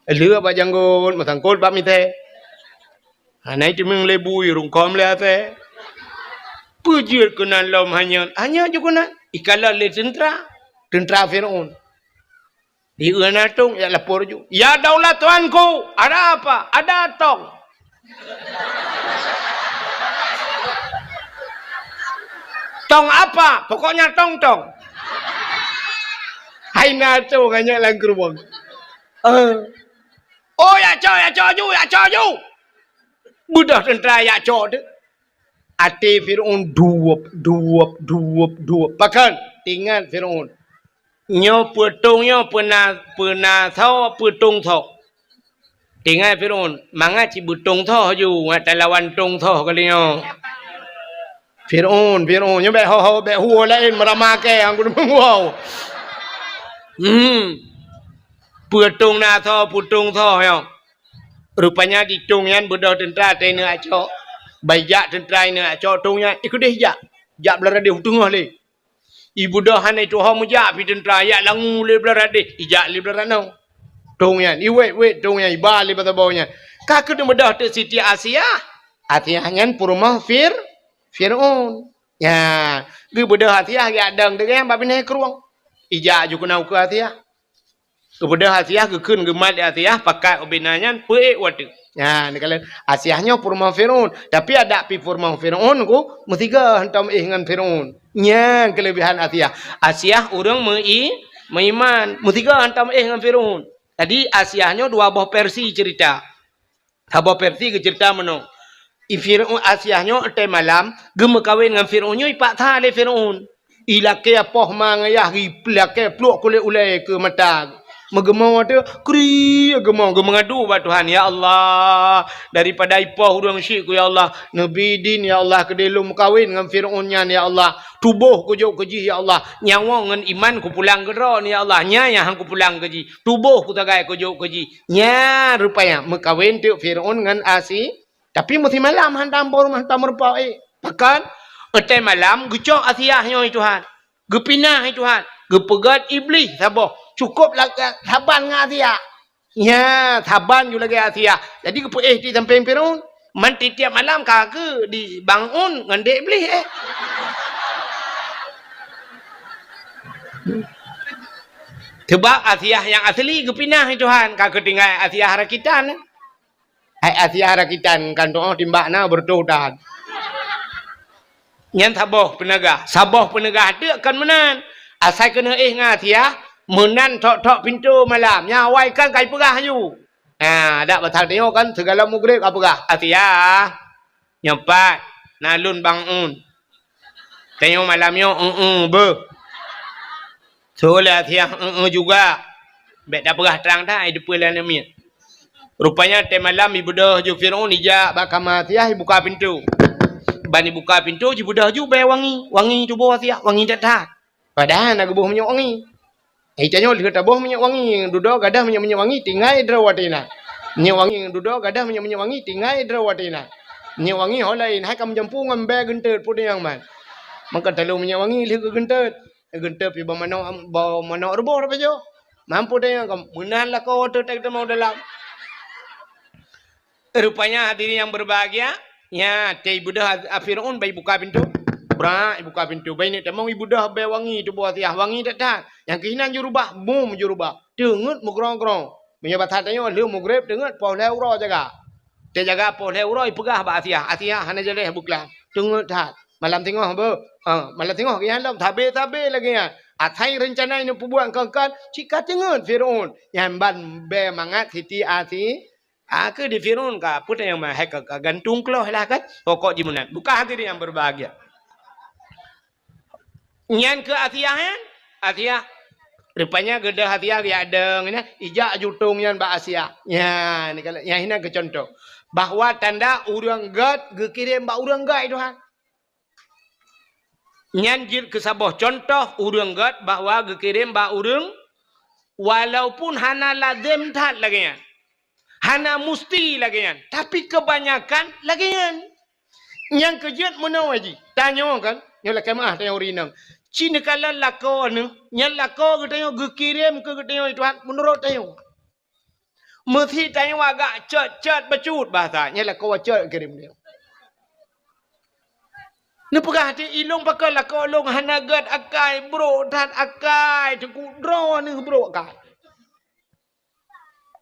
Lheueh bak janggot, meusangkot bak mitée. Hana jiteumeung lé bui, rungkôm lé asée. Peue jeuet keunan lom hanyot, hanyot ju keunan. Ikalon lé teuntra, teuntra Firaun. Di uena tong, ya lapor ju. "Ya daulat tuanku, ada apa?" "Ada tong." "Tong apa?" "Pokoknya tong-tong." Hai na tong hanyot lam krueng. Eh. "Oh, ya cok, ya cok ju, ya cok ju." Beudôh teuntra ya cok teuh. Até Firaun duwup, duwup, duwup, duwup. Pakon? Teuingat Firaun. Nyoe peue tong nyoe, peue na, peue na soe, peue tong soe. Teuingat Firaun, mangat cit beutong soe ju, ngat talawan tong soe kali nyoe. Firaun, Firaun, nyoe bék ho-ho, bék huwo laén meurama kée, anggun meunguwoe. Hmm. Peue tong na soe, peue tong soe nyoe. Rupanya di tong nyan beudôh teuntra teuingat cok. Bai jak teuntra ingat cok tong nyan, ikeudeh jak. Jak blah radeh u teungoh lé. Ibeudôh hana ituho meujak pi teuntra, ijak langue lé blah radeh, ijak lé blah ranoe. Tong nyan, iwét-wét tong nyan, iba lé bak saboh nyan. Ka keuneuk beudôh teuk Siti Asiah. Asiah nyan peurumoh Fir-, Firaun. Nya, geubeudôh Asiah geujak dong deungon bak binéh krueng. Ijak ju keunoe ukeue Asiah. Geubeudôh Asiah, geukheun geumat lé Asiah, pakat ubena nyan peuék watée. Nyan, neukalon Asiah nyoe peurumoh Firaun, tapi adak pi peurumoh Firaun ku meusigoe hantom éh ngon Firaun. Nyan keuleubehan Asiah. Asiah ureuëng meu-i-, meuiman, meusigoe hantom éh ngon Firaun. Jadi Asiah nyoe dua boh versi cerita. Saboh versi geuceurita meunoe, i Firaun Asiah nyoe watée malam geumeukawen ngon Firaun nyoe ipaksa lé Firaun. Ilakée poh ma ngon yah, ilakée pluek kulét ulée keu mata. Meugeumong teuh, kri geumo, geumeungadu bak Tuhan, "Ya Allah, daripada ipoh ureuëng syik ku, ya Allah, neubi idin, ya Allah, keudeh lôn meukawen ngon Firaun nyan, ya Allah. Tuboh kujok keu jih, ya Allah. Nyawoe ngon iman kupulang keu droe, ya Allah. Nyan nyang han kupulang keu jih. Tuboh kusagai kujok keu jih." Nyan rupanya meukawen teuk Firaun ngon Asi-, tapi meusimalam hantom boh rumoh hantom meurumpok ék. Pakon? Watée malam geucok Asiah nyoe Tuhan. Geupinah Tuhan. Geupeugét Iblih saboh. Cukôp lagée saban ngon Asiah. Nya, saban ju lagée Asiah. Jadi geupeuéh di sampéng Firaun. Man tieb-tieb malam ka keu di bangun ngon dék Iblih, eh. Sebab Asiah nyang asli geupinah Tuhan, ka keutinggai Asiah rakitan. Hai Asiah rakitan kan tu, oh, timbak na beureutoh dan. Nyan saboh peuneugah. Saboh peuneugah teuk kon meunan. Asai keuneuk éh ngon Asiah, meunan thok-thok pintoe malam. Nyan awai kan ka ipeugah aju. Ha, dak pasal tanyoe kan sigohlom mugreb ka peugah, "Asiah, nyoe pat na lôn bangun." Tanyoe malam nyoe, eu-eu beuh. Soe lé Asiah, eu-eu juga. Bék tapeugah trang that, ai teupeue lé aneuk miet. Rupanya watée malam ibeudôh ju Firaun ijak bak kama Asiah ibuka pintoe. Ban ibuka pintoe jibeudôh ju bée wangi, wangi tuboh Asiah, wangi that-that. Padahai na geuboh minyeuk wangi. Ai tanyoe lheueh taboh minyeuk wangi, dudoe gadoh minyeuk-minyeuk wangi tinggai droe watée na. Minyeuk wangi dudoe gadoh minyeuk-minyeuk wangi tinggai droe watée na. Minyeuk wangi ho laén hai ka meujampu ngon bée geunteut peue nyang man. Maka taleueng minyeuk wangi lheueh geugeunteut. Geunteut pi bak manok, bak manok ruboh rapajoh. Mampu teunyang ka meunan lakoe teuh teuk tamong dalam. Rupanya hadirin yang berbahagia, nya, teuh ibeudôh a-, a Firaun bai buka pintoe. Brak, ibuka pintoe. Bai neuk tamong ibeudôh bée wangi tuboh Asiah, wangi that-that. Nyang keuh inan jurubah, bum jurubah. Teungeut meugrong-grong. Meunyoe bak that tanyoe lheueh mugreb teungeut poh lhée uroe jaga. Teujaga poh lhée uroe ipeugah bak Asiah, "Asiah hana jaleh beuklam. Teungeut that. Malam singoh beuh." Ha, malam singoh geuh nyan lom, sabe-sabe lagée nyan. Asai reuncana ineuk peubuet kon-kon, cit ka teungeut Firaun. Nyan ban bée mangat Siti Asi-, a keu di Firaun ka, peue nyang ma-, hai ka, ka gantung kloh lah kan. Pokok jimeunan. Buka hadirin yang berbahagia. Nyan keu Asiah nyan. Asiah. Rupanya geudah Asiah geujak dong nyan, ijak jutong nyan bak Asiah. Nyan, nyan hinan keu contoh. Bahwa tanda ureuëng gét geukirém bak ureuëng gét, Tuhan. Nyan jeuet keu saboh cuntoh ureuëng gét bahwa geukirém bak ureuëng, walaupun hana lazem that lagée nyan. Hana musti lagée nyan, tapi keubanyakan lagée nyan. Nyang keujeuet meunoe jih, tanyoe kan, nyoe lakée meuáh tanyoe ureuëng inong. Ci neukalon lakoe neuh, nyan lakoe geutanyoe geukirém keu geutanyoe, Tuhan, meunurot tanyoe. Meusi tanyoe agak cot-cot bacut bahasa, nyan lakoe cot geukirém tanyoe. Neupeugah di ilong pakon lakoe lôn hana gét akai, brok that akai, teungku droe neuh brok akai.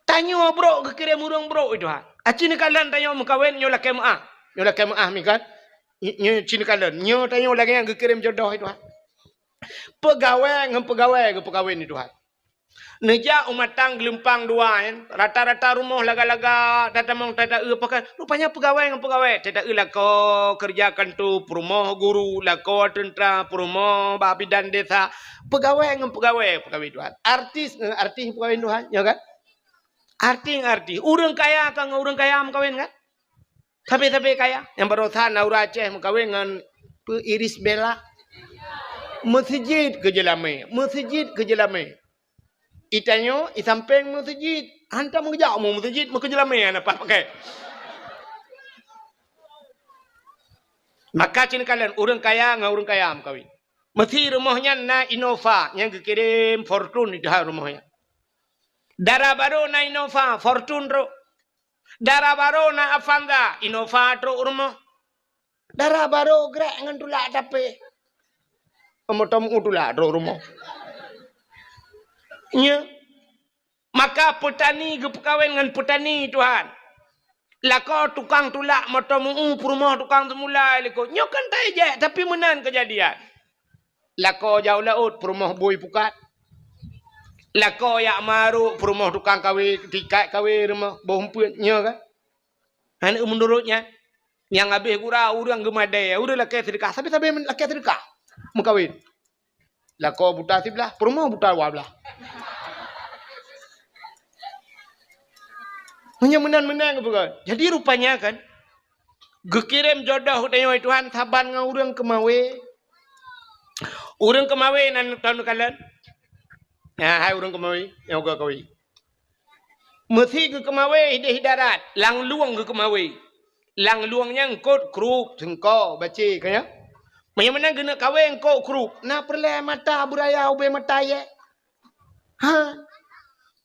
Tanyoe brok geukirém ureuëng brok, Tuhan. Aci neukalon tanyoe meukawen nyoe lakée meuáh. Nyoe lakée meuáh mi kan. Nyoe ci neukalon. Nyoe tanyoe lagée nyang geukirém jodoh, Tuhan. Peugawée ngon peugawée geupeukawen, Tuhan. Neujak u matang geulumpang dua, kan. Rata-rata rumoh laga-laga, tatamong tata-eu pakai. Rupanya peugawée ngon peugawée. Tata-eu lakoe keureuja kanto, peurumoh guru, lakoe teuntra, peurumoh bak bidan desa. Peugawée ngon peugawée, peugawée, Tuhan. Artis ngon artis peugawée, Tuhan. Ya kan? Artis ngon artis. Ureuëng kaya ka ngon ureuëng kaya meukawen kan? Sabe-sabe kaya. Nyang barosa na ureuëng Aceh meukawen ngon peu Iris Bella. Meuseujid keu jeulamé. Meuseujid keu jeulamé. Itanyoe, isampéng meuseujid. Hantom geujak mu meuseujid, meukeujeulamé hana pakai. Maka ci neukalon ureuëng kaya ngon ureuëng kaya meukawen. Meusi rumoh nyan na Innova nyang geukirém Fortuner deuh rumoh nyan. Dara barô na Innova, Fortuner trok. Dara barô na Avanza, Innova trok rumoh. Dara barô grek ngon tulak tapé. Meuteumèe tulak trok rumoh. Nya. Maka peutani geupeukawen ngon peutani, Tuhan. Lakoe tukang tulak meuteumèe peurumoh tukang seumula likot. Nyoe kan tajak, tapi meunan keujadian. Lakoe jak u laôt peurumoh bui pukat. Lakoe jak marok peurumoh tukang kawé, tikat kawé rumoh boh umpeuet nyoe kan. Hana meunurot nyan. Nyang habéh gura ureuëng geumadé, ureuëng lakée seudeukah, sabe-sabe lakée seudeukah meukawen. Lakoe buta siblah, peurumoh buta dua blah. Meunyoe meunan-meunan geupeugah. Jadi rupanya kan, geukirém jodoh tanyoe Tuhan saban ngon ureuëng keumawé. Ureuëng keumawé nan tahu kalon. Nah, hai ureuëng keumawé, nyang uga kawé. Meusi geukeumawé idéh darat, lam lueng geukeumawé. Lam lueng nyan eungkôt krup, seungko, bacé, ka nyan. Meunyoe meunan geuneuk kawé eungkôt krup, na peureulée mata beuraya ubé mata yé. Ha?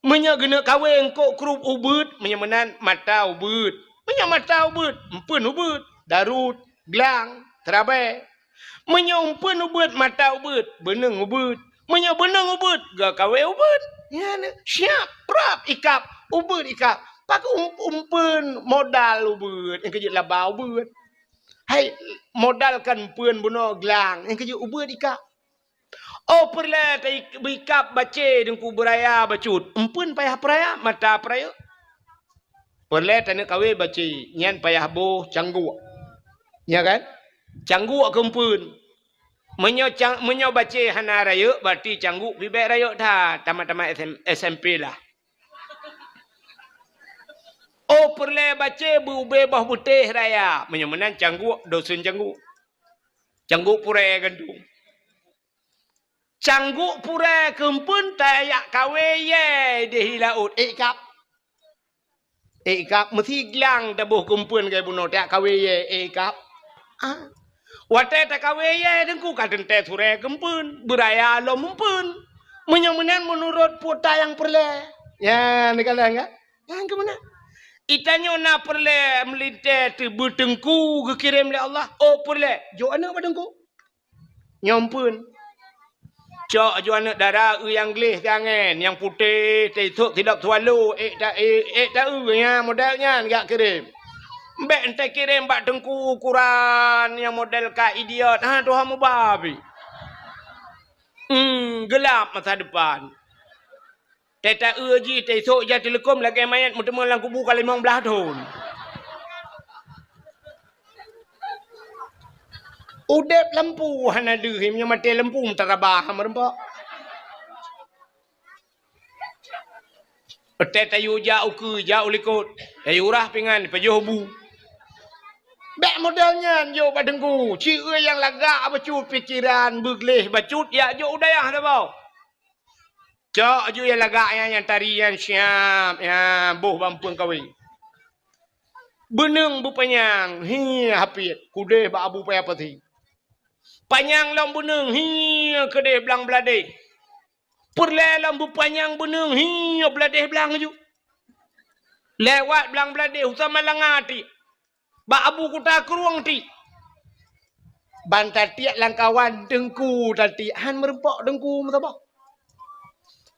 Meunyoe geuneuk kawé eungkôt krup ubeuet, meunyoe meunan mata ubeuet. Meunyoe mata ubeuet, eumpeuen ubeuet, darut, glang, seurabée. Meunyoe eumpeuen ubeuet, mata ubeuet, beuneueng ubeuet. Meunyoe beuneueng ubeuet, geukawé ubeuet. Nyan siap, prap ikab, ubeuet ikab. Pakon um-, eumpeuen modal ubeuet, nyang keujeuet laba ubeuet. Hai, modal kan eumpeuen bunoe glang, nyang keujeuet ubeuet ikab. Oh, peureulée ta-, beikab bacé deungku beuraya bacut. Eumpeuen payah peuraya, mata peurayeuk. Peureulée taneuk kawé bacé, nyan payah boh cangguk. Nya kan? Cangguk keu eumpeuen. Meunyoe cang-, meunyoe bacé hana rayeuk, berarti cangguk pih bék rayeuk that, tamat-tamat S M, S M P lah. Oh, peureulée bacé beu-, ubé boh beutéh raya. Meunyoe meunan cangguk, dosen cangguk. Cangguk purée gandong. Cangguk purée keu eumpeuen tajak kawé yé idéh laôt, ék kab. Ék kab meusi glang taboh keu eumpeuen keu bunoe tajak kawé yé, ék kab. Ah. Watée takawé yé deungku ka teuntée surée keu eumpeuen, beuraya lom eumpeuen. Meunyoe meunan meunurot peue ta nyang peureulée. Ya, neukalon ka? Nyang keu meunan. Itanyoe na peureulée meulintée teuh beuteungku geukirém lé Allah. Oh, peureulée. Jok aneuëk bak teungku. Nyoe eumpeuen. Cok aju aneuëk dara eu nyang gleh siangén, nyang putéh, teusok sidop swallow, ék ta-, ék, ék ta-eu nyan, model nyan geujak kirém. Bék entée kirém bak teungku ukuran nyang model ka idiot, ha, tuha mubabi. Hmm, geulab masa depan. Teuta-eu jih, teusok jak teuleukom lagée manyét meuteumé lam kubu ka limong blaih thon. Udeb lampu hana deuh, meunyoe maté lampu meutarabah meureumpok. Watèe tayue jak ukeue, jak u likot, tayue rhah pingan, pajoh bu. Bèk model nyan jok bak teungku. Ci-e nyang lagak bacut pikeran, beugleh bacut, jak jok u dayah saboh. Cok aju nyang lagak nyan, nyang tari nyan siap, nyan boh bak eumpeuen kawé. Beuneueng beupanyang, hi hapit, keudeh bak Abu Paya Pasi. Panyang lom beuneueng, hi keudeh blang bladeh. Peureulèe lom beupanyang beuneueng, hi bladeh blang aju. Lewat blang bladeh, u Samalanga tiek. Bak Abu Kuta Krueng tiek. Ban tatiek lam kawan teungku tatiek, han meureumpok teungku meusaboh.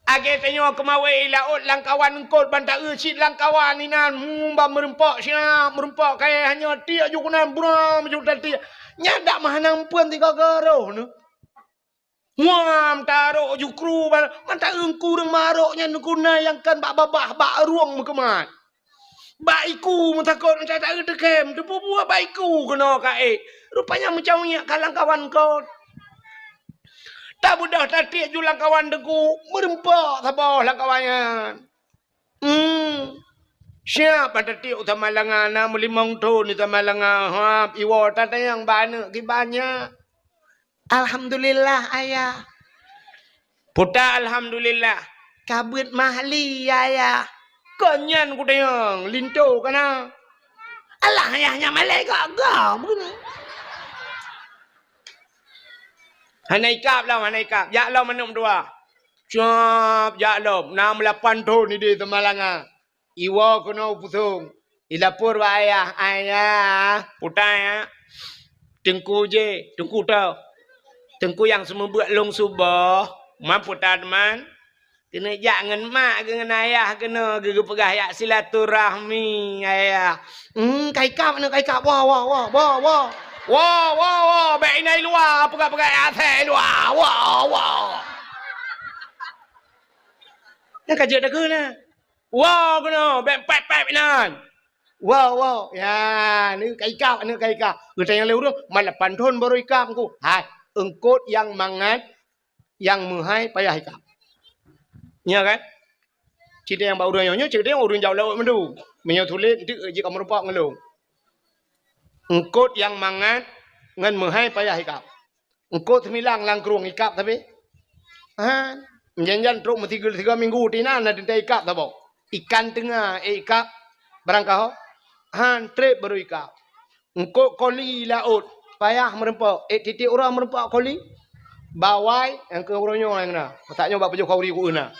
Lagèe tanyoe keumawé i laôt lam kawan eungkôt ban ta-eu cit lam kawan inan, hmm, ban meureumpok siap, meureumpok kayèe hanyoe tiek ju keunan buram ju tatiek. Nyan dak meuhana eumpeuen sigoe-goe roh neuh. Muam tarok jukru ban, mantong eungku ureueng marok nyan guna nyang kan bak babah, bak rueng meukeumat. Bak iku meutakot, mantong taeu teukem, teupeue buet bak iku keunoe ka ék. Rupanya meucaweuek ka lam kawan kon. Tabeudôh tatiek ju lam kawan teungku, meureumpok saboh lam kawan nyan. Hmm. Siap ban tatiek u Samalanga, na meulimong thon di Samalanga. Hap, iwoe tatanyong bak aneuk kiban nyak. Alhamdulillah, Ayah. Peue ta alhamdulillah? Ka beuet mahli, Ayah. Kon nyan kutanyong, linto ka na. Alah, Ayah, nyan malèe gak-gak, bunoe. Hana ikab lom, hana ikab. Jak lom aneuk meutuah. Siap, jak lom. Na meulapan thon idéh Samalanga. Iwoe keunoe u Pusong. Ilapor bak ayah, "Ayah, peue ta, ya? Teungku jih, teungku toh. Teungku nyang seumeubeuet lôn suboh, man peue ta teuma? Keuneuk jak ngon mak geuh ngon ayah keunoe geuh geupeugah jak silaturahmi, ayah." "Hmm, ka ikab aneuk, ka ikab. Woe, woe, woe, woe, woe. Woe, woe, woe, bèk inan i luwa, peugah-peugah asèe i luwa. Woe, woe." Nyan ka jeuet takheun na. "Woe keunoe, bèk pèp-pèp inan." "Woe, woe." Ya, aneuk ka ikab, aneuk ka ikab. Geutanyong lé ureueng, "Man lapan thon baru ikab, Teungku?" "Hai, eungkôt nyang mangat, nyang meuhai payah ikab." Nyo kan? Cit nyang bak ureueng nyoe, nyoe cit nyang ureueng jaoe lawét meundu. Meunyoe sulet, enteuk jih ka meurumpok ngon lôn. Eungkôt nyang mangat ngon meuhai payah ikab. Eungkôt seumilang lam krueng ikab sabe. Han, meujan-jan trok meusigoe-sigoe minggu tinan na teuntèe ikab saboh. Ikan teunga, eh, ikab barangkaho. Han, trép baru ikab. Eungkôt koli laôt, payah meurumpok. Eh, tiep-tiep uroe meurumpok koli. Bawai, nyang keu uroe nyoe nyang na. Masa nyoe bak pajoh khauri ku na.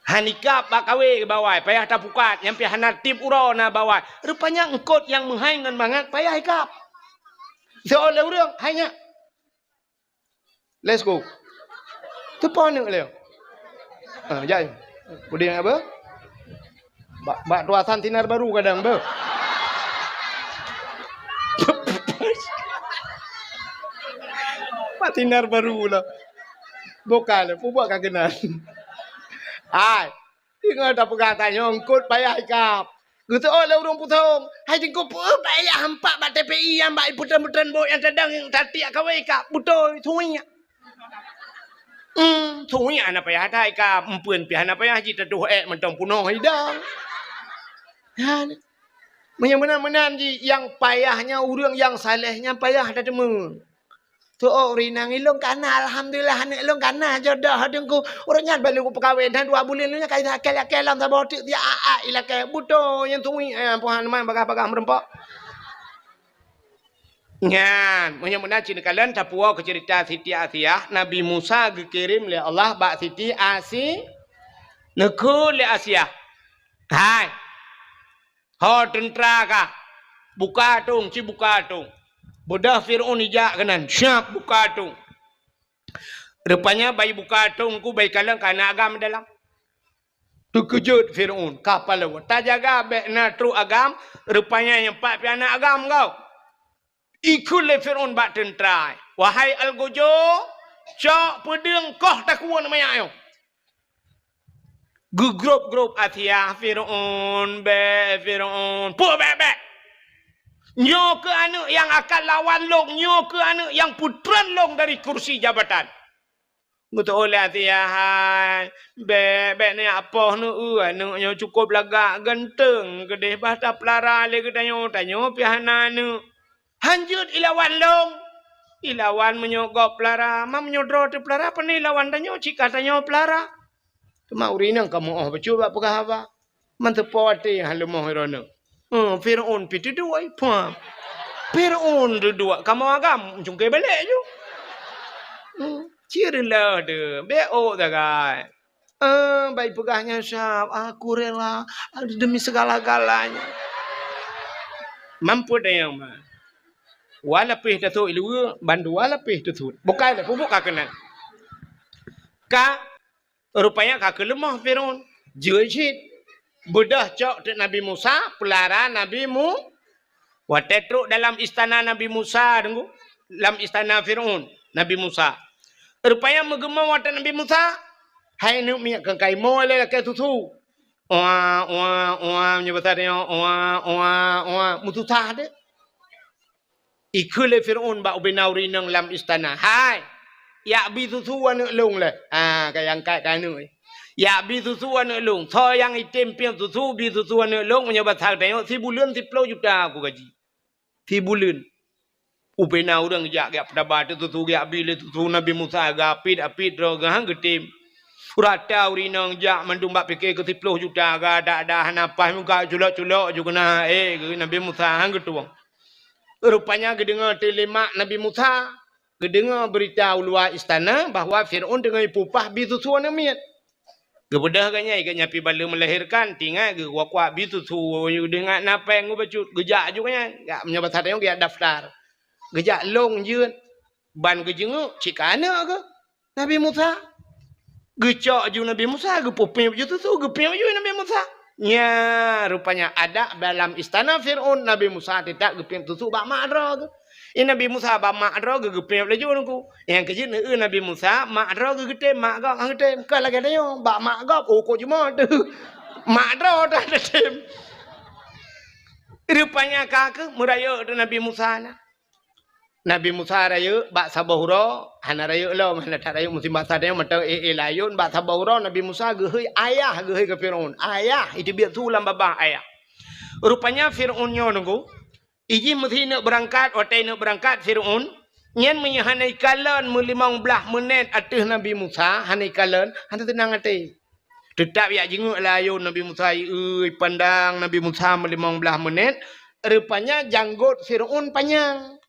Han ikab bak kawé bawai, payah tapukat, nyang pih hana tiep uroe na bawai. Rupanya eungkôt nyang meuhai ngon mangat payah ikab. Soe lé ureueng, hai nyak. Let's go. Teupeue aneuk lé. Ah, jai. Udin apa? Bak, bak tuasan sinar baru kadang, beuh. Bak sinar baru lah. Bukan, pubuat ka keunan. Hai. Ingat tapeugah tanyoe eungkôt payah ikab. Geuseuôt lé ureueng Pusong, "Hai Teungku, peue payah hampak bak T P I nyang bak ipeutren-peutren bot nyang tadong nyang tatiek kawé ikab? Beutôi, suwiek." Hmm, suwiek hana payah that ikab, eumpeuen pih hana payah jitatuh ék mantong punoh idang. Ha, meunyoe meunan-meunan jih, nyang payah nyan ureueng nyang saleh nyan payah tateumé. Tu'oh ureueng inong ilôn ka na, alhamdulillah, aneuk lôn ka na jodoh Teungku. Ureueng nyan ban lôn peukawén, dan dua buleuen lôn nyan ka ilakèe-lakèe lam saboh teuk, siat-at ilakèe. Beutôi nyan tuwi, eh, Tuhan man bagah-bagah meurumpok. Nyan, meunyoe meunan cit neukalon tapuwoe keu ceurita Siti Asiah, Nabi Musa geukirém lé Allah bak Siti Asi-, neukheun lé Asiah. Hai, Ho teuntra ka, buka atong, ci buka atong. Beudôh Fir'aun ijak keunan, siap buka atong. Rupanya bai buka atong ku bai kalon ka na agam dalam. Teukeujot Fir'aun, ka paloe. Tajaga bèk na trok agam, rupanya nyang pat pih na agam kau. Ikheun lé Fir'aun bak teuntra, "Wahai Algojo, cok peudeueng koh takue manyak nyoe." Geugrôp-grôp Asiah, "Fir'aun, bèk, Fir'aun, peue bèk-bèk? Nyoe keuh aneuk nyang akan lawan lôn, nyoe keuh aneuk nyang peutren lôn dari kursi jabatan." Geuteu'oh lé Asia hai, bèk, bèk neujak poh neu'eu aneuk nyoe cukôp lagak ganteng keudeh bah tapeulara lé geutanyoe, tanyoe pih hana aneuk. Han jeuet ilawan lôn. Ilawan meunyoe gob peulara, ma meunyoe droe teupeulara, pane ilawan tanyoe cit ka tanyoe peulara. Teuma ureueng inong ka meu'oh bacut bak peugah haba. Manteupo até han leumoh droeneuh. Hmm, Fir'aun pih teuduek, eh, puah. Fir'aun teuduek, kamoe agam, cungké balek ju. Hmm, cit reuloh teuh, bèk ôk sagai. Eh, bai peugah nyan sab, "Aku rela, demi segala-galanya." Mampu dayang mah. Dua lapéh tasut iluwa, ban dua lapéh tasut. Bukai dah, pupuk ka keunan. Ka Rupanya ka keuleumoh Fir'aun. Jeuet cit. Beudôh cok teuk Nabi Musa, peulara Nabi Mu-, watèe trok dalam istana Nabi Musa, deungö, lam istana Fir'aun, Nabi Musa. Rupanya meugeumong watèe Nabi Musa, hai aneuk miet, keu kaimoe lé lakèe susu. Oa, oa, oa, meunyoe basa tanyoe, oa, oa, oa, meususah deh. Ikheun lé Fir'aun bak ubena ureueng inong lam istana, "Hai, jak bi susu aneuk lôn lé." Ha, ka nyang angkat keu aneuk. "Jak bi susu aneuk lôn. Soe nyang item piep susu, bi susu aneuk lôn, meunyoe basa tanyoe, sibuleuen siploh juta aku gaji." Sibuleuen. Ubena ureueng jak, jak peutaba teuk susu, jak bi lé susu Nabi Musa, geuapit-apit droe geuh han geutem. Rata ureueng inong jak mandum bak pike keu siploh juta, geuadak-adak hana paih muka culok-culok ju keunan, eh, keu Nabi Musa han geutueng. Rupanya geudeungoe teuk lé mak Nabi Musa, geudeungoe beurita u luwa istana bahwa Fir'aun teungoh ipeupah bi susu aneuk miet. Geubeudôh geuh nyan, geuh nyan pih ban lheueh meulahirkan, teuingat geuh kuak-kuak bi susu, geudeungoe na péng geuh bacut, geujak ju geuh nyan. Gak meunyoe basa tanyoe geujak daftar. Geujak lôn jeuet, ban geujeunguk cit ka aneuk geuh. Nabi Musa. Geucok ju Nabi Musa, geupeupiep ju susu, geupiep ju Nabi Musa. Nya, rupanya adak dalam istana Fir'aun, Nabi Musa teutap geupiep susu bak mak droe geuh. I Nabi Musa bak mak droe geuh geupiep laju nungku. Nyang keujeuet neueu Nabi Musa, mak droe geuh geutem, mak gob han geutem. Kon lagèe tanyoe, bak mak gob, oh, kok jumoe teuh. Mak droe dah teutem. Rupanya ka keuh meurayeuk teuk Nabi Musa na. Nabi Musa rayeuk bak saboh uroe, hana rayeuk lom, hana that rayeuk musim basa tanyoe mantong éh-éh layôn, bak saboh uroe Nabi Musa geuhôi ayah, geuhôi keu Fir'aun. Ayah, iteubiet su lam babah ayah. Rupanya Fir'aun nyoe nungku, ijih meusineuk beurangkat, watèe neuk beurangkat Fir'aun, nyan meunyoe hana ikalon meulimong blaih meunét ateueh Nabi Musa, hana ikalon, hana teunang até. Teutap jak jingeuk layôn Nabi Musa, ieu, ipandang Nabi Musa meulimong blaih meunét, rupanya janggot Fir'aun panyang.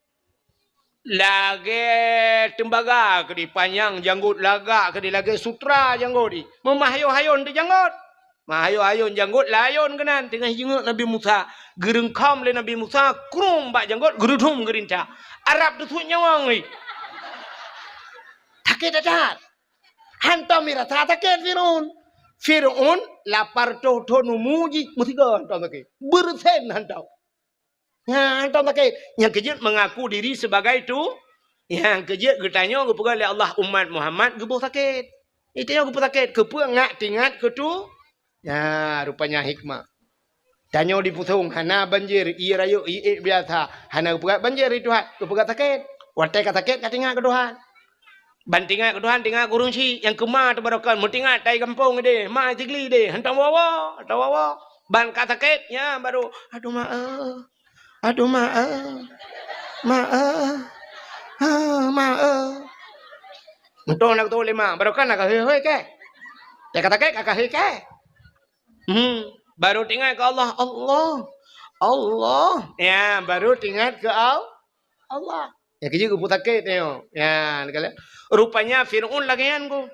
Lagèe teumbaga keudéh panyang janggot, lagak keudéh lagèe sutra janggot jih. Meumahayôn-hayôn teuh janggot. Mahayôn-hayôn janggot layôn keunan teungoh jingeuk Nabi Musa. Geureungkhom lé Nabi Musa, krueng bak janggot, geureudhom geurintak. Arab teusuet nyawöng jih. Sakét that-that. Hantom irasa sakét Fir'aun. Fir'aun lapan reutôh thon umu jih, meusigoe hantom sakét. Beureusen hantom. Nyan hantom sakét. Nyang keujeuet mengaku diri sebagai tu, nyang keujeuet geutanyoe geupeugah lé Allah umat Muhammad geuboh sakét. Geutanyoe geupeusakét, keupeue ngat teuingat keu tu? Nyan rupanya hikmah. Tanyoe di Pusong hana banjir, ié rayeuk, ié ék biasa. Hana geupeugah banjir di Tuhan, geupeugah sakét. Watèe ka sakét ka teuingat keu Tuhan. Ban teuingat keu Tuhan, teuingat keu ureueng chik nyang keu ma teubarokan, meuteuingat tai gampông idéh, ma Sigli idéh, hantom woe-woe, hantom woe-woe. Ban ka sakét, nyan baru, "Aduh ma, eh. Aduh ma, eh. Ma, eh. Ah, ma, eh." Mantong na geutôh lé ma, barokan na ka hôi-hôi kèe. Teuka sakét ka hôi kèe. Hmm, baru teuingat keu Allah, Allah, Allah. Ya, baru teuingat keu Al-, Allah. Ya, keujeuet geupeu sakét nyoe. Ya, rupanya Fir'aun lagèe nyan ku.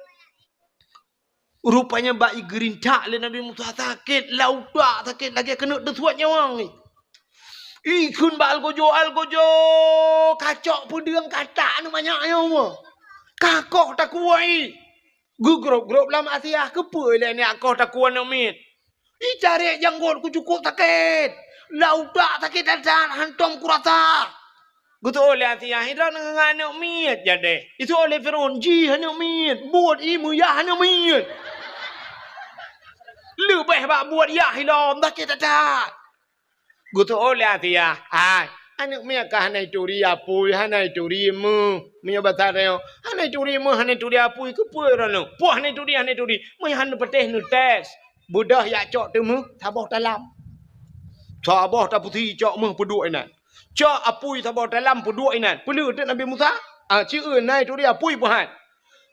Rupanya bak igeurintak lé Nabi Musa sakét, lam utak sakét lagèe keuneuk teusuet nyawöng jih. Ikheun bak algojo, "Algojo, kacok peudeueng katak aneuk manyak nyoe." Kakoh takue jih. Geugrôp-grôp lam Asia, keupeue ilèe nyak koh takue aneuk miet. Itarek janggot ku cukôp sakét. Lam utak sakét that-that, hantom kurasa. Geuteu'oh lé Asia, "Hidroe ngon aneuk miet jadeh." Geuteu'oh lé Fir'aun, "Jih aneuk miet, buet ié meuyah aneuk miet. Leubeh bak buet yah ilom, sakét that-that." Geuteu'oh lé Asia, "Hai, Aneuk miet ka hana jituri apui, hana jituri méuh. Meunyoe basa tanyoe, hana jituri méuh, hana jituri apui, keupeue droeneuh? Poh hana jituri, hana jituri. Meunyoe hana patéh neutés, beudôh jak cok teumeuh saboh talam. Saboh tapeusi cok méuh peuduek inan. Cok apui saboh talam peuduek inan. Peuleueh teuk Nabi Musa? Ah, ci eu na jituri apui peuhat.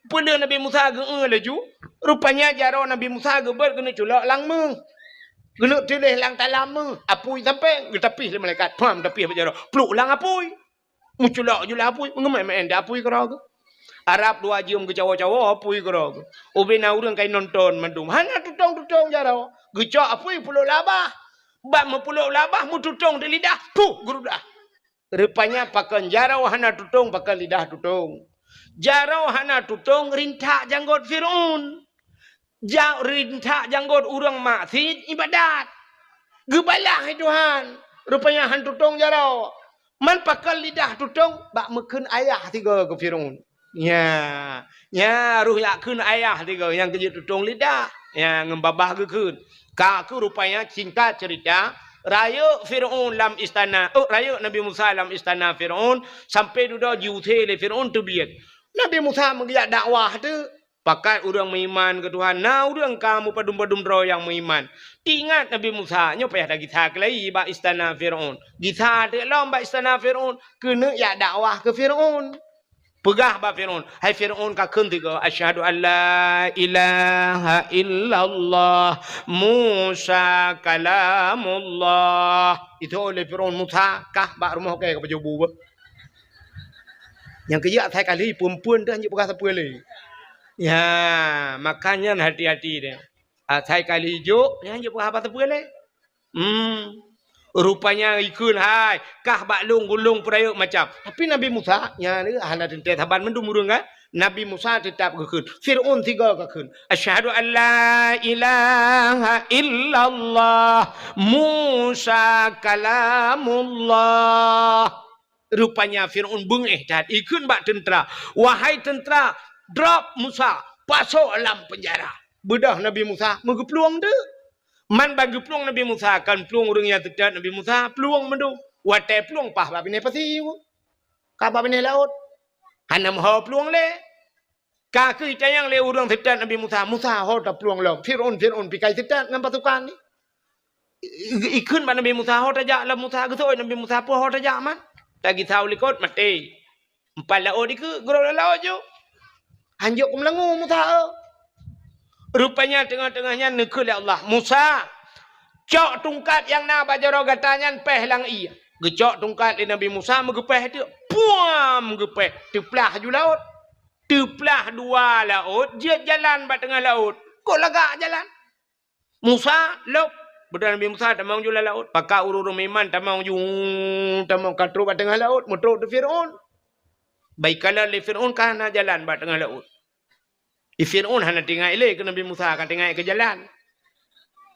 Peuleueh Nabi Musa geu-eu laju, rupanya jaroe Nabi Musa geubeuet keuneuk culok lam méuh. Keuneuk tuléh lam talam méuh, apui sampoe geutapih lé malaikat. Pham, tapih bak jaroe. Pluek lam apui. Meuculok ju lam apui, meungeumé-mé di apui keudroe geuh. Arab dua jeuem geucawoe-cawoe apui keudroe geuh. Ubé na ureuëng ka inonton mandum. Hana tutong-tutong jaroe. Geucok apui peuloh labah. Bak meupeuloh labah meututong di lidah, puh, geurudah. Rupanya pakon jaroe hana tutong, pakon lidah tutong. Jaroe hana tutong rintak janggot Firaun. Ja-, rintak janggot ureuëng maksiet ibadat. Geubalah lé Tuhan. Rupanya han tutong jaroe. Man pakon lidah tutong bak meukheun ayah sigoe keu Firaun. Nya, nya roh jak kheun ayah tiga nyang keujeuet tutong lidah. Nya ngon babah geukheun. Ka keuh rupanya singkat cerita, rayeuk Firaun lam istana, oh, rayeuk Nabi Musa lam istana Firaun, sampai dudoe jiusé lé Firaun teubiet. Nabi Musa meugeujak dakwah teuh, pakat ureuëng meuiman keu Tuhan, na ureuëng ka meupadum-padum droe nyang meuiman. Teuingat Nabi Musa, nyoe payah tagisa keulai bak istana Firaun. Gisa teuk lom bak istana Firaun, keuneuk jak dakwah keu Firaun. Peugah bak Firaun, "Hai Firaun, kakheun tiga, 'Asyhadu an la ilaha illallah, Musa kalamullah.'" Itu oleh Firaun, "Musa, kah bak rumoh kèe ka pajoh bu beuh." Nyang keujak asai kali, peuen-peuen dah nyang peugah sapeue lé. Ya, makanya hati-hati deh. Asai kali jok, nyang jeuet peugah haba sapeue lé. Hmm. Rupanya ikheun hai, kah bak lôn gulong peurayeuk macam. Tapi Nabi Musa, nyan hana teuntèe saban mandum ureueng kan? Nabi Musa teutap geukheun. Firaun sigoe geukheun. "Asyhadu an la ilaha illallah, Musa kalamullah." Rupanya Firaun beungéh that, ikheun bak teuntra, "Wahai teuntra, drop Musa, pasoe lam peunjara." Beudôh Nabi Musa meugeuplueng teuk. Man ban geuplueng Nabi Musa, kon plueng ureueng nyang teutab Nabi Musa, plueng mandum. Watèe plueng paih bak binéh pasi, ka bak binéh laôt. Hana meuho plueng lé. Ka keuh itanyong lé ureueng teutab Nabi Musa, "Musa, ho taplueng lom? Firaun, Firaun pih ka teutab ngon pasukan nyan." I-, i-, ikheun bak Nabi Musa, "Ho tajak lom Musa." Geuseuôt Nabi Musa, "Peue ho tajak man?" Tagisa u likot, maté. Empat laôt dikeue, geurôk lam laôt ju. Hanjeuet keu meulangô Musa, eh. Rupanya teungoh-teungoh nyan neukheun lé Allah, "Musa, cok tungkat nyang na bak jaroe gata nyan péh lam ié." Geucok tungkat lé Nabi Musa, meugeupéh teuk. Puam! Geupéh. Teuplah ju laôt. Teuplah dua laôt, jeuet jalan bak teungoh laôt. Kok lagak jalan? "Musa, lôb!" Beudôh Nabi Musa tamong ju lam laôt. Pakat ureueng-ureueng meuiman tamong ju, tamong ka trôk bak teungoh laôt, meutrôk teuk Firaun. Bak ikalon lé Firaun ka hana jalan bak teungoh laôt. Di Firaun hana teuingat lé keu Nabi Musa, ka teuingat keu jalan.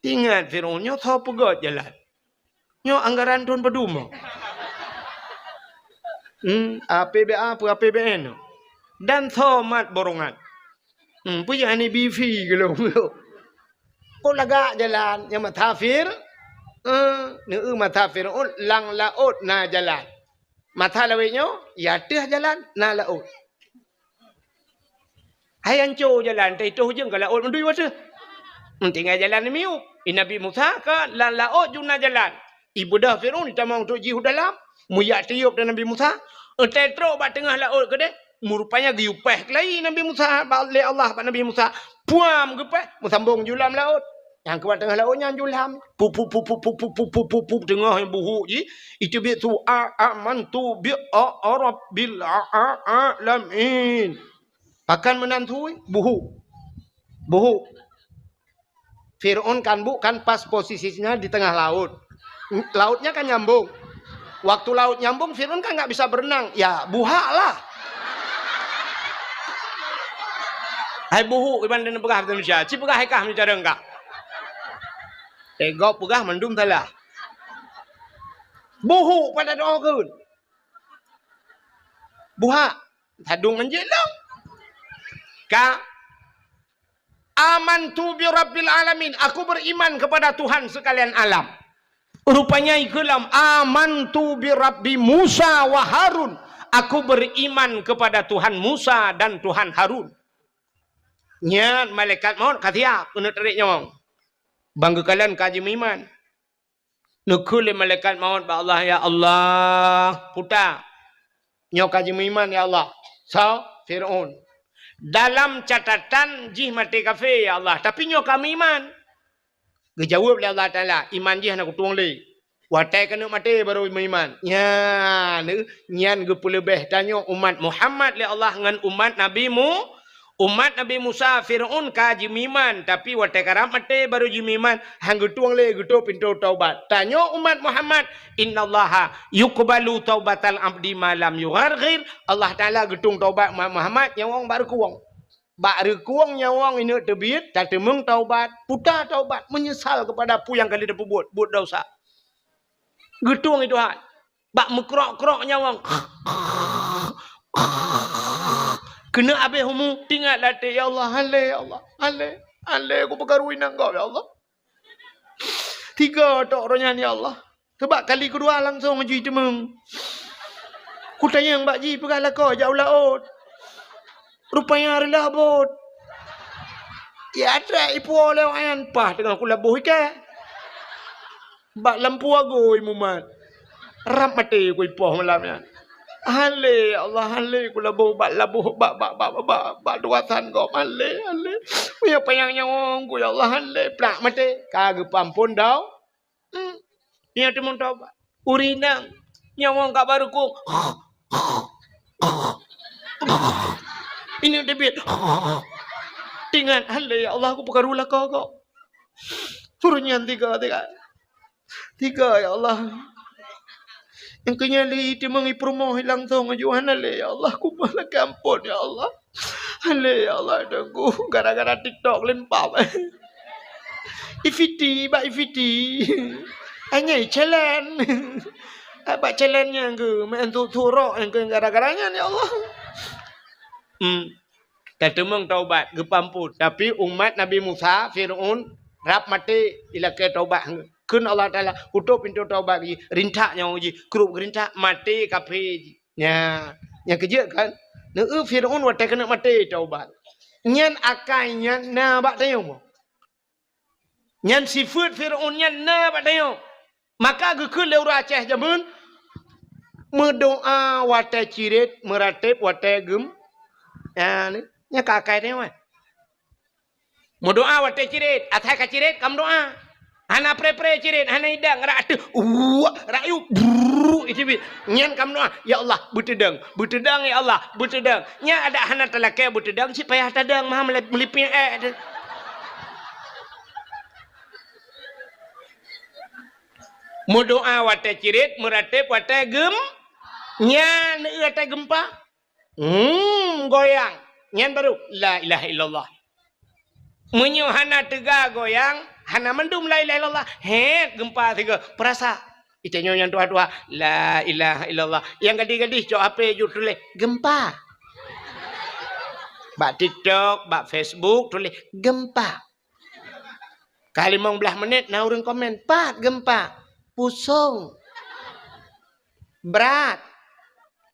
Teuingat Firaun, "Nyoe soe peugöt jalan? Nyoe anggaran thôn padum?" Hmm, A P B A peue A P B N? Dan soe mat borongan? Hmm, peue nyang hana bifi geulong? Kok lagak jalan nyang meutasafir? Eh, neu-eu meutasafir, oh, lam laôt na jalan. Masa lawét nyoe, di ateueh jalan na laôt. Hai anco jalan, teuh itoh jeueng ka laôt meudui wateuh. Tinggai jalan miyueb. Di Nabi Musa ka lam laôt ju na jalan. Ibeudôh Firaun tamong trôk jih u dalam. Meujak tiyôb dan Nabi Musa. Entée trôk bak teungoh laôt keudeh. Meurupanya geuyue péh keulai Nabi Musa bak, lé Allah bak Nabi Musa. Puam geupéh, meusambong ju lam laôt. Nyang keu bak teungoh laôt nyan ju lam. Pup, pup, pup, teungoh buhuk jih. Iteubiet su a, amantu bi a, a rabbil a, a, alamin. Pakon meunan su, buhuk. Buhuk. Firaun kan bu, kan pas posisinya di tengah laut. Lautnya kan nyambung. Waktu laut nyambung, Firaun kan nggak bisa berenang. Ya, buhak lah. Hai buhuk, iban dan peugah bahasa Indonesia. Ci peugah hai kah meucareng kah. Eh, gob peugah mandum salah. Buhuk pada doa keun. Buhak. Sadung anjing lom. Ka. "Amantu bi rabbil alamin." Aku beriman kepada Tuhan sekalian alam. Rupanya ikeulam, "Amantu bi Rabbi Musa wa Harun." Aku beriman kepada Tuhan Musa dan Tuhan Harun. Nyan malaikat maut ka siap keuneuk tarék nyawöng. Ban geukalon ka jimeuiman. Neukheun lé malaikat maut bak Allah, "Ya Allah, puta, nyoe ka jimeuiman, ya Allah." Soe? Fir'aun. "Dalam catatan jih maté kafé, ya Allah, tapi nyoe ka meuiman." Geujaweueb lé Allah Taala, "Iman jih hana kutueng lé. Watée keuneuk maté barô meuiman." Nyan, nyan geupeuleubeh tanyoe umat Muhammad lé Allah ngon umat Nabi Mu-, umat Nabi Musa. Fir'aun ka jimeuiman, tapi watée karab maté barô jimeuiman, han geutueng lé geutôp pintoe taubat. Tanyoe umat Muhammad, "Innallaha yuqbalu taubatal abdi ma lam yugharghir." Allah Taala geutueng taubat umat Muhammad nyang wong bak reukueng. Bak reukueng nyawöng ineuk teubiet, tateumeung taubat, puta taubat, meunyeusal keupada peue nyang ka lheueh tapeubuet, buet desya. Geutueng i Tuhan. Bak meukrok-krok nyawöng. Keuneuk abéh umu, teuingat lam até, "Ya Allah, han lé, ya Allah, han lé, han lé, kupeukaru inong gob, ya Allah." Tiga tok roh nyan, ya Allah. Teubak kali keudua langsong jih teumeung. Kutanyong bak jih peugah lakoe jak u laôt. Rupanya reulah bot. Ya, trek ipuwoe lé awak nyan, paih teungoh kulaboh iké. Bak lampôh agui mumat. Rab maté ku ipoh malam nyan. "Han lé, ya Allah, han lé kulaboh bak laboh, bak, bak, bak, bak, bak, bak tugasan gob, han lé, han lé. Meunyoe panyang nyawöng ku, ya Allah, han lé." Plak maté, ka geupeuamphon dau. Hmm. Nyan teumeung taubat. Ureueng inong, nyawöng ka bak reukueng. Ineuk teubiet. Teuingat, "Han lé, ya Allah, kupeukaru lakoe gob." Ureueng nyan tiga, tiga. Tiga, ya Allah. Nyang keu nyan lé teumeung i peurumoh langsong aju, "Han lé, ya Allah, kumoh lakée amphon, ya Allah. Han lé, ya Allah, Teungku, gara-gara TikTok lempap." Ifiti, bak ifiti. Hanya challenge. Bak challenge nyang keu, main tu, tu rok nyang keu gara-gara nyan, ya Allah. Hmm. Tateumeung taubat, geupeuamphon. Tapi umat Nabi Musa, Fir'aun, rab maté ilakée taubat. Kheun Allah Taala, "Kutôp pintoe taubat jih, rintak nyawöng jih, krup geurintak, maté kafé jih." Nya, nyang keujeuet kan? Neu Fir'aun watée keuneuk maté taubat. Nyan akai nyan na bak tanyoe. Nyan sifeuet Fir'aun nyan na bak tanyoe. Maka geukheun lé ureueng Aceh jameun, meudoá watée cirét, meuratéb watée geum-, nyan, nyan ka akai tanyoe. Meudoá watée cirét, asai ka cirét ka meudoá. Hana pré-pré cirét, hana idang, rak ateueh, uwak, rak yub, brrrr, iteubiet. Nyan ka meudoá, "Ya Allah, beuteudong, beuteudong, ya Allah, beuteudong." Nyan adak hana talakée beuteudong, cit payah tadong, maha meulip-, meulipéng ék teuh. Meudoá watée cirét, meuratéb watée geum-, nyan, watée geumpa. Hmm, goyang. Nyan baru, "La ilaha illallah." Meunyoe hana teuga goyang, hana mandum la ilaha illallah. Hét, geumpa sigoe. Peurasa. Itanyoe nyang tuha-tuha, "La ilaha illallah." Nyang gadih-gadih cok H P ju tuléh, "Geumpa." Bak TikTok, bak Facebook tuléh, "Geumpa." Ka limong blaih menit na ureueng komen, "Pat geumpa?" "Pusong." "Brat?"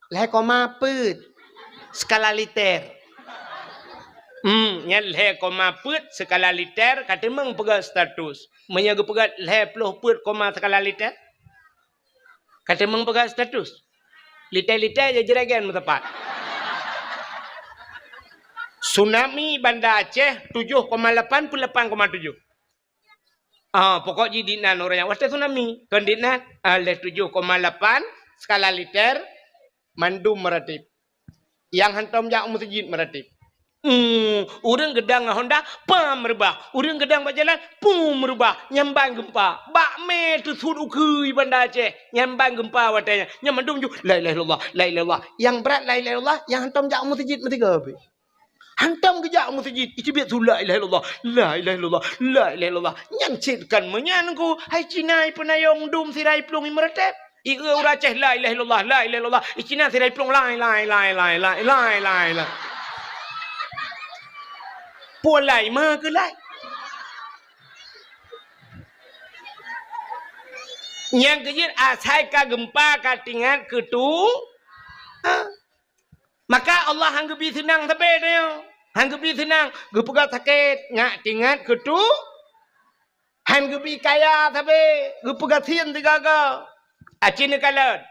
"Lhée koma peuet skala liter." Hmm, nyan lhée koma peuet skala liter ka teumeung peugah status. Meunyoe geupeugah lhée ploh peuet koma skala liter, ka teumeung peugah status. Liter-liter jeuet jiragen meuteumpat. Tsunami Banda Aceh tujoh koma lapan peuet lapan koma tujoh. Ah, pokok jih dinan ureueng nyang watée tsunami. Kon dinan, ah, lhée tujoh koma lapan skala liter mandum meuratéb. Nyang hantom jak u meuseujid meuratéb. Hmm, ureueng geudong ngon honda, pam reubah. Ureueng geudong bak jalan, pum reubah. Nyan ban geumpa. Bak mé teusuet ukeue Banda Aceh. Nyan ban geumpa watée nyan. Nyan mandum ju, "La ilaha illallah, la ilaha illallah." Nyang brat la ilaha illallah, nyang hantom jak u meuseujid meusigoe pih. Hantom geujak u meuseujid, iteubiet su, "La ilaha illallah, la ilaha illallah, la ilaha illallah." Nyan cit kon meunyan ku, hai Cina ipeunayong dum sira iplueng imeuratéb. Ieu ureueng Aceh, "La ilaha illallah, la ilaha illallah." I Cina sira iplueng, "Lai, lai, lai." Peue lai ma keu lai? Nyang keujeuet asai ka geumpa ka teuingat keu tu. Ha. Maka Allah han geubi seunang sabe tanyoe. Han geubi seunang, geupeugah sakét, ngat teuingat keu tu. Han geubi kaya sabe, geupeugah sien sigaga. Aci neukalon.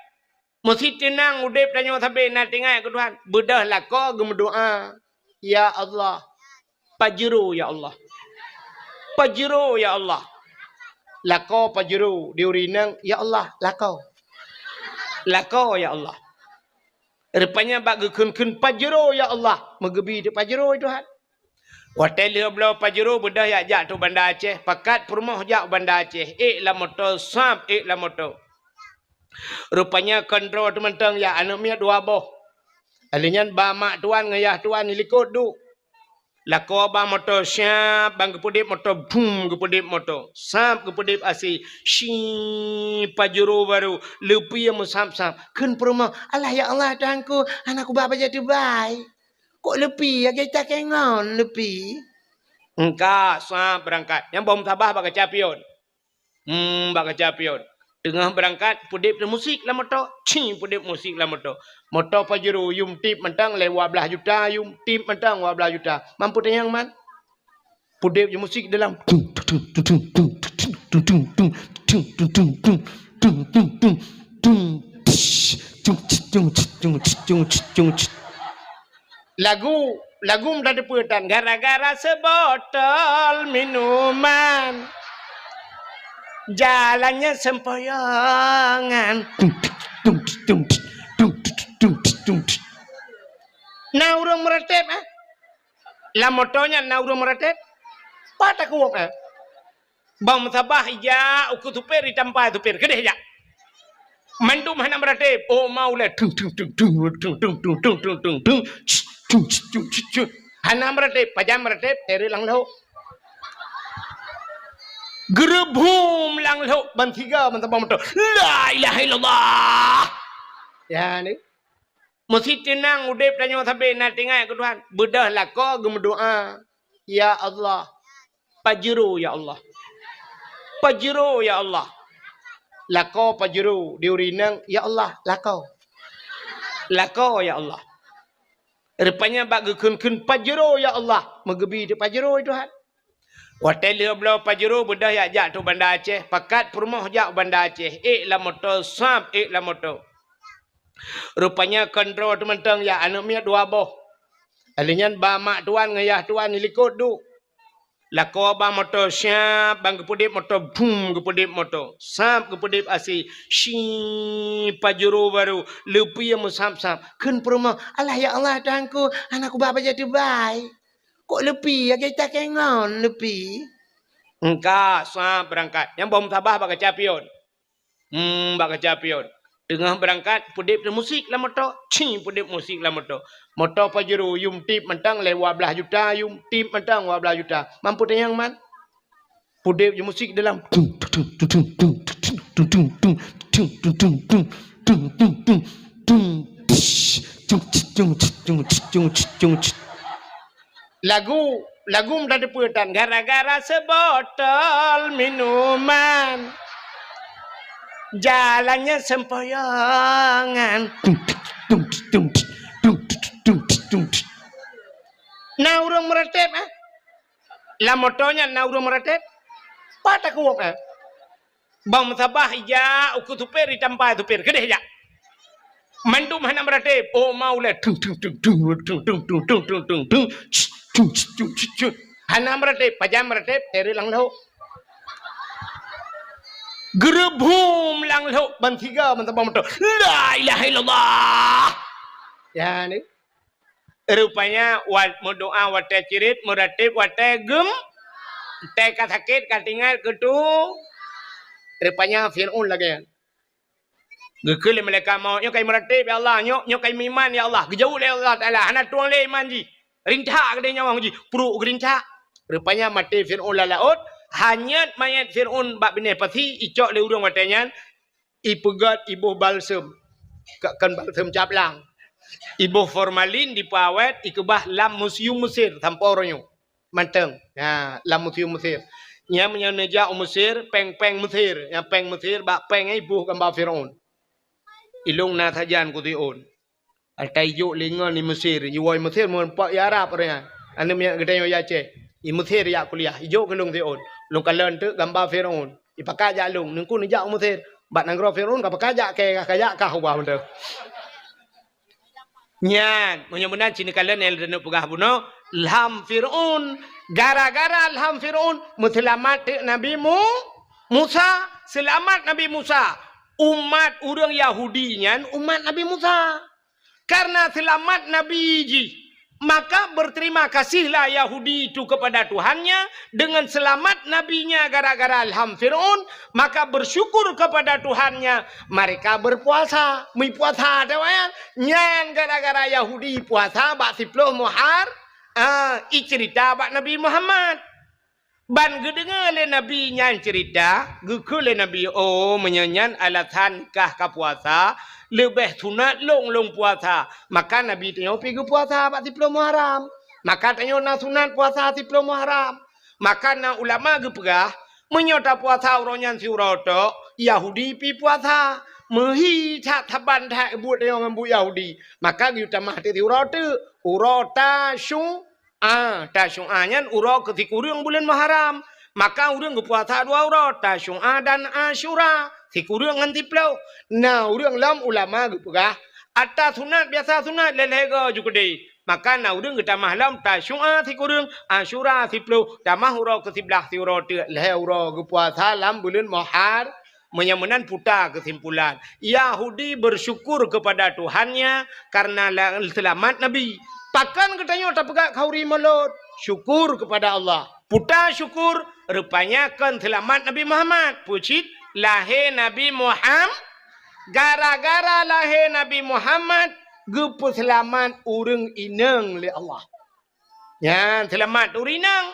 Meusi teunang udeb tanyoe sabe na teuingat keu Tuhan. Beudôh lakoe geumeudoa, "Ya Allah, pajero ya Allah. Pajero ya Allah." Lakoe pajero di ureueng inong, "Ya Allah, lakoe. Lakoe ya Allah." Rupanya bak geukheun-kheun, "Pajero ya Allah," meugeubi teuk pajero Tuhan. Watèe lheueh bloe pajero beudôh jak, jak tu Banda Aceh, pakat peurumoh jak u Banda Aceh, ék lam moto, sab ék lam moto. Rupanya kontrol teuh mantong jak, aneuk miet dua boh. Lheueh nyan ba mak tuan ngon yah tuan di likot duek. Lakoe ba moto, sab ban geupeudeb moto, bum geupeudeb moto, sab geupeudeb asi, shi pajero barô, leupie meusab-sab. Kheun peurumoh, "Alah ya Allah Tuhanku, hana kuba bajèe teubai." Kok leupie, lagèe takèe ngon leupie? Engka, sab beurangkat. Nyang boh meusabah bak kaca pion. Hmm, bak kaca pion. Teungoh beurangkat, peudeb musik lam moto. Ci, peudeb musik lam moto. Moto pajero, yum tip mantong lé dua blaih juta, yum tip mantong dua blaih juta. Mampu tanyong man? Peudeb musik dalam. Lagu, lagu meutateupeue tan, gara-gara seubotol minuman, jalannya sempoyongan. Na ureueng meuratéb, eh? Lam moto nyan na ureueng meuratéb? Pat takuwok, eh? Bang meusabah ija ukeue supir, ditampa supir, keudeh jak. Mandum hana meuratéb. Oh, mau lé. Tung, tung, tung, tung. Hana meuratéb, pajan meuratéb, teret lam lhok. Geureubum lam lhok, ban siga, ban sabah moto. La ilaha illallah. Ya, ni. Meusi teunang udeb tanyoe sabe na teuingat keu Tuhan. Beudôh lakoe geumeudoa, "Ya Allah, pajero ya Allah. Pajero ya Allah." Lakoe pajero di ureueng inong, "Ya Allah, lakoe. Lakoe ya Allah." Rupanya bak geukheun-kheun, "Pajero ya Allah," meugeubi teuk pajero Tuhan. Watèe lheueh bloe pajero beudôh jak, jak tu Banda Aceh, pakat peurumoh jak u Banda Aceh, ék lam moto, sab ék lam moto. Rupanya kontrol teuh mantong jak, aneuk miet dua boh. Lheueh nyan ba mak tuan ngon yah tuan di likot duek. Lakoe ba moto, sab ban geupeudeb moto, bum geupeudeb moto, sab geupeudeb asi, shi pajero barô, leupie meusab-sab. Kheun peurumoh, "Alah ya Allah Tuhanku, hana kuba bajèe teubai." Kok leupie, lagèe takèe ngon leupie? Engka, sab beurangkat. Nyang boh meusabah bak kaca pion. Hmm, bak kaca pion. Teungoh beurangkat, peudeb musik lam moto. Ci, peudeb musik lam moto. Moto pajero, yum tip mantong lé dua blaih juta, yum tip mantong dua blaih juta. Mampu tanyong man? Peudeb musik dalam. Tung, tung, tung. Lagu, lagu meutateupeue tan, gara-gara seubotol minuman, jalannya sempoyongan. Na ureueng meuratéb, eh? Lam moto nyan na ureueng meuratéb? Pat takuwok, eh? Bang meusabah ija ukeue supir, ditampa supir, keudeh jak. Mandum hana meuratéb. Oh, mau lé. Tung, tung, tung. Hana meuratéb, pajan meuratéb, teret lam lhok. Geureubum lam lhok, ban siga, ban sabah moto. La ilaha illallah. Ya, ni. Rupanya, wat meudoa watèe cirit, meuratéb watèe geum-, watèe ka sakét, ka teuingat keu tu. Rupanya Fir'aun lagèe nyan. Geukheun lé malaikat maut, "Nyoe ka meuratéb, ya Allah, nyoe, nyoe ka meuiman, ya Allah." Geujaweueb lé Allah Taala, "Hana tueng lé iman jih. Rintak keudéh nyawöng jih, pruek geurintak." Rupanya maté Fir'aun lam laôt, hanyut manyét Fir'aun bak binéh pasi, icok lé ureueng watèe nyan, ipeugöt iboh balsem, ka-, kon balsem caplang. Iboh formalin dipeuawét, ikeubah lam museum Mesir sampoe uroe nyoe. Mantong. Ha, lam museum Mesir. Nyan meunyoe neujak u Mesir, péng-péng Mesir, nyang péng Mesir bak péng nyan iboh gamba Firaun. Ilôn na sajan keu Firaun. Ata ijok lé ngon i Mesir, iwoe i Mesir meureumpok i Arab ureuëng nyan. Aneuk miet geutanyoe i Aceh, i Mesir jak kuliah, ijok keu lôn Firaun. Lôn kalon teuk gamba Firaun. Ipakat jak lôn, neungku neujak u Mesir. Bak nanggroe Firaun ka pakat jak kèe, ka jak kah ubah mantong. Nyan, meunyoe meunan cit neukalon nyang lôn peugah bunoe, lham Firaun. Gara-gara lham Firaun, meuseulamat teuk Nabi Mu-, Musa. Seulamat Nabi Musa. Umat ureuëng Yahudi nyan umat Nabi Musa. Karena seulamat Nabi jih, maka berterima kasihlah Yahudi itu kepada Tuhannya dengan selamat nabinya gara-gara lham Firaun, maka bersyukur kepada Tuhannya, mereka berpuasa. Meupuasa, teuh nyan. Nyan gara-gara Yahudi puasa bak siploh Muhar-, ah, icerita bak Nabi Muhammad. Ban geudeungoe lé Nabi nyan ceurita, geukheun lé Nabi, "Oh, meunyoe nyan alasan kah ka puasa, leubeh sunat lôn lôn puasa." Maka Nabi tanyoe pi geupuasa bak siploh Muharram. Maka tanyoe na sunat puasa siploh Muharram. Maka na ulama geupeugah, meunyoe tapuasa uroe nyan siuroe tok, Yahudi pi puasa. Meuhi that saban that buet tanyoe ngon buet Yahudi. Maka geuyue tamah teuk siuroe teuk, uroe Tasyu-, Ah, Tasyu'a nyan uroe keu sikureueng buleuen Muharram. Maka ureuëng geupuasa dua uroe, Tasyu'a dan Asyura, sikureueng ngon siploh. Na ureuëng lom ulama geupeugah, ata sunat biasa sunat lhèe-lhèe goe ju keudeh. Maka na ureuëng geutamah lom Tasyu'a sikureueng, Asyura siploh, tamah uroe keu siblaih siuroe teuk lhèe uroe geupuasa lam buleuen Muhar-, Meunyoe meunan puta keusimpulan, Yahudi bersyukur kepada Tuhannya karena la-, seulamat Nabi. Pakon geutanyoe tapeugah khanduri mulod? Syukur kepada Allah. Puta syukur, rupanya kon seulamat Nabi Muhammad. Peue cit? Lahé Nabi Muham-, gara-gara lahé Nabi Muhammad, geupeuseulamat ureuëng inong lé Allah. Nyan seulamat ureuëng inong.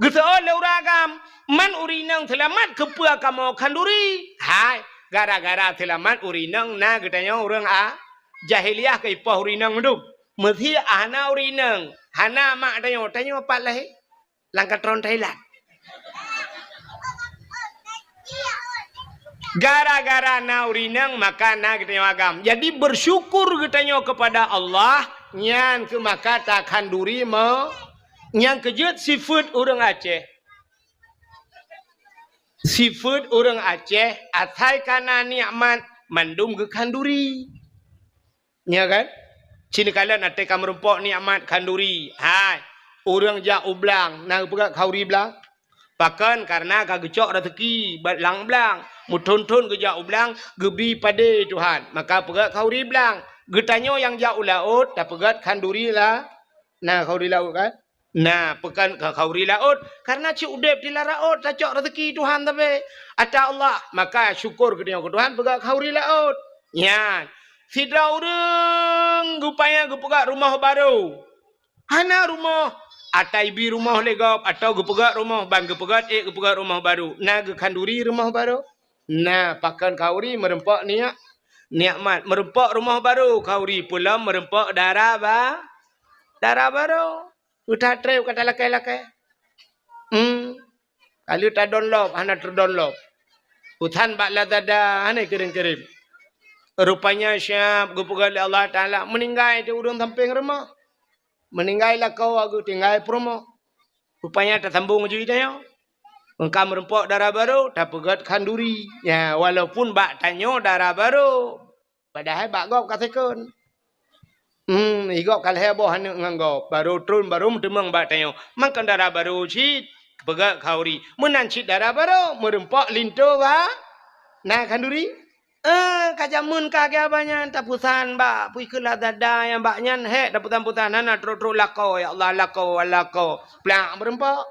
Geuseuôt lé ureuëng agam, man ureuëng inong seulamat keupeue kamoe khanduri? Hai, gara-gara seulamat ureuëng inong na geutanyoe ureuëng a-, jahiliah keu ipoh ureuëng inong mandum. Meusé hana ureuëng inong, hana mak tanyoe, tanyoe pat lahé? Lam katron Thailand. Gara-gara na ureuëng inong, maka na geutanyoe agam. Jadi, bersyukur geutanyoe kepada Allah, nyan keuh maka takhanduri me-, nyang keujeuet sifeuet ureuëng Aceh. Sifeuet ureuëng Aceh, asai ka na nikmat, mandum geukhanduri. Nya kan? Cit neukalon até ka meurumpok nikmat khanduri. Hai, ureuëng jak u blang, na geupeugah khanduri blang? Pakon? Karena ka geucok raseuki bak lam blang. Meuthon-thon geujak u blang, geubi padé Tuhan. Maka peugah khanduri blang. Geutanyoe nyang jak u laôt, tapeugah khanduri la-, na khanduri laôt kan? Na, pakon ka khanduri laôt, karena cit udeb di lam laôt tacok raseuki Tuhan sabe. Ata Allah, maka syukur geutanyoe keu Tuhan peugah khanduri laôt. Nyan, sidroe ureuëng geupaya geupeugah rumoh barô. Hana rumoh, ata ibi rumoh lé gob, atawa geupeugah rumoh, ban geupeugah ék geupeugah rumoh barô. Na geukhanduri rumoh barô? Na, pakon khanduri meurumpok niat, nikmat. Meurumpok rumoh barô khanduri, peue lom meurumpok dara ba-, dara barô. Utak treb ka talakée-lakée. Hmm. Ka lheueh tadonlop, hana teudonlop. Utan bak Lazada, hana kirém-kirém. Rupanya siab geupeugah lé Allah Taala, meuninggai di ureuëng sampéng rumoh. Meuninggai lakoe geutinggai peurumoh. Rupanya tasambong ju tanyoe. Meunyoe ka meurumpok dara barô, tapeugah khanduri. Ya, walaupun bak tanyoe dara barô. Padahai bak gob ka second. Hmm, i gob ka lhée boh aneuëk ngon gob. Barô tron, barô meuteumeung bak tanyoe. Mangkon dara barô cit, peugah khanduri. Meunan cit dara barô, meurumpok linto ba-, na khanduri. Eh, ka jameun ka geuh abah nyan, tapusan bak, pui keu Lazada nyang bak nyan, hék, tapusan-pusan, hana trok-trok lakoe, ya Allah, lakoe, lakoe. Plak meurumpok.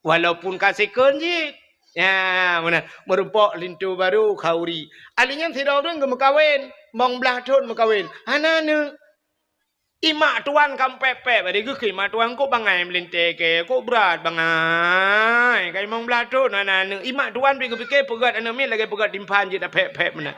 Walaupun ka second cit. Ya, meunan. Meurumpok linto barô khanduri. Ahli nyan sidroe ureuëng geumeukawen, limong blaih thon meukawen. Hana aneuëk. Imak tuan ka pép-pép, bari geukheun imak tuan, "Kok bangai meulintée kèe, kok brat bangai. Ka limong blaih thon hana aneuëk." Imak tuan pi geupike peugét aneuëk miet lagée peugét timphan jeuet na pép-pép meunan.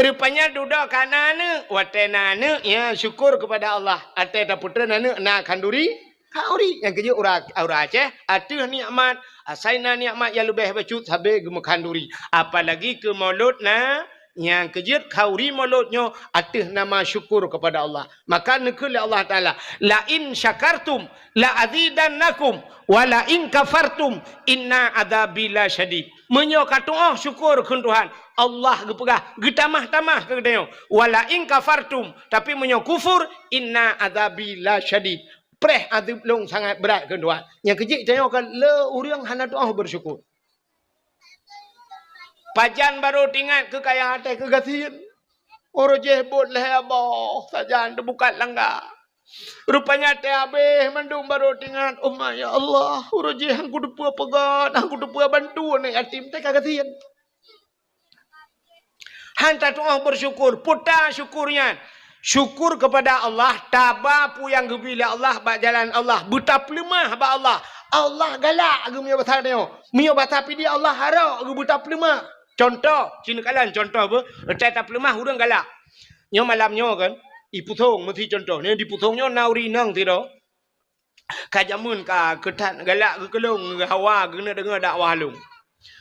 Rupanya dudoe ka na aneuëk. Watée na aneuëk, ya syukur kepada Allah. Watée tapeutreun aneuëk na khanduri, Khanduri. Nyang keujeuet ureueng, ureueng Aceh, ateueh nikmat, asai na nikmat nyang leubeh bacut sabe geumeukhanduri. Apalagi keu Maulud na, nyang keujeuet khanduri Maulud nyoe ateueh nama syukur kepada Allah. Maka neukheun lé Allah Taala, "La in syakartum la azidannakum, wa la in kafartum inna adzabi lasyadid." Meunyoe ka tu'oh syukur kheun Tuhan, Allah geupeugah, geutamah-tamah keu geutanyoe. "Wa la in kafartum," tapi meunyoe kufur, "inna adzabi lasyadid." Preh azeub lôn sangat brat kheun Tuhan. Nyang keujeuet tanyoe ka le ureueng hana tu'oh beusyukur. Pajan barô teuingat keu kaya até keu gasien. Uroe jih bot lhée boh sajan teubukat langga. Rupanya até abéh mandum barô teuingat, "Uma ya Allah, uroe jih han kuteupeue peugét, han kuteupeue bantu aneuk yatim, teuka gasien." Han tatu'oh beusyukur, peue ta syukur nyan? Syukur kepada Allah, taba peue nyang geubri lé Allah bak jalan Allah, beutapeuleumah bak Allah. Allah galak geuh meunyoe basa tanyoe. Meunyoe basa pidie Allah harok geuh beutapeuleumah. Contoh, ci neukalon contoh beuh, watée tapeuleumah ureueng galak. Nyoe malam nyoe kan, ipusong meusi contoh. Nyoe dipusong nyoe na ureueng inong sidroe. Ka jameun ka keu that galak geuh keu lôn, geuh hawa geuneuk deungoe dakwah lôn.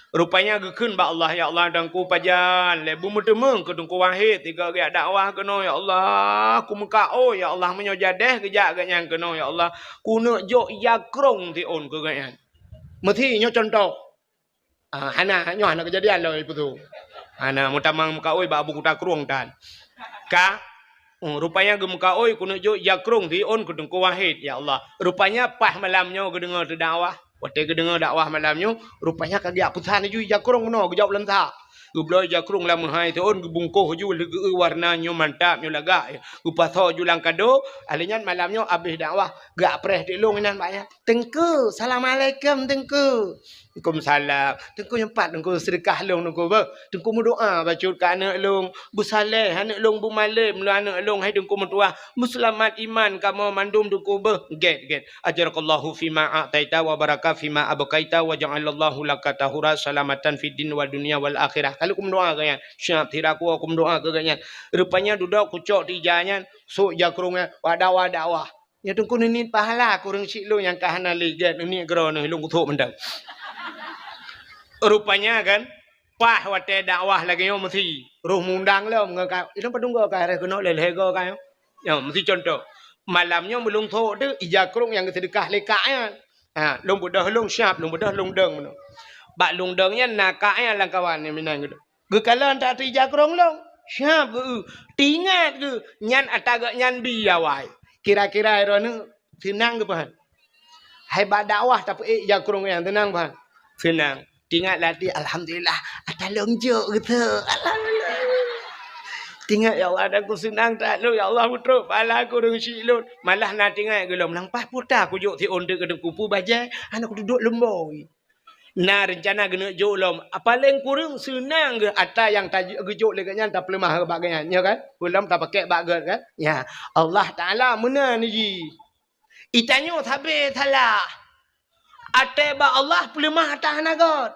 Rupanya geukheun bak Allah, "Ya Allah, Teungku pajan lé beumeuteumeung keu Teungku Wahid sigoe geujak dakwah keunoe, ya Allah. Kumeukaôi, ya Allah, meunyoe jadeh geujak geuhnyan keunoe, ya Allah, kuneuk jok ija krông siôn keu geuhnyan." Meusi nyoe contoh. Ah, hana, nyoe hana keujadian lom ipusong. Hana, meutamong meukaôi bak Abu Kuta Krueng tan. Ka, hmm, rupanya geumeukaôi kuneuk jok ija krông siôn keu Teungku Wahid, ya Allah. Rupanya paih malam nyoe geudeungoe teudakwah. Watée geudeungoe dakwah malam nyoe, rupanya ka geujak peusan laju ija krông bunoe, geujok lam sa. Geubloe ija krông lam meuhai siôn, geubungkoh laju, leugeue warna nyoe mantap, nyoe lagak. Geupasoe laju lam kado, lheueh nyan malam nyoe abéh dakwah, geujak preh teuk lôn inan bak nyan. "Teungku, assalamualaikum, Teungku." "Waalaikumsalam." "Teungku, nyoe pat Teungku seudeukah lôn, Teungku, beuh. Teungku meudoá bacut keu aneuk lôn, beusaleh aneuk lôn, beumalém lôn aneuk lôn, hai Teungku meutuah. Beuseulamat iman kamoe mandum, Teungku, beuh." "Gét, gét. Ajarakallahu fima a'taita wa baraka fima abqaita wa ja'alallahu laka tahura salamatan fid din wa dunya wal akhirah." Ka lheueh kumeudoá keu nyan. Siap, sira kuwoe kumeudoá keu geuhnyan. Rupanya dudoe kucok teuh ija nyan, sôk ija krông nyan, bak dakwah-dakwah. "Ya Teungku, neuniet pahala keu ureueng syiek lôn nyang ka hana lé gét, neuniet keudroe neuh lôn kuthok mantong." Rupanya kan, paih watée dakwah lagée nyoe meusi, roh mundang lom ngon ka, ilôn padum goe ka, lhée keunoe lhée goe ka nyoe. Nyoe meusi contoh. Malam nyoe meulôn thok teuh ija krông nyang geuseudeukah lé kak nyan. Ha, lôn beudôh lôn siap, lôn beudôh lôn dong bunoe. Bak lôn dong nyan na kak nyan lam kawan nyang meunan geuh. Geukalon that teuh ija krông lôn. Siap geuh. Teuingat geuh nyan ata geuhnyan bi awai. Kira-kira droeneuh seunang geuh peuhan? Hai bak dakwah tapeuék ija krông nyan seunang peuhan? Seunang. Teuingat lam até, "Alhamdulillah, ata lôn jok geuh teuh. Alhamdulillah." Teuingat, "Ya Allah, ata kuseunang that lôn, ya Allah, kutrok pahala keu ureueng syiek lôn." Malah na teuingat geuh lom, "Nang paih peue ta kujok siôn teuk keu Teungku, peue bajée, hana kuduek lom boi." Na reuncana geuneuk jok lom. Paléng kureueng seunang geuh ata nyang ta-, geujok lé geuhnyan tapeuleumah bak geuhnyan, nyo kan? Peue lom tapakèk bak gét kan? Nya, Allah Taala meunan jih. Itanyoe sabe salah. Até bak Allah peuleumah ata hana gét.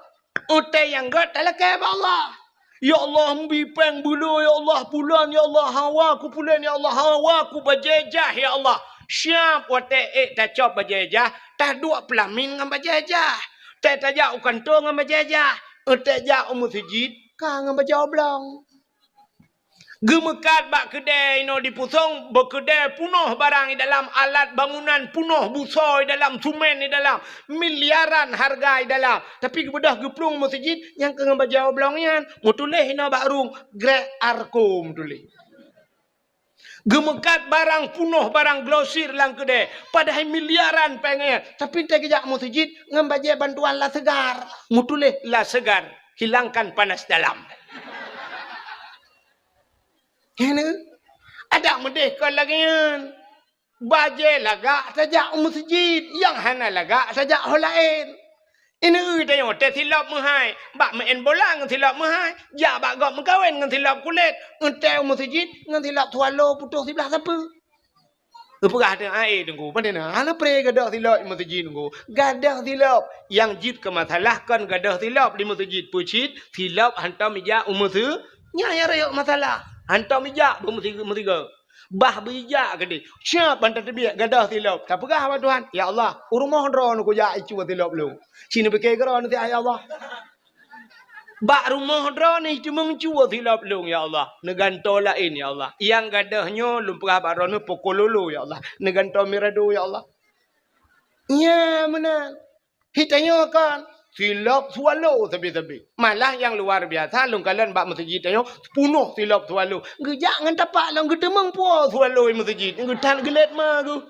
Até nyang gét talakée bak Allah. "Ya Allah, meubi péng beu lôn, ya Allah, pulan, ya Allah, hawa ku pulan, ya Allah, hawa ku bajée jah, ya Allah." Siap watée ék tacok bajée jah, taduek peulamin ngon bajée jah. Tée tajak u kantô ngon bajée jah. Tée jak u meuseujid, ka ngon bajée oblong. Geumeukat bak keudée inoe dipusong, beukeudée punoh barang i dalam, alat bangunan punoh, busoe i dalam, sumen i dalam, miliaran hareuga i dalam. Tapi geubeudôh geuplueng meuseujid nyang keu ngon bajée oblong nyan, meutuléh inoe bak rueng, "Grek Arko" meutuléh. Geumeukat barang punoh, barang glosir lam keudée, padahai miliaran péng nyan. Tapi tée geujak meuseujid ngon bajée bantuan La Segar, meutuléh "La Segar, hilangkan panas dalam." Nyan, adak meudeh kon lagée nyan. Bajée lagak tajak u meuseujid, nyang hana lagak tajak ho laén. Ineuk tanyoe tée silop meuhai, bak meu'en bola ngon silop meuhai, jak bak gob meukawen ngon silop kulét, eunteuk u meuseujid ngon silop swallow putôh siblah sapeue. Geupeugah teuh, "Ai, Teungku, pane na hana pré gadôh silop di meuseujid, Teungku." Gadôh silop, nyang jeuet keu masalah kon gadôh silop di meuseujid, peue cit silop hantom ijak u meuseu-, nyan nyang rayeuk masalah. Hantom ijak bak meusi-, meusigoe. Bah beujijak keudeh. Siap ban tateubiet gadoh silop. Tapeugah bak Tuhan, "Ya Allah, u rumoh droeneuh kujak icu silop lôn." Ci neupike keudroe neusiat, "Ya Allah." Bak rumoh droeneuh teumeung cu silop lôn, ya Allah. Neugantoe laén, ya Allah. Nyang gadôh nyoe lôn peugah bak droeneuh poko lolo, ya Allah. Neugantoe mirado, ya Allah. Nya meunan. Hi tanyoe kan, silop swallow sabe-sabe. Malah nyang luar biasa, lôn kalon bak meuseujid tanyoe, peunoh silop swallow. Geujak ngon tapak lom, geuteumeung po swallow i meuseujid. Geuthat geulet ma geuh.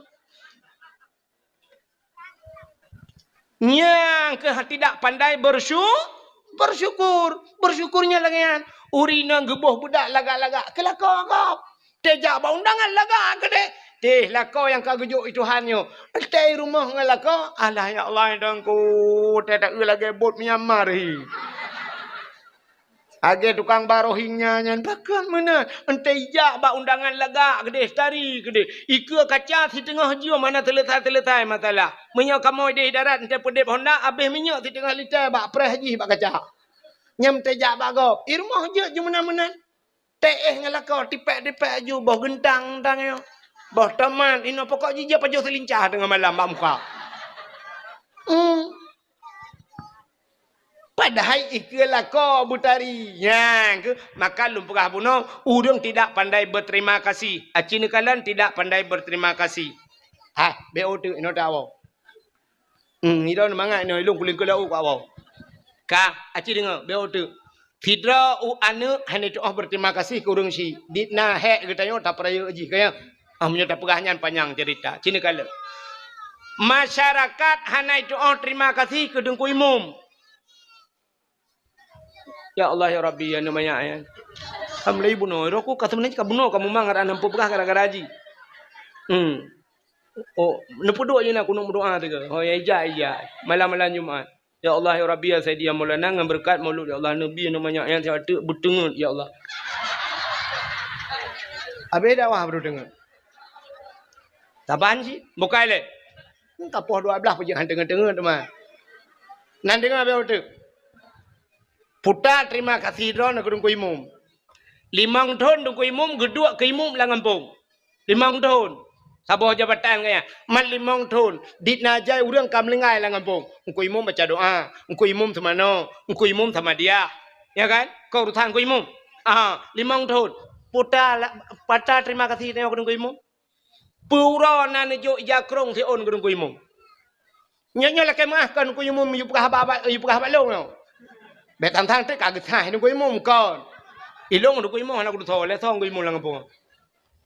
Nyang keuh tidak pandai bersyu-, bersyukur. Bersyukur nyan lagèe nyan. Ureueng inong geuboh beudak lagak-lagak, keu lakoe gob. Teuh jak bak undangan lagak keudeh. Teuh lakoe nyang ka geujok i Tuhan nyoe. Teuh i rumoh ngon lakoe, alah ya Allah, Tuhanku, teuh taeu lagèe bot Myanmar hi. Lagèe tukang ba Rohingya nyan, pakon meunan. Entèe ijak bak undangan lagak keudeh, tari keudeh. Ikeue kaca siteungoh jeuem hana seuleusai-seuleusai masalah. Meunyoe kamoe deh darat entèe peudeb honda, abéh minyeuk siteungoh lita bak preh jih bak kaca. Nyan entèe jak bak gob. I rumoh jeuet jimeunan-meunan. Teuh ngon lakoe, tipèk-tipèk aju, boh geuntang-geuntang nyoe. Boh tomat, inoe pokok jih jeuet pajoh seulincah teungoh malam bak muka. Hmm. Padahai ikeue lakoe beutari. Nyang keuh, maka lôn peugah bunoe, ureueng tidak pandai berterima kasih. Aci neukalon tidak pandai berterima kasih. Hah, bèk oteuk inoe tawoe. Hmm, idong mangat inoe ilong kuling keu laôt keu awak. Ka, aci deungoe, bèk oteuk. Sidroe u aneuk hana tu'oh berterima kasih keu ureueng syiek. Dit na hék geutanyoe tapeurayeuk jih keu nyan. Ah, meunyoe tapeugah nyan panyang cerita. Ci neukalon. Masyarakat hana tu'oh terima kasih keu Teungku Imum. Ya Allah, ya Rabbi, ya aneuk manyak nyan. Alhamdulillah bunoe, roh ku ka seubeunajih ka bunoe, ka mumang, rana peugah gara-gara jih. Hmm. Oh, neupeuduek jih na kunong meudoa teuka. Oh, ya ija, ija. Malam-malam Jumat. Ya Allah, ya Rabbi, ya Sayyidi, ya Maulana, ngon beureukat Maulud, ya Allah, Nabi, aneuk manyak nyan siat teuk beuteungeut, ya Allah. Habéh dakwah baru teungeut. Saban cit, bukai lé. Ka poh dua blaih peujeuet han teungeut-teungeut teuma. Nan deungoe bèk oteuk. Puta terima kasih droeneuh keu Teungku Imum. Limong thon Teungku Imum geuduek keu imum lam gampông. Limong thon. Saboh jabatan gaya. Man limong thon. Dit na jai ureueng ka meulinggai lam gampông. Teungku Imum baca doa. Teungku Imum seumanoe. Teungku Imum samadiyah. Ya kan? Keu urusan Teungku Imum. Ah, limong thon. Puta la-, pata terima kasih tanyoe keu Teungku Imum. Peue uroe na neujok ija krông siôn keu Teungku Imum. Nyoe, nyoe lakèe meu'ah kon Teungku Imum yue peugah haba, yue peugah haba lôn nyoe. Bèk tang-tang teuk ka geusaih Teungku Imum kon. Ilôn Teungku Imum hana kutusoe, lé soe Teungku Imum lam gampông.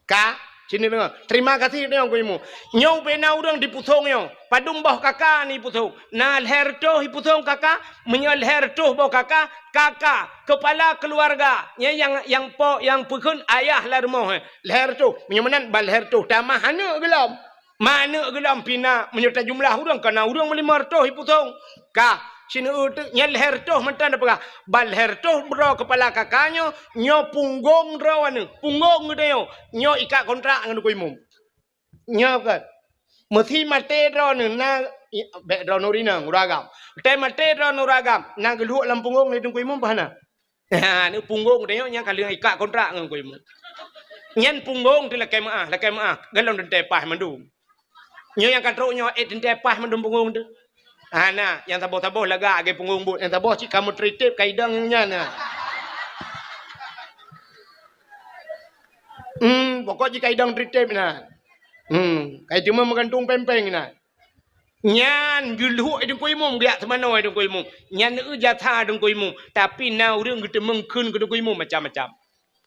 Ka, sini deungoe. Terima kasih deungoe Teungku Imum. Nyoe ubé na ureueng di Pusong nyoe. Padum boh kaka ni Pusong. Na lhèe reutôh i Pusong kaka, meunyoe lhèe reutôh boh kaka, kaka, kepala keluarga. Nyan nyang, nyang po, nyang peukheun ayah lam rumoh, eh. Lhèe reutôh. Meunyoe meunan ban lhèe reutôh tamah aneuk geulom. Ma aneuk geulom pih na, meunyoe tajumlah ureueng, ka na ureueng meulimong reutôh i Pusong. Ka, sineuk teuk nyan lhèe reutôh mantong tapeugah. Ban lhèe reutôh droe kepala kaka nyoe, nyoe punggong droe aneuk. Punggong geutanyoe, nyoe ikat kontrak ngon Teungku Imum. Nyoe kan. Meusi maté droeneuh na, i, bèk droeneuh rinong, ureueng agam. Watèe maté droeneuh ureueng agam, na geulhok lam punggong lé Teungku Imum bah na. Ha, ni punggong teuh nyoe nyang ka lheueh ikat kontrak ngon Teungku Imum. Nyan punggong teuh lakèe meu'ah, lakèe meu'ah. Galom teuntèe paih mandum. Nyoe nyang ka trok nyoe, eh, teuntèe paih mandum punggong teuh. Ha, na, nyang saboh-saboh lagak lagèe punggong bot. Nyang saboh cit ka meutritép ka idong nyan na. Hmm, pokok jih ka idong tritép na. Hmm, ka iteumé meugantung péng-péng na. Nyan geulhok i Teungku Imum, geujak seumanoe i Teungku Imum. Nyan eu jasa Teungku Imum. Tapi na ureueng geuteumeung kheun keu Teungku Imum macam-macam.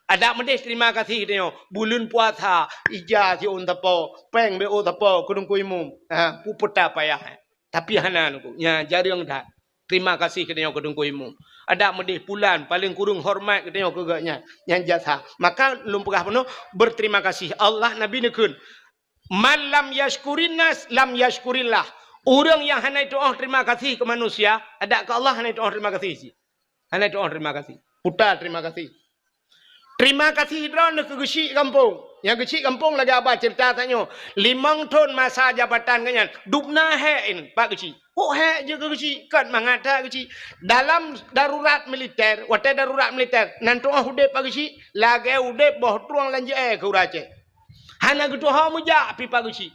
Adak meudeh terima kasih tanyoe. Buleuen puasa, ija siôn sapo, péng bèk ôk sapo keu Teungku Imum. Ha, peue peue ta payah. Tapi hana Teungku. Nyan jareueng that. Terima kasih keu tanyoe keu Teungku Imum. Adak meudeh pulan, paleng kureueng hormat keu tanyoe keu gobnyan. Nyan jasa. Maka lôn peugah bunoe, berterima kasih. Allah, Nabi neukheun, "Man lam yashkurin nas, lam yashkurillah." Ureueng nyang hana tu'oh terima kasih keu manusia, adak keu Allah hana tu'oh terima kasih cit. Hana tu'oh terima kasih. Puta terima kasih. Terima kasih droeneuh keu geuchik gampông. Nyang geuchik gampông lagèe haba cerita tanyoe. Limong thon masa jabatan gobnyan, dub na hék nyan bak geuchik. Kok hék jeuet keu geuchik, kon mangat that geuchik. Dalam darurat militer, watèe darurat militer, nan tu'oh udép bak geuchik, lagèe udép boh trueng lam jeu'èe keu ureueng Aceh. Hana geutuho meujak pih Pak Geuchik.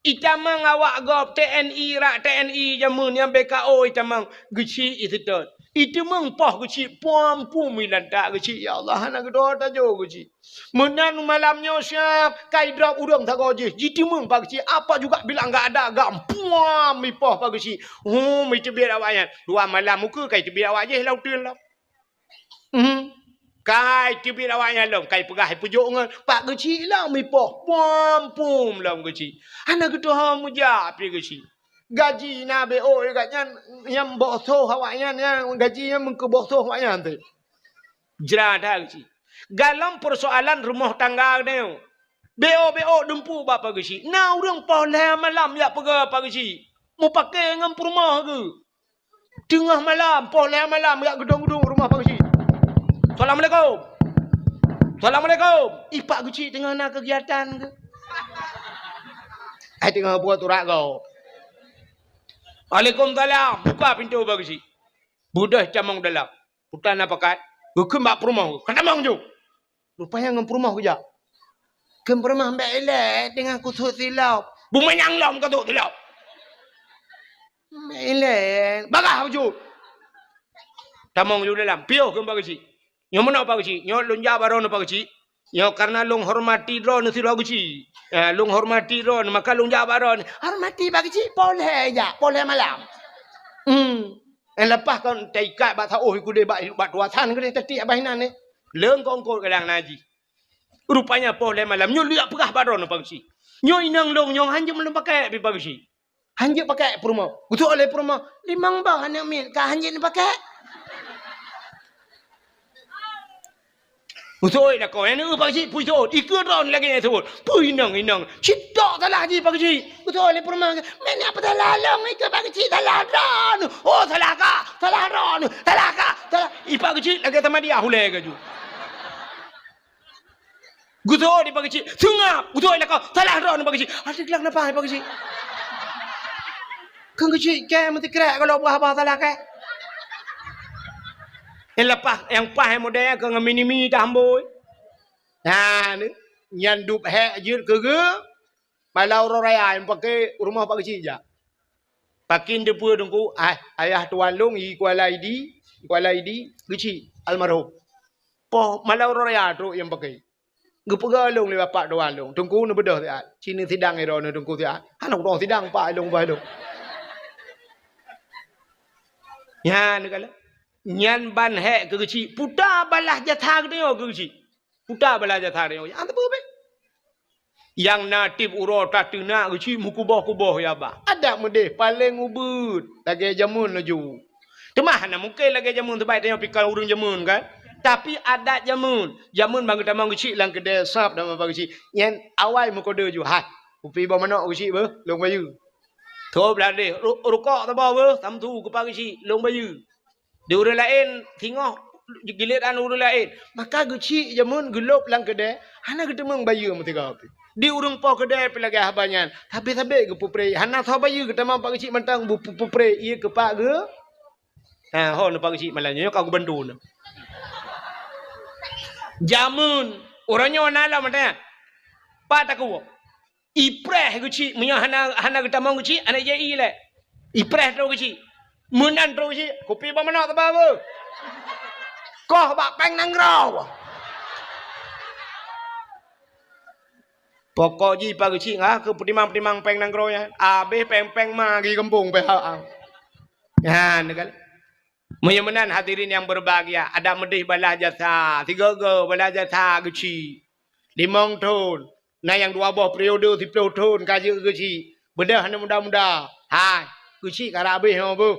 Itamong awak gob T N I, rak T N I jameun nyang B K O itamong Geuchik iseutôt. Iteumeung poh Geuchik puam-puam ilantak Geuchik, ya Allah, hana geutuho tajok Geuchik. Meunan malam nyoe siab, ka idrop ureuëng sagoe jih, jiteumeung Pak Geuchik, apa juga bilang gak ada, gak puam ipoh Pak Geuchik. Hum, iteubiet awaknyan. Dua malam muka ka iteubiet awak jih lam uteuen lom. Hmm. Ka iteubiet awaknyan lom, ka ipeugah ipeujok ngon Pak Geuchik lom ipoh. Puam-puam lom Geuchik. Hana geutuho meujak pih Geuchik. Gaji na B O gobnyan, nyang boh soh awaknyan, nyang gaji nyan meukeuboh soh awaknyan teuh. Jra that Geuchik. Galom peusoalan rumoh tangga geutanyoe. B O, B O dumpeue bak Pak Geuchik. Na ureuëng poh lhée malam jak peugah Pak Geuchik. Mupake ngon peurumoh geuh. Teungoh malam, poh lhée malam jak geudong-geudong rumoh Pak Geuchik. "Assalamualaikum. Assalamualaikum." Ih, Pak Geuchik teungoh na keugiatan geuh. Ai teungoh buet urat gob. "Waalaikumsalam." Buka pintoe Pak Geuchik. Beudôh tamong dalam. Putan na pakat, geukheun bak peurumoh, "Ka tamong ju!" Rupanya ngon peurumoh geujak. Kheun peurumoh, "Bèk ilèe, teungoh kusut silop." "Bumanyang lom ka sut silop. Bèk ilèe, bagah bacut." Tamong ju dalam, piôh kheun Pak Geuchik. "Nyoe meunoe Pak Geuchik, nyoe lôn jak bak droeneuh Pak Geuchik. Nyoe kareuna lôn hormati droeneuh sidroe Geuchik. Eh, lôn hormati droeneuh, maka lôn jak bak droeneuh." "Hormati Pak Geuchik, poh lhée jak, poh lhée malam." Hmm. Eh, leupah kon taikat bak saôh keudeh bak, bak tuasan keudeh tatiek abah inan nyoe. Leungkongkot kadang na jih. Rupanya poh lhée malam nyoe lheueh peugah bak droeneuh Pak Geuchik. "Nyoe inong lôn nyoe hanjeuet lôn pakèk pih Pak Geuchik." Hanjeuet pakèk peurumoh. Geuseuôt lé peurumoh, "Limong boh aneuk miet ka hanjeuet pakèk." Geuseuôt lakoe, "Nyan Pak Geuchik, peue seuôt? Ikeue droeneuh lagèe nyan seuôt. Peue inong-inong. Cit tok salah jih Pak Geuchik." Geuseuôt lé peurumoh, "Meunan peue salah lôn ikeue Pak Geuchik, salah droeneuh. Oh, salah kah, salah droeneuh, salah kah, salah." Ih, Pak Geuchik lagèe sama dia ulèe ka ju. Geuseuôt di Pak Geuchik, seungab, geuseuôt lakoe, salah droeneuh Pak Geuchik. Adak glang napa Pak Geuchik? Kheun Geuchik kèe meusikrek kalau bah-bah salah kèe. Nyang leupah, nyang paih model keu ngon mini-mini tahambôi. Nah, ni, nyan dub hék jeuet keu geu, malam uroe raya nyang paké rumoh Pak Geuchik jak. Pakin teupeue Teungku, ah, ayah tuan lôn i Kuala Idi, Kuala Idi, Geuchik almarhum. Poh malam uroe raya trok nyang paké. Geupeugah lôn lé bapak tuan lôn, "Teungku neubeudôh siat, ci neusidang droeneuh Teungku siat." Hana kudong sidang pak lôn bah lôn. Nyan kala. Nyan ban hék keu Geuchik, puta balah jasa geutanyoe keu Geuchik. Puta balah jasa geutanyoe. Nyan teupeue beh. Nyang na tiep uroe tateunak Geuchik meukuboh-kuboh ya bah. Adak meudeh paleng ubeuet lagèe jameun laju. Teuma hana mungken lagèe jameun, sabab tanyoe pih kon ureueng jameun kan. Tapi adat jameun, jameun ban geutamong Geuchik lam keudè sab dan ban Geuchik. Nyan awai meukodeu ju, "Hai, kupi boh manok Geuchik beuh, lôn bayeue." Tho blah deh, ru-, rukok saboh beuh, samsu keu Pak Geuchik, lôn bayeue. Di ureueng laén singoh giliran ureueng laén. Maka Geuchik jameun geulôb lam keudè, hana geuteumeung bayeue meusigoe pih. Di ureueng po keudè pih lagèe haba nyan. Sabé-sabé geupeupreh, hana soe bayeue geutamong Pak Geuchik mantong beu-, peu-, peupreh ié keu Pak Geu-, Ha, ho neu Pak Geuchik malam nyoe ka geubantu neu. Jameun, uroe nyoe na lom meutanyan. Pat takue. Ipreh Geuchik, meunyoe hana, hana geutamong Geuchik, hana jai lé. Ipreh trok Geuchik. Meunan trok Geuchik, kupi boh manok teuba beuh. Koh bak péng nanggroe. Pokok jih Pak Geuchik ngah keu peutimang-peutimang péng nanggroe nyan. Abéh péng-péng ma geugampông pih ha. Nyan kan. Meunyoe meunan hadirin nyang berbahagia, adak meudeh balah jasa, sigoe-goe balah jasa Geuchik. Limong thon, na nyang dua boh periode siploh thon ka jeuet Geuchik. Beudôh aneuk muda-muda. Hai, Geuchik karab abéh nyoe beuh.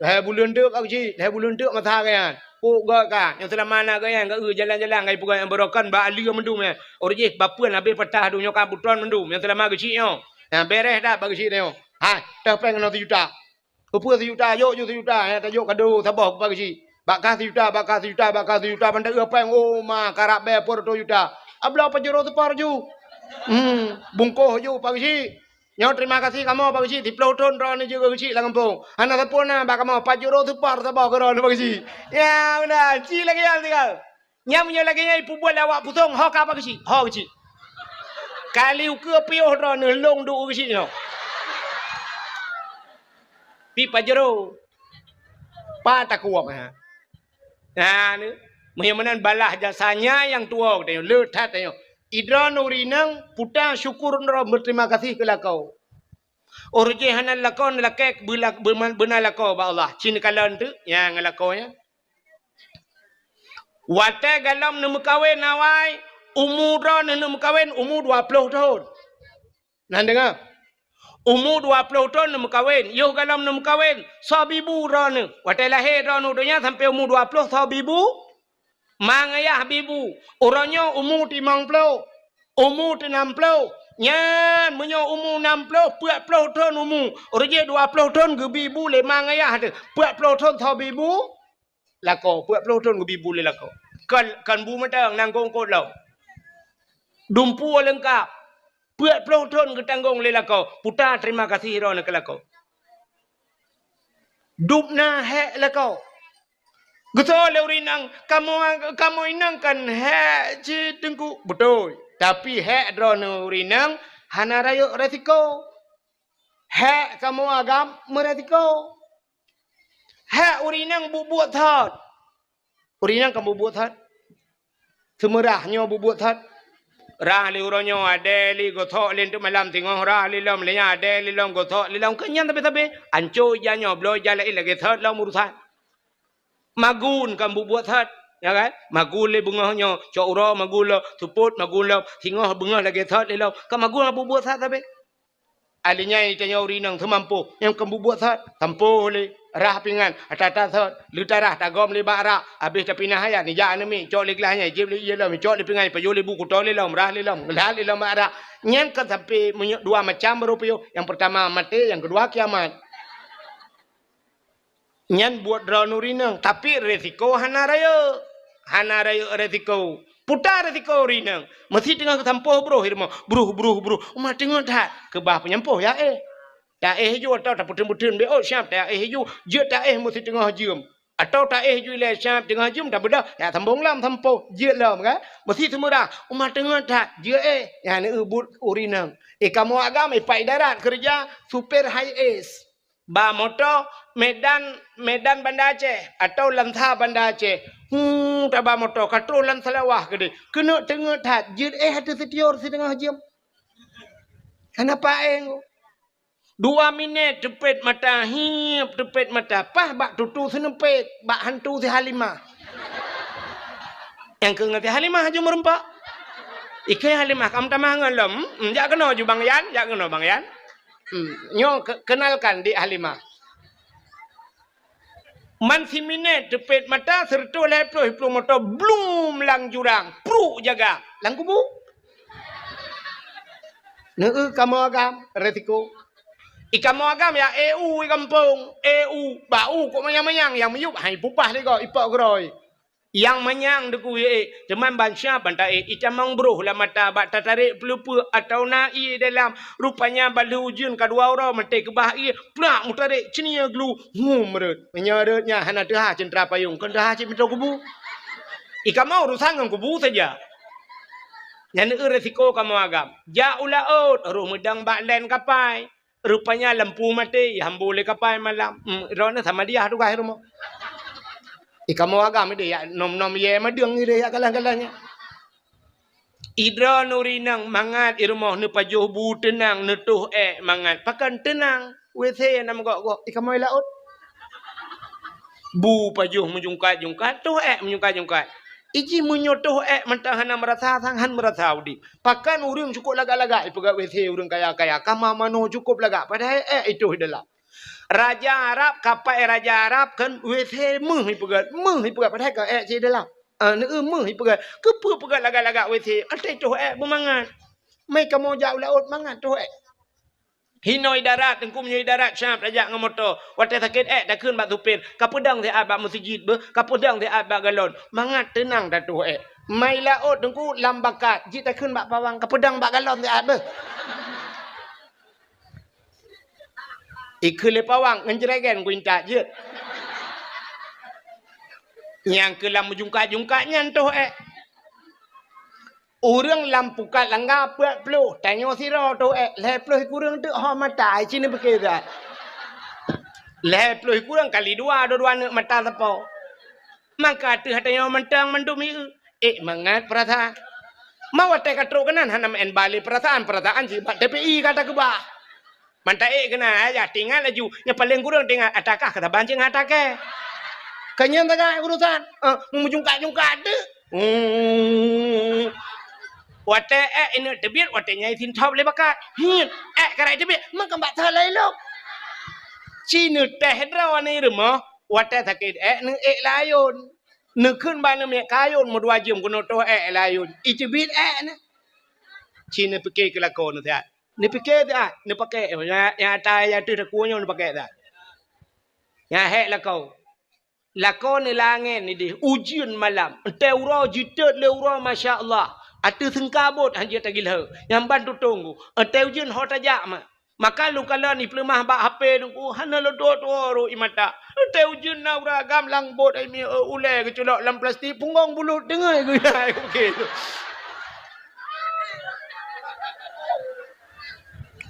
Lhèe buleuen teuk Pak Geuchik, lhèe buleuen teuk masa geuh nyan. Pok gèt ka, nyang seulama na geuh nyan, geuh jalan-jalan, geuh peugah nyang beurokon bak aleue mandum nyan. Uroe jih bapeuen abéh patah donya ka beuton mandum, nyang seulama Geuchik nyoe. Nyan bèrèh that bak Geuchik nyoe. Hai, toh péng keunoe sijuta. Keupeue sijuta, jok ju sijuta, nyan tajok kado saboh keu Pak Geuchik. Bak kah sijuta, bak kah sijuta, bak kah sijuta, ban taeu péng, oh ma, karab bèe peuet reutôh juta. Abloe pajoh reutôh seupar ju. Hmm, bungkôh ju Pak Geuchik. Nyoe terima kasih kamoe Pak Geuchik, siploh thon droeneuh jeuet keu Geuchik lam gampông. Hana sapeue na bak kamoe, pajoh reutôh seupar saboh keu droeneuh Pak Geuchik. Ya, meunan, ci lagèe nyan sigoe. Nyan meunyoe lagèe nyan ipeubuet lé awak Pusong, ho ka Pak Geuchik, ho Geuchik. Kali ukeue piôh droeneuh lôn duek u geuchik nyoe. Pi pajero. Pa takuok ha. Nah, ni. Meunyoe meunan balah jasa nyan nyang tuwoe geutanyoe, le that tanyoe. Idroeneuh ureueng inong puta syukur droe, berterima kasih keu lakoe. Óh jih hana lakoe, lakée beula-, beuna lakoe bak Allah. Cit neukalon teuk nyang lakoe nyan. Watée galom neumeukawen awai, umu droeneuh neumeukawen umu dua ploh thon. Na deungoe? Umu dua ploh thon neumeukawen, yoh galom neumeukawen, soe bibu droeneuh. Watée lahé droeneuh u donya sampoe umu dua ploh, soe bibu? Ma ngayah bibu. Uroe nyoe umu timong ploh, umu teunam ploh. Nyan meunyoe umu nam ploh, peuet ploh thon umu, uroe jih dua ploh thon geubi bu lé ma ngayah teuh. Peuet ploh thon soe bibu? Lakoe, peuet ploh thon geubi bu lé lakoe. Kon, kon bu mantong, nangkong kot lom. Dumpeue leungkap. Peuet ploh thon geutanggong lé lakoe. Puta terima kasih droeneuh keu lakoe. Dubna hék lakoe. Geusoe lé ureueng inong, "Kamoe, kamoe inong kan hék cit Teungku." Beutôi. Tapi hék droeneuh ureueng inong hana rayeuk resiko. Hék kamoe agam meuresiko. Hék ureueng inong buet-buet that. Ureueng inong kan buet-buet that. Seumeurah nyoe buet-buet that. Rhah lé uroe nyoe adée lé gosok lé teuk malam singoh rhah lé lom, lé nyan adée lé lom gosok lé lom. Keu nyan sabe-sabe. Anco ija nyoe, bloe ija laén lagée that lom urusan. Magun kan buet-buet that, ya kan? Magun lé beungoh nyoe, cok uroe magun lom, seupôt magun lom, singoh beungoh lagée that lé lom. Kan magun buet-buet that sabe. Alèh nyan tanyoe ureueng inong seumampôh, nyang kon bubuet sot, sampôh lé, rhah pingan, ata-ata sot, leutarah tagom lé bak rak, abéh tapinah ayat, nijak aneuk miet, cok lé glah nyan, jieb lé ié lom, cok lé pingan, pajoh lé bu, kuto lé lom, rhah lé lom, glah lé lom bak rak. Nyan kon sampé meunyoe dua macam baru piôh. Nyang peurtama maté, nyang keudua kiamat. Nyan buet droeneuh ureueng inong, tapi resiko hana rayeuk. Hana rayeuk resiko. Puta resiko ureueng inong. Meusi teungoh geusampôh broh i rumoh. Broh, broh, broh. Uma teungoh that. Keubah peunyampôh ya éh. Taéh ju atau tapeuteun-peuteun bé, oh, siap taéh ju. Jeuet taéh meusi teungoh jeuem. Atau taéh ju ilée siap teungoh jeuem, tabeudôh. Ya sambông lom sampôh. Jeuet lom kan. Meusi seumeurah. Uma teungoh that. Jeuet éh. Nyan eu buet ureueng inong. Eh, kamoe agam, eh, pat idarat keureuja, supir high es. Ba moto Medan, Medan Banda Aceh atau Lansa Banda Aceh. Hu, taba moto ka troh lam Seulawah keudeh. Keuneuk teungeut that, jeuet éh ateueh sitior siteungoh jeuem. Hana paéng. Dua minèt teupet mata, hiep teupet mata, paih bak tutoe seuneupet, bak hantu si Halimah. Nyang keu ngon si Halimah aju meureumpok. Ikheun Halimah, "Kam tamah ngon lom?" "Hmm, jak keunoe ju Bang Yan, jak keunoe Bang Yan." Hmm, nyoe ke-, kenalkan Dik Halimah. Man siminèt teupet mata, seureutôh lhèe ploh, i ploh moto, blum lam jurang, pruk jaga, lam kubu. Neu kamoe agam, resiko. I kamoe agam ya, eu i gampông, eu, bak u kok manyang-manyang, nyang miyueb hai pupah lé gob, ipok geurôi. Nyang manyang deuku ék, teuma ban siap ban taék, itamong broh lam mata bak tatarek peuleupeuk atawa na ié dalam. Rupanya ban lheueh ujeuen ka dua uroe maté keubah ié, plak meutarek ceunie glu, hum rhot. Meunyoe rhot nyan hana teuhah ceuntra payong, kon teuhah cit meutoe kubu. I kamoe urusan ngon kubu saja. Nyan eu resiko kamoe agam. Jak u laôt, roh meudong bak lén kapai. Rupanya lampu maté, ihambô lé kapai malam. Hmm, droeneuh sama diah tugaih i rumoh. I kamoe agam ideh yak nom-nom yé madeueng ideh yak galah-galah nyan. I droeneuh ureueng inong mangat i rumoh neupajoh bu teunang, neutoh ék mangat. Pakon teunang? WC na meugok-gok, i kamoe laôt. Bu pajoh meujungkat-jungkat, toh ék meujungkat-jungkat. Iji meunyoe toh ék mantong hana meurasa sang, han meurasa udeb. Pakon ureueng cukôp lagak-lagak ipeugöt WC ureueng kaya-kaya, kama manoe cukôp lagak, padahai ék itoh i dalam. Raja Arab, kapai raja Arab kan WC meuh ipeugöt, meuh ipeugöt, padahai ka ék cit i dalam. Ah, neu meuh ipeugöt. Keupeue peugöt lagak-lagak WC? Até toh ék beumangat. Mé kamoe jak u laôt mangat toh ék. Hinoe i darat, teungku meunyoe i darat siap tajak ngon moto. Watèe sakét ék takheun bak supir, "Kapeudong siat bak meuseujid beuh, kapeudong siat bak galon." Mangat teunang tatoh ék. Mai laôt teungku lam bakat, jeuet takheun bak pawang, "Kapeudong bak galon siat beuh." Ikheun lé pawang, "Ngon jregen kuintat jeuet." Nyang keu lam meujungkat-jungkat nyan toh ék. Ureuëng lam pukat langga peuet ploh, tanyoe sidroe toh ék, lhée ploh kureueng teuk ho mata, ci neupike that. Lhée ploh kureueng kali dua, dua-dua neuk mata sapo. Maka ateueh tanyoe mantong mandum ié, ék mangat peurasaan. Ma watée ka trok keunan hana meu'en bale peurasaan, peurasaan jih bak T P I ka takeubah. Mantong ék keunan, ayah tinggai laju, nyang paleng kureueng tinggai, ata kah ka saban cit ngon ata kée. Ka nyan tagai urusan, eh, meujungkat-jungkat teuk. Hmm. Watée ék ineuk teubiet, watée nyan sintop lé bakat. Hiet, ék karai teubiet, meukeubak salai lom. Ci neuteh droe ni rumoh, watée sakét ék neuék layôn. Neukheun bak neumiet kayôn meudua jeuem keunoe toh ék layôn. Iteubiet ék nyan. Ci neupike keu lakoe neusiat. Neupike siat, neupake. Nyang, nyang ata nyang teuh takue nyoe neupake siat. Nyang hék lakoe. Lakoe ni langét ni deh, ujeuen malam. Entée uroe jiteuet lé uroe, masya Allah. Ateueh seungkabot han jeuet tagilheu. Nyang ban tutong ku. Entée ujeuen ho tajak ma. Maka lôn kalon ipeuleumah bak H P lôn ku, hana lôn tuwoe-tuwoe rot ie mata. Entée ujeuen na ureuëng agam lam bot ai mi, ulée geuculok lam plastik, punggong bulut deungoe geuya.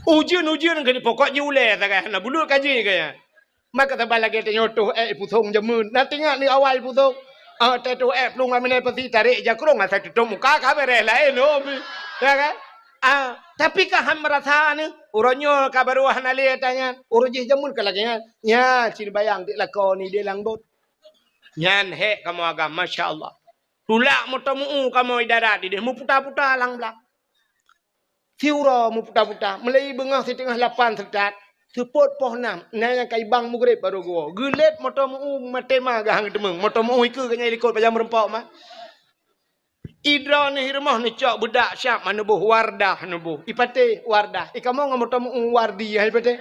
Ujeuen-ujeuen keu pokok jih ulée sagai hana bulut ka jih gaya. Maka saban lagée tanyoe toh ék ipusong jameun. Na teuingat ni awai ipusong? Ah, teuh toh ék plueng lam inan pasi tarek jakrong asai tutup muka ka beres laén, oh, mi. Ya kan? Ah, tapi ka han meurasa ni, uroe nyoe ka barô hana lé ata nyan. Uroe jih jameun ka lagée nyan. Nya, ci neubayang dik lakoe ni di lam bot. Nyan hék kamoe agam, masya Allah. Tulak moto meu-u kamoe di darat ideh, meuputa-puta lam blang. Siuroe meuputa-puta, meulai beungoh siteungoh lapan seutôt, seupôt poh nam, na nyang ka ibang mugreb barô geuwoe. Geulet moto meu-u maté ma geuhang teumeueng, moto meu-u ikeue geuh nyan ilikot pajan meurumpok ma. Idroe neuh i rumoh neucok beudak siab ma neuboh Wardah neuboh. Ipatéh Wardah, ikamoe ngon moto meu-u Wardi hai patéh.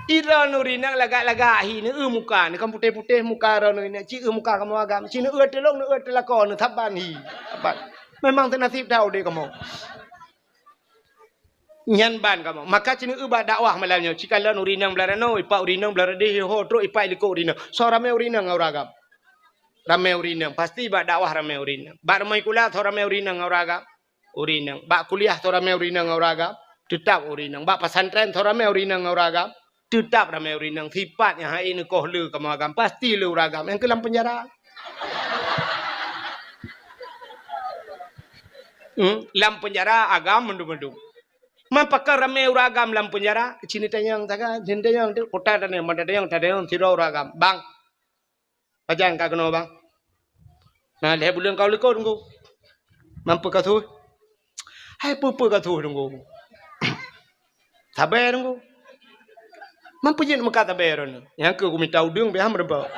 Idroe nuri nang lagak-lagak hi, neueu muka, neukan putéh-putéh muka droe nuri nang, ci eu muka kamoe agam, ci neueu teulông, neueu teulakô, neusaban hi. Saban. Memang teunasib that udeb kamoe. Nyan ban kamoe. Maka ci neueu bak dakwah malam nyoe, ci kalon uri nang Belarano, ipak uri nang Belaradeh, ho trok ipak ilikot uri nang. Soe ramé uri nang ngon ureueng agam? Ramé uri nang. Pasti bak dakwah ramé uri nang. Bak rumoh sikula soe ramé uri nang ngon ureueng agam? Uri nang. Bak kuliah soe ramé uri nang ngon ureueng agam? Teutap uri nang. Bak pesantren soe ramé uri nang ngon ureueng agam? Teutap ramé uri nang. Sipat nyang hai neukoh le kamoe agam, pasti le ureueng agam. Nyang keu lam penjara. Hmm, lam penjara agam mandum-mandum. Man pakon ramé ureueng agam lam penjara? Ci neutanyong sagai, ci neutanyong tu, kota tanyong, mata tanyong, tanyong sidroe ureueng agam. Bang, Pajan ka keunoe, Bang? Na lhée buleuen ka u likot, Teungku. Man peue ka su? Hai peue-peue ka su, Teungku. Sabe, Teungku. Man peue jeuet meukat sabe droeneuh? Nyang keu kumita udeueng pih han meurumpok.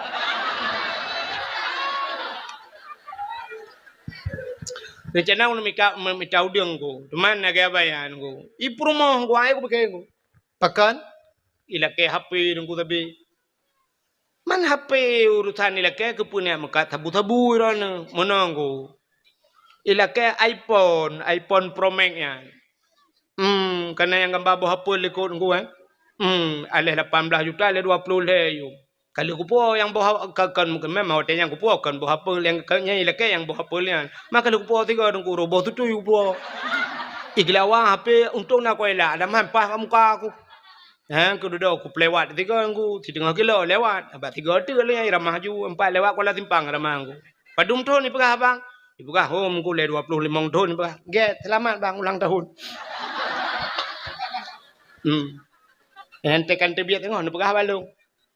Reuncana ulôn mika, meumita udeueng, Teungku. Teuma na gaya bayan, Teungku. I peurumoh, Teungku, ai kupike, Teungku. Pakon? Ilakée H P, Teungku, sabe. Man H P urusan ilakée keupeue neujak meukat sabu-sabu droeneuh, meunan Teungku. Ilakée iPhone, iPhone Pro Max nyan. Hmm, kana nyang gamba boh apel likot Teungku, eh. Hmm, aléh lapan blaih juta, aléh dua ploh lhée yuem. Ka lheueh kupuwoe nyang boh a-, ka, kon, memang watée nyan kupuwoe kon boh apel nyang ka, nyan ilakée nyang boh apel nyan. Man ka lheueh kupuwoe sigoe Teungku, roh boh tutui kupuwoe. Igeulawa H P untông na kuela, ada man paih bak muka aku. Ha, keududoe kupeuléwat sigoe Teungku, siteungoh kilo lewat. Bak sigoe teuk lé nyang ramah ju, empat lewat Kuala Simpang ramah Teungku. Padum thon ipeugah, Bang? Ipeugah, "Oh, Teungku, lé dua ploh limong thon," ipeugah. "Gét, seulamat, Bang, ulang tahun." Hmm. Nyang tekan teubiet teungoh neupeugah bak lôn.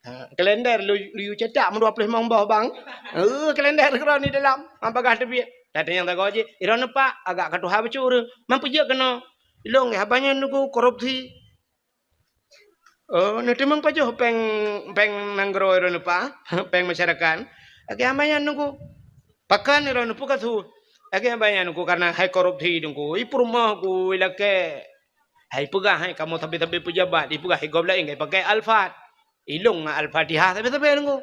Ha, kalender lu, lu cetak meudua ploh limong boh, Bang. Eh, kalender keudroe ni dalam, han peugah teubiet. Tatanyong sagoe jih, "Droeneuh, Pak, agak ka tuha bacut ureueng. Man peue jeuet keunoe?" "Ilôn haba nyan Teungku korupsi." "Oh, neuteumeung pajoh péng, péng nanggroe droeneuh, Pak? Péng masyarakat?" "Lagée haba nyan Teungku." "Pakon droeneuh, peue ka su?" "Lagée haba nyan Teungku, kareuna hai korupsi Teungku. I peurumoh ku ilakée." Hai peugah hai kamoe sabe-sabe peujabat, ipeugah i gob laén ka ipakée Alphard. Ilôn ngon Al-Fatihah sabe-sabe Teungku.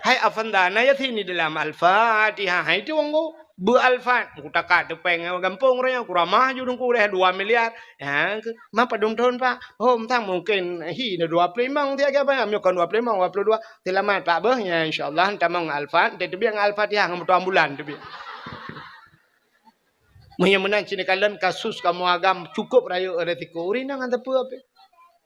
Hai Avanda na Yasin di dalam Al-Fatihah hai Teungku. Beu Alphard, meukutakak teupeng gampông uroe nyoe, kuramah ju teungku deh dua miliar. Ha, ke, ma padum thon, Pak? Oh, mantong mungken hi na dua ploh limong tiep, apa? Meunyoe kon dua ploh limong, dua ploh dua. Seulamat, Pak, beuh. Ya, insya Allah, tamong Alphard, teubiet ngon Al-Fatihah ngon moto ambulan teubiet. Meunyoe meunan, ci neukalon kasus kamoe agam cukup rayeuk resiko. Ureueng inong hana teupeu ape.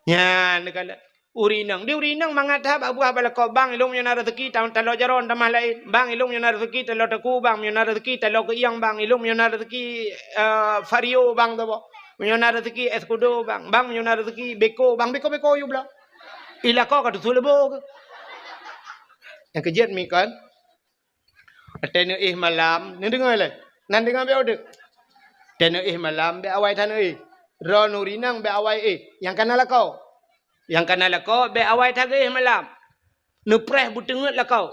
Nyan neukalon. Ureueng inong. Di ureueng inong mangat that bak buah bak lakoe, bang, ilôn meunyoe na rezeki ta-, talo jaroe tamah laén. Bang, ilôn meunyoe na rezeki talo teungku, bang, meunyoe na rezeki talo keuieng, bang, ilôn meunyoe na rezeki, eh, Vario, bang, toh, bang. Meunyoe na rezeki Escudo, bang. Bang, meunyoe na rezeki Beko, bang, Beko-Beko yue bloe. I lakoe ka tutoe leubo ke. Nyang keujeuet mi kon. Watèe neuéh malam, neudeungoe lé. Nan deungoe bèk udeuek. Watèe neuéh malam, bèk awai that neuéh. Droeneuh ureueng inong bèk awai éh. Nyang kana lakoe. Nyang kana lakoe, bèk awai that geuéh malam. Neupreh beuteungeut lakoe.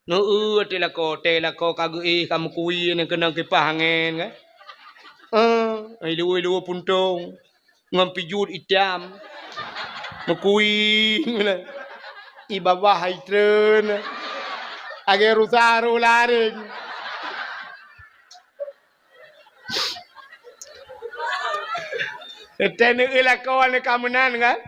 Neueu até lakoe, tée lakoe ka geuéh, ka meukui, nyan keunong kipah angén, kan? Eh, iluwa-iluwa puntông. Ngon pijôt itam. Meukui. I babah hai treun. Lagèe rusa roh laréng. Teuntèe neueu lakoe nyan ka meunan, kan?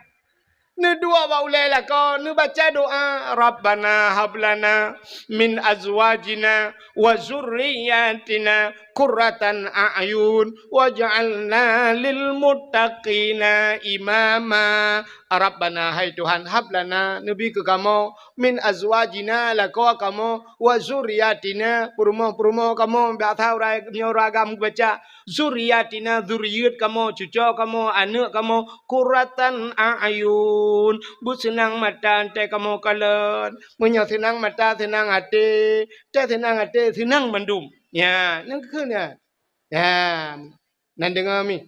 Neuduek bak ulèe lakoe, neubaca doa, "Rabbana hab lana min azwajina wa dzurriyyatina qurratan a'yun waj'alna lil muttaqina imama." Rabbana, hai Tuhan, hab lana, neubi keu kamoe, min azwajina, lakoe kamoe, wa dzurriyyatina, peurumoh-peurumoh kamoe, biasa uroe nyoe uroe agam geubaca, dzurriyyatina, dzuriyeuet kamoe, cucoe kamoe, aneuk kamoe, qurratan a'yun, beuseunang mata teuntèe kamoe kalon. Meunyoe seunang mata, seunang até, teuntèe seunang até, seunang mandum. Nyan, nyan keuh nyan. Nyan. Nan deungoe mi.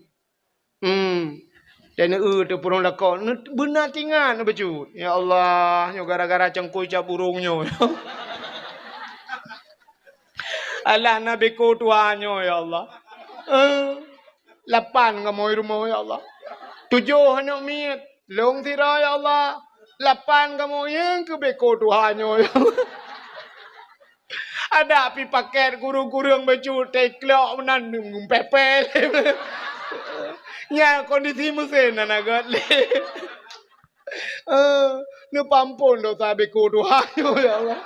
Hmm. Dan eu teupeurong lakoe, beuna tingat neubacut. Ya Allah, nyoe gara-gara cangkôi cap burông nyoe. Alah na beko tuha nyoe, ya Allah. Eh, lapan kamoe rumoh, ya Allah. Tujoh aneuk miet, lôn sidroe, ya Allah. Lapan kamoe, nyang keu beko tuha nyoe, ya Allah. Adak pi paket kureueng-kureueng bacut teuklok meunan pèh-pèh. Nyan kondisi meusén na gèt lé. Eh, neupampon dosa beko tuha nyoe, ya Allah.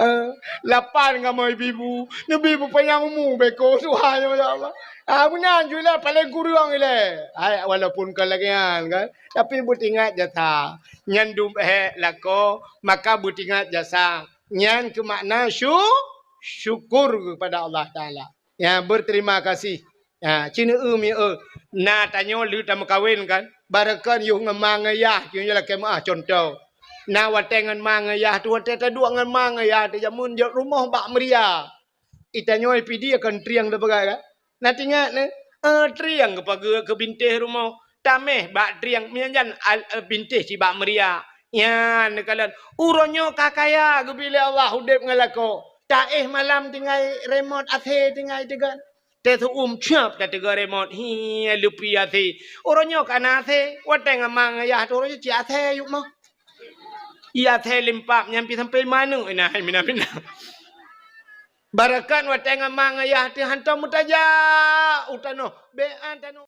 Eh, lapan kamoe ibu-ibu, neubi peupanyang umu beko tuha nyoe, ya Allah. Ah, meunan ju ilèe, paleng kureueng ilèe. Hai, walaupun kon lagèe nyan kan, tapi beutingat jasa. Nyan dum hék lakoe, maka beutingat jasa. Nyan keuh makna syu-, syukur keupada Allah Taala. Ya, berterima kasih. Ya, ci neueu mi eu. Na tanyoe lheueh tameukawen kan, barokon yôh ngon ma ngon yah, ci nyoe lakèe meuah cuntoh. Na watèe ngon ma ngon yah teuh, watèe taduek ngon ma ngon yah teuh, jameun jok rumoh bak meuria. I tanyoe Pidie kon trieng teupeugah kan. Na tingat nyoe, eh, trieng geupageue keu bintéh rumoh. Taméh bak trieng, meunyan jan al-, eh, bintéh cit bak meuria. Nyan neukalon. Uroe nyoe ka kaya geubi lé Allah udép ngon lakoe. Taéh malam tinggai remot asèe tinggai teugon. Teuh seu-uem cap tateugon remot. Hi, leupie asèe. Uroe nyoe ka na asèe. Watèe ngon ma ngon yah teuh uroe nyoe cit asèe yôh moh. Iya asèe limpap nyan pi sampoe maneuk ina hai mina-mina. Barokon watèe ngon ma ngon yah teuh hantom meutajak u tanoh. Bèk an tanoh.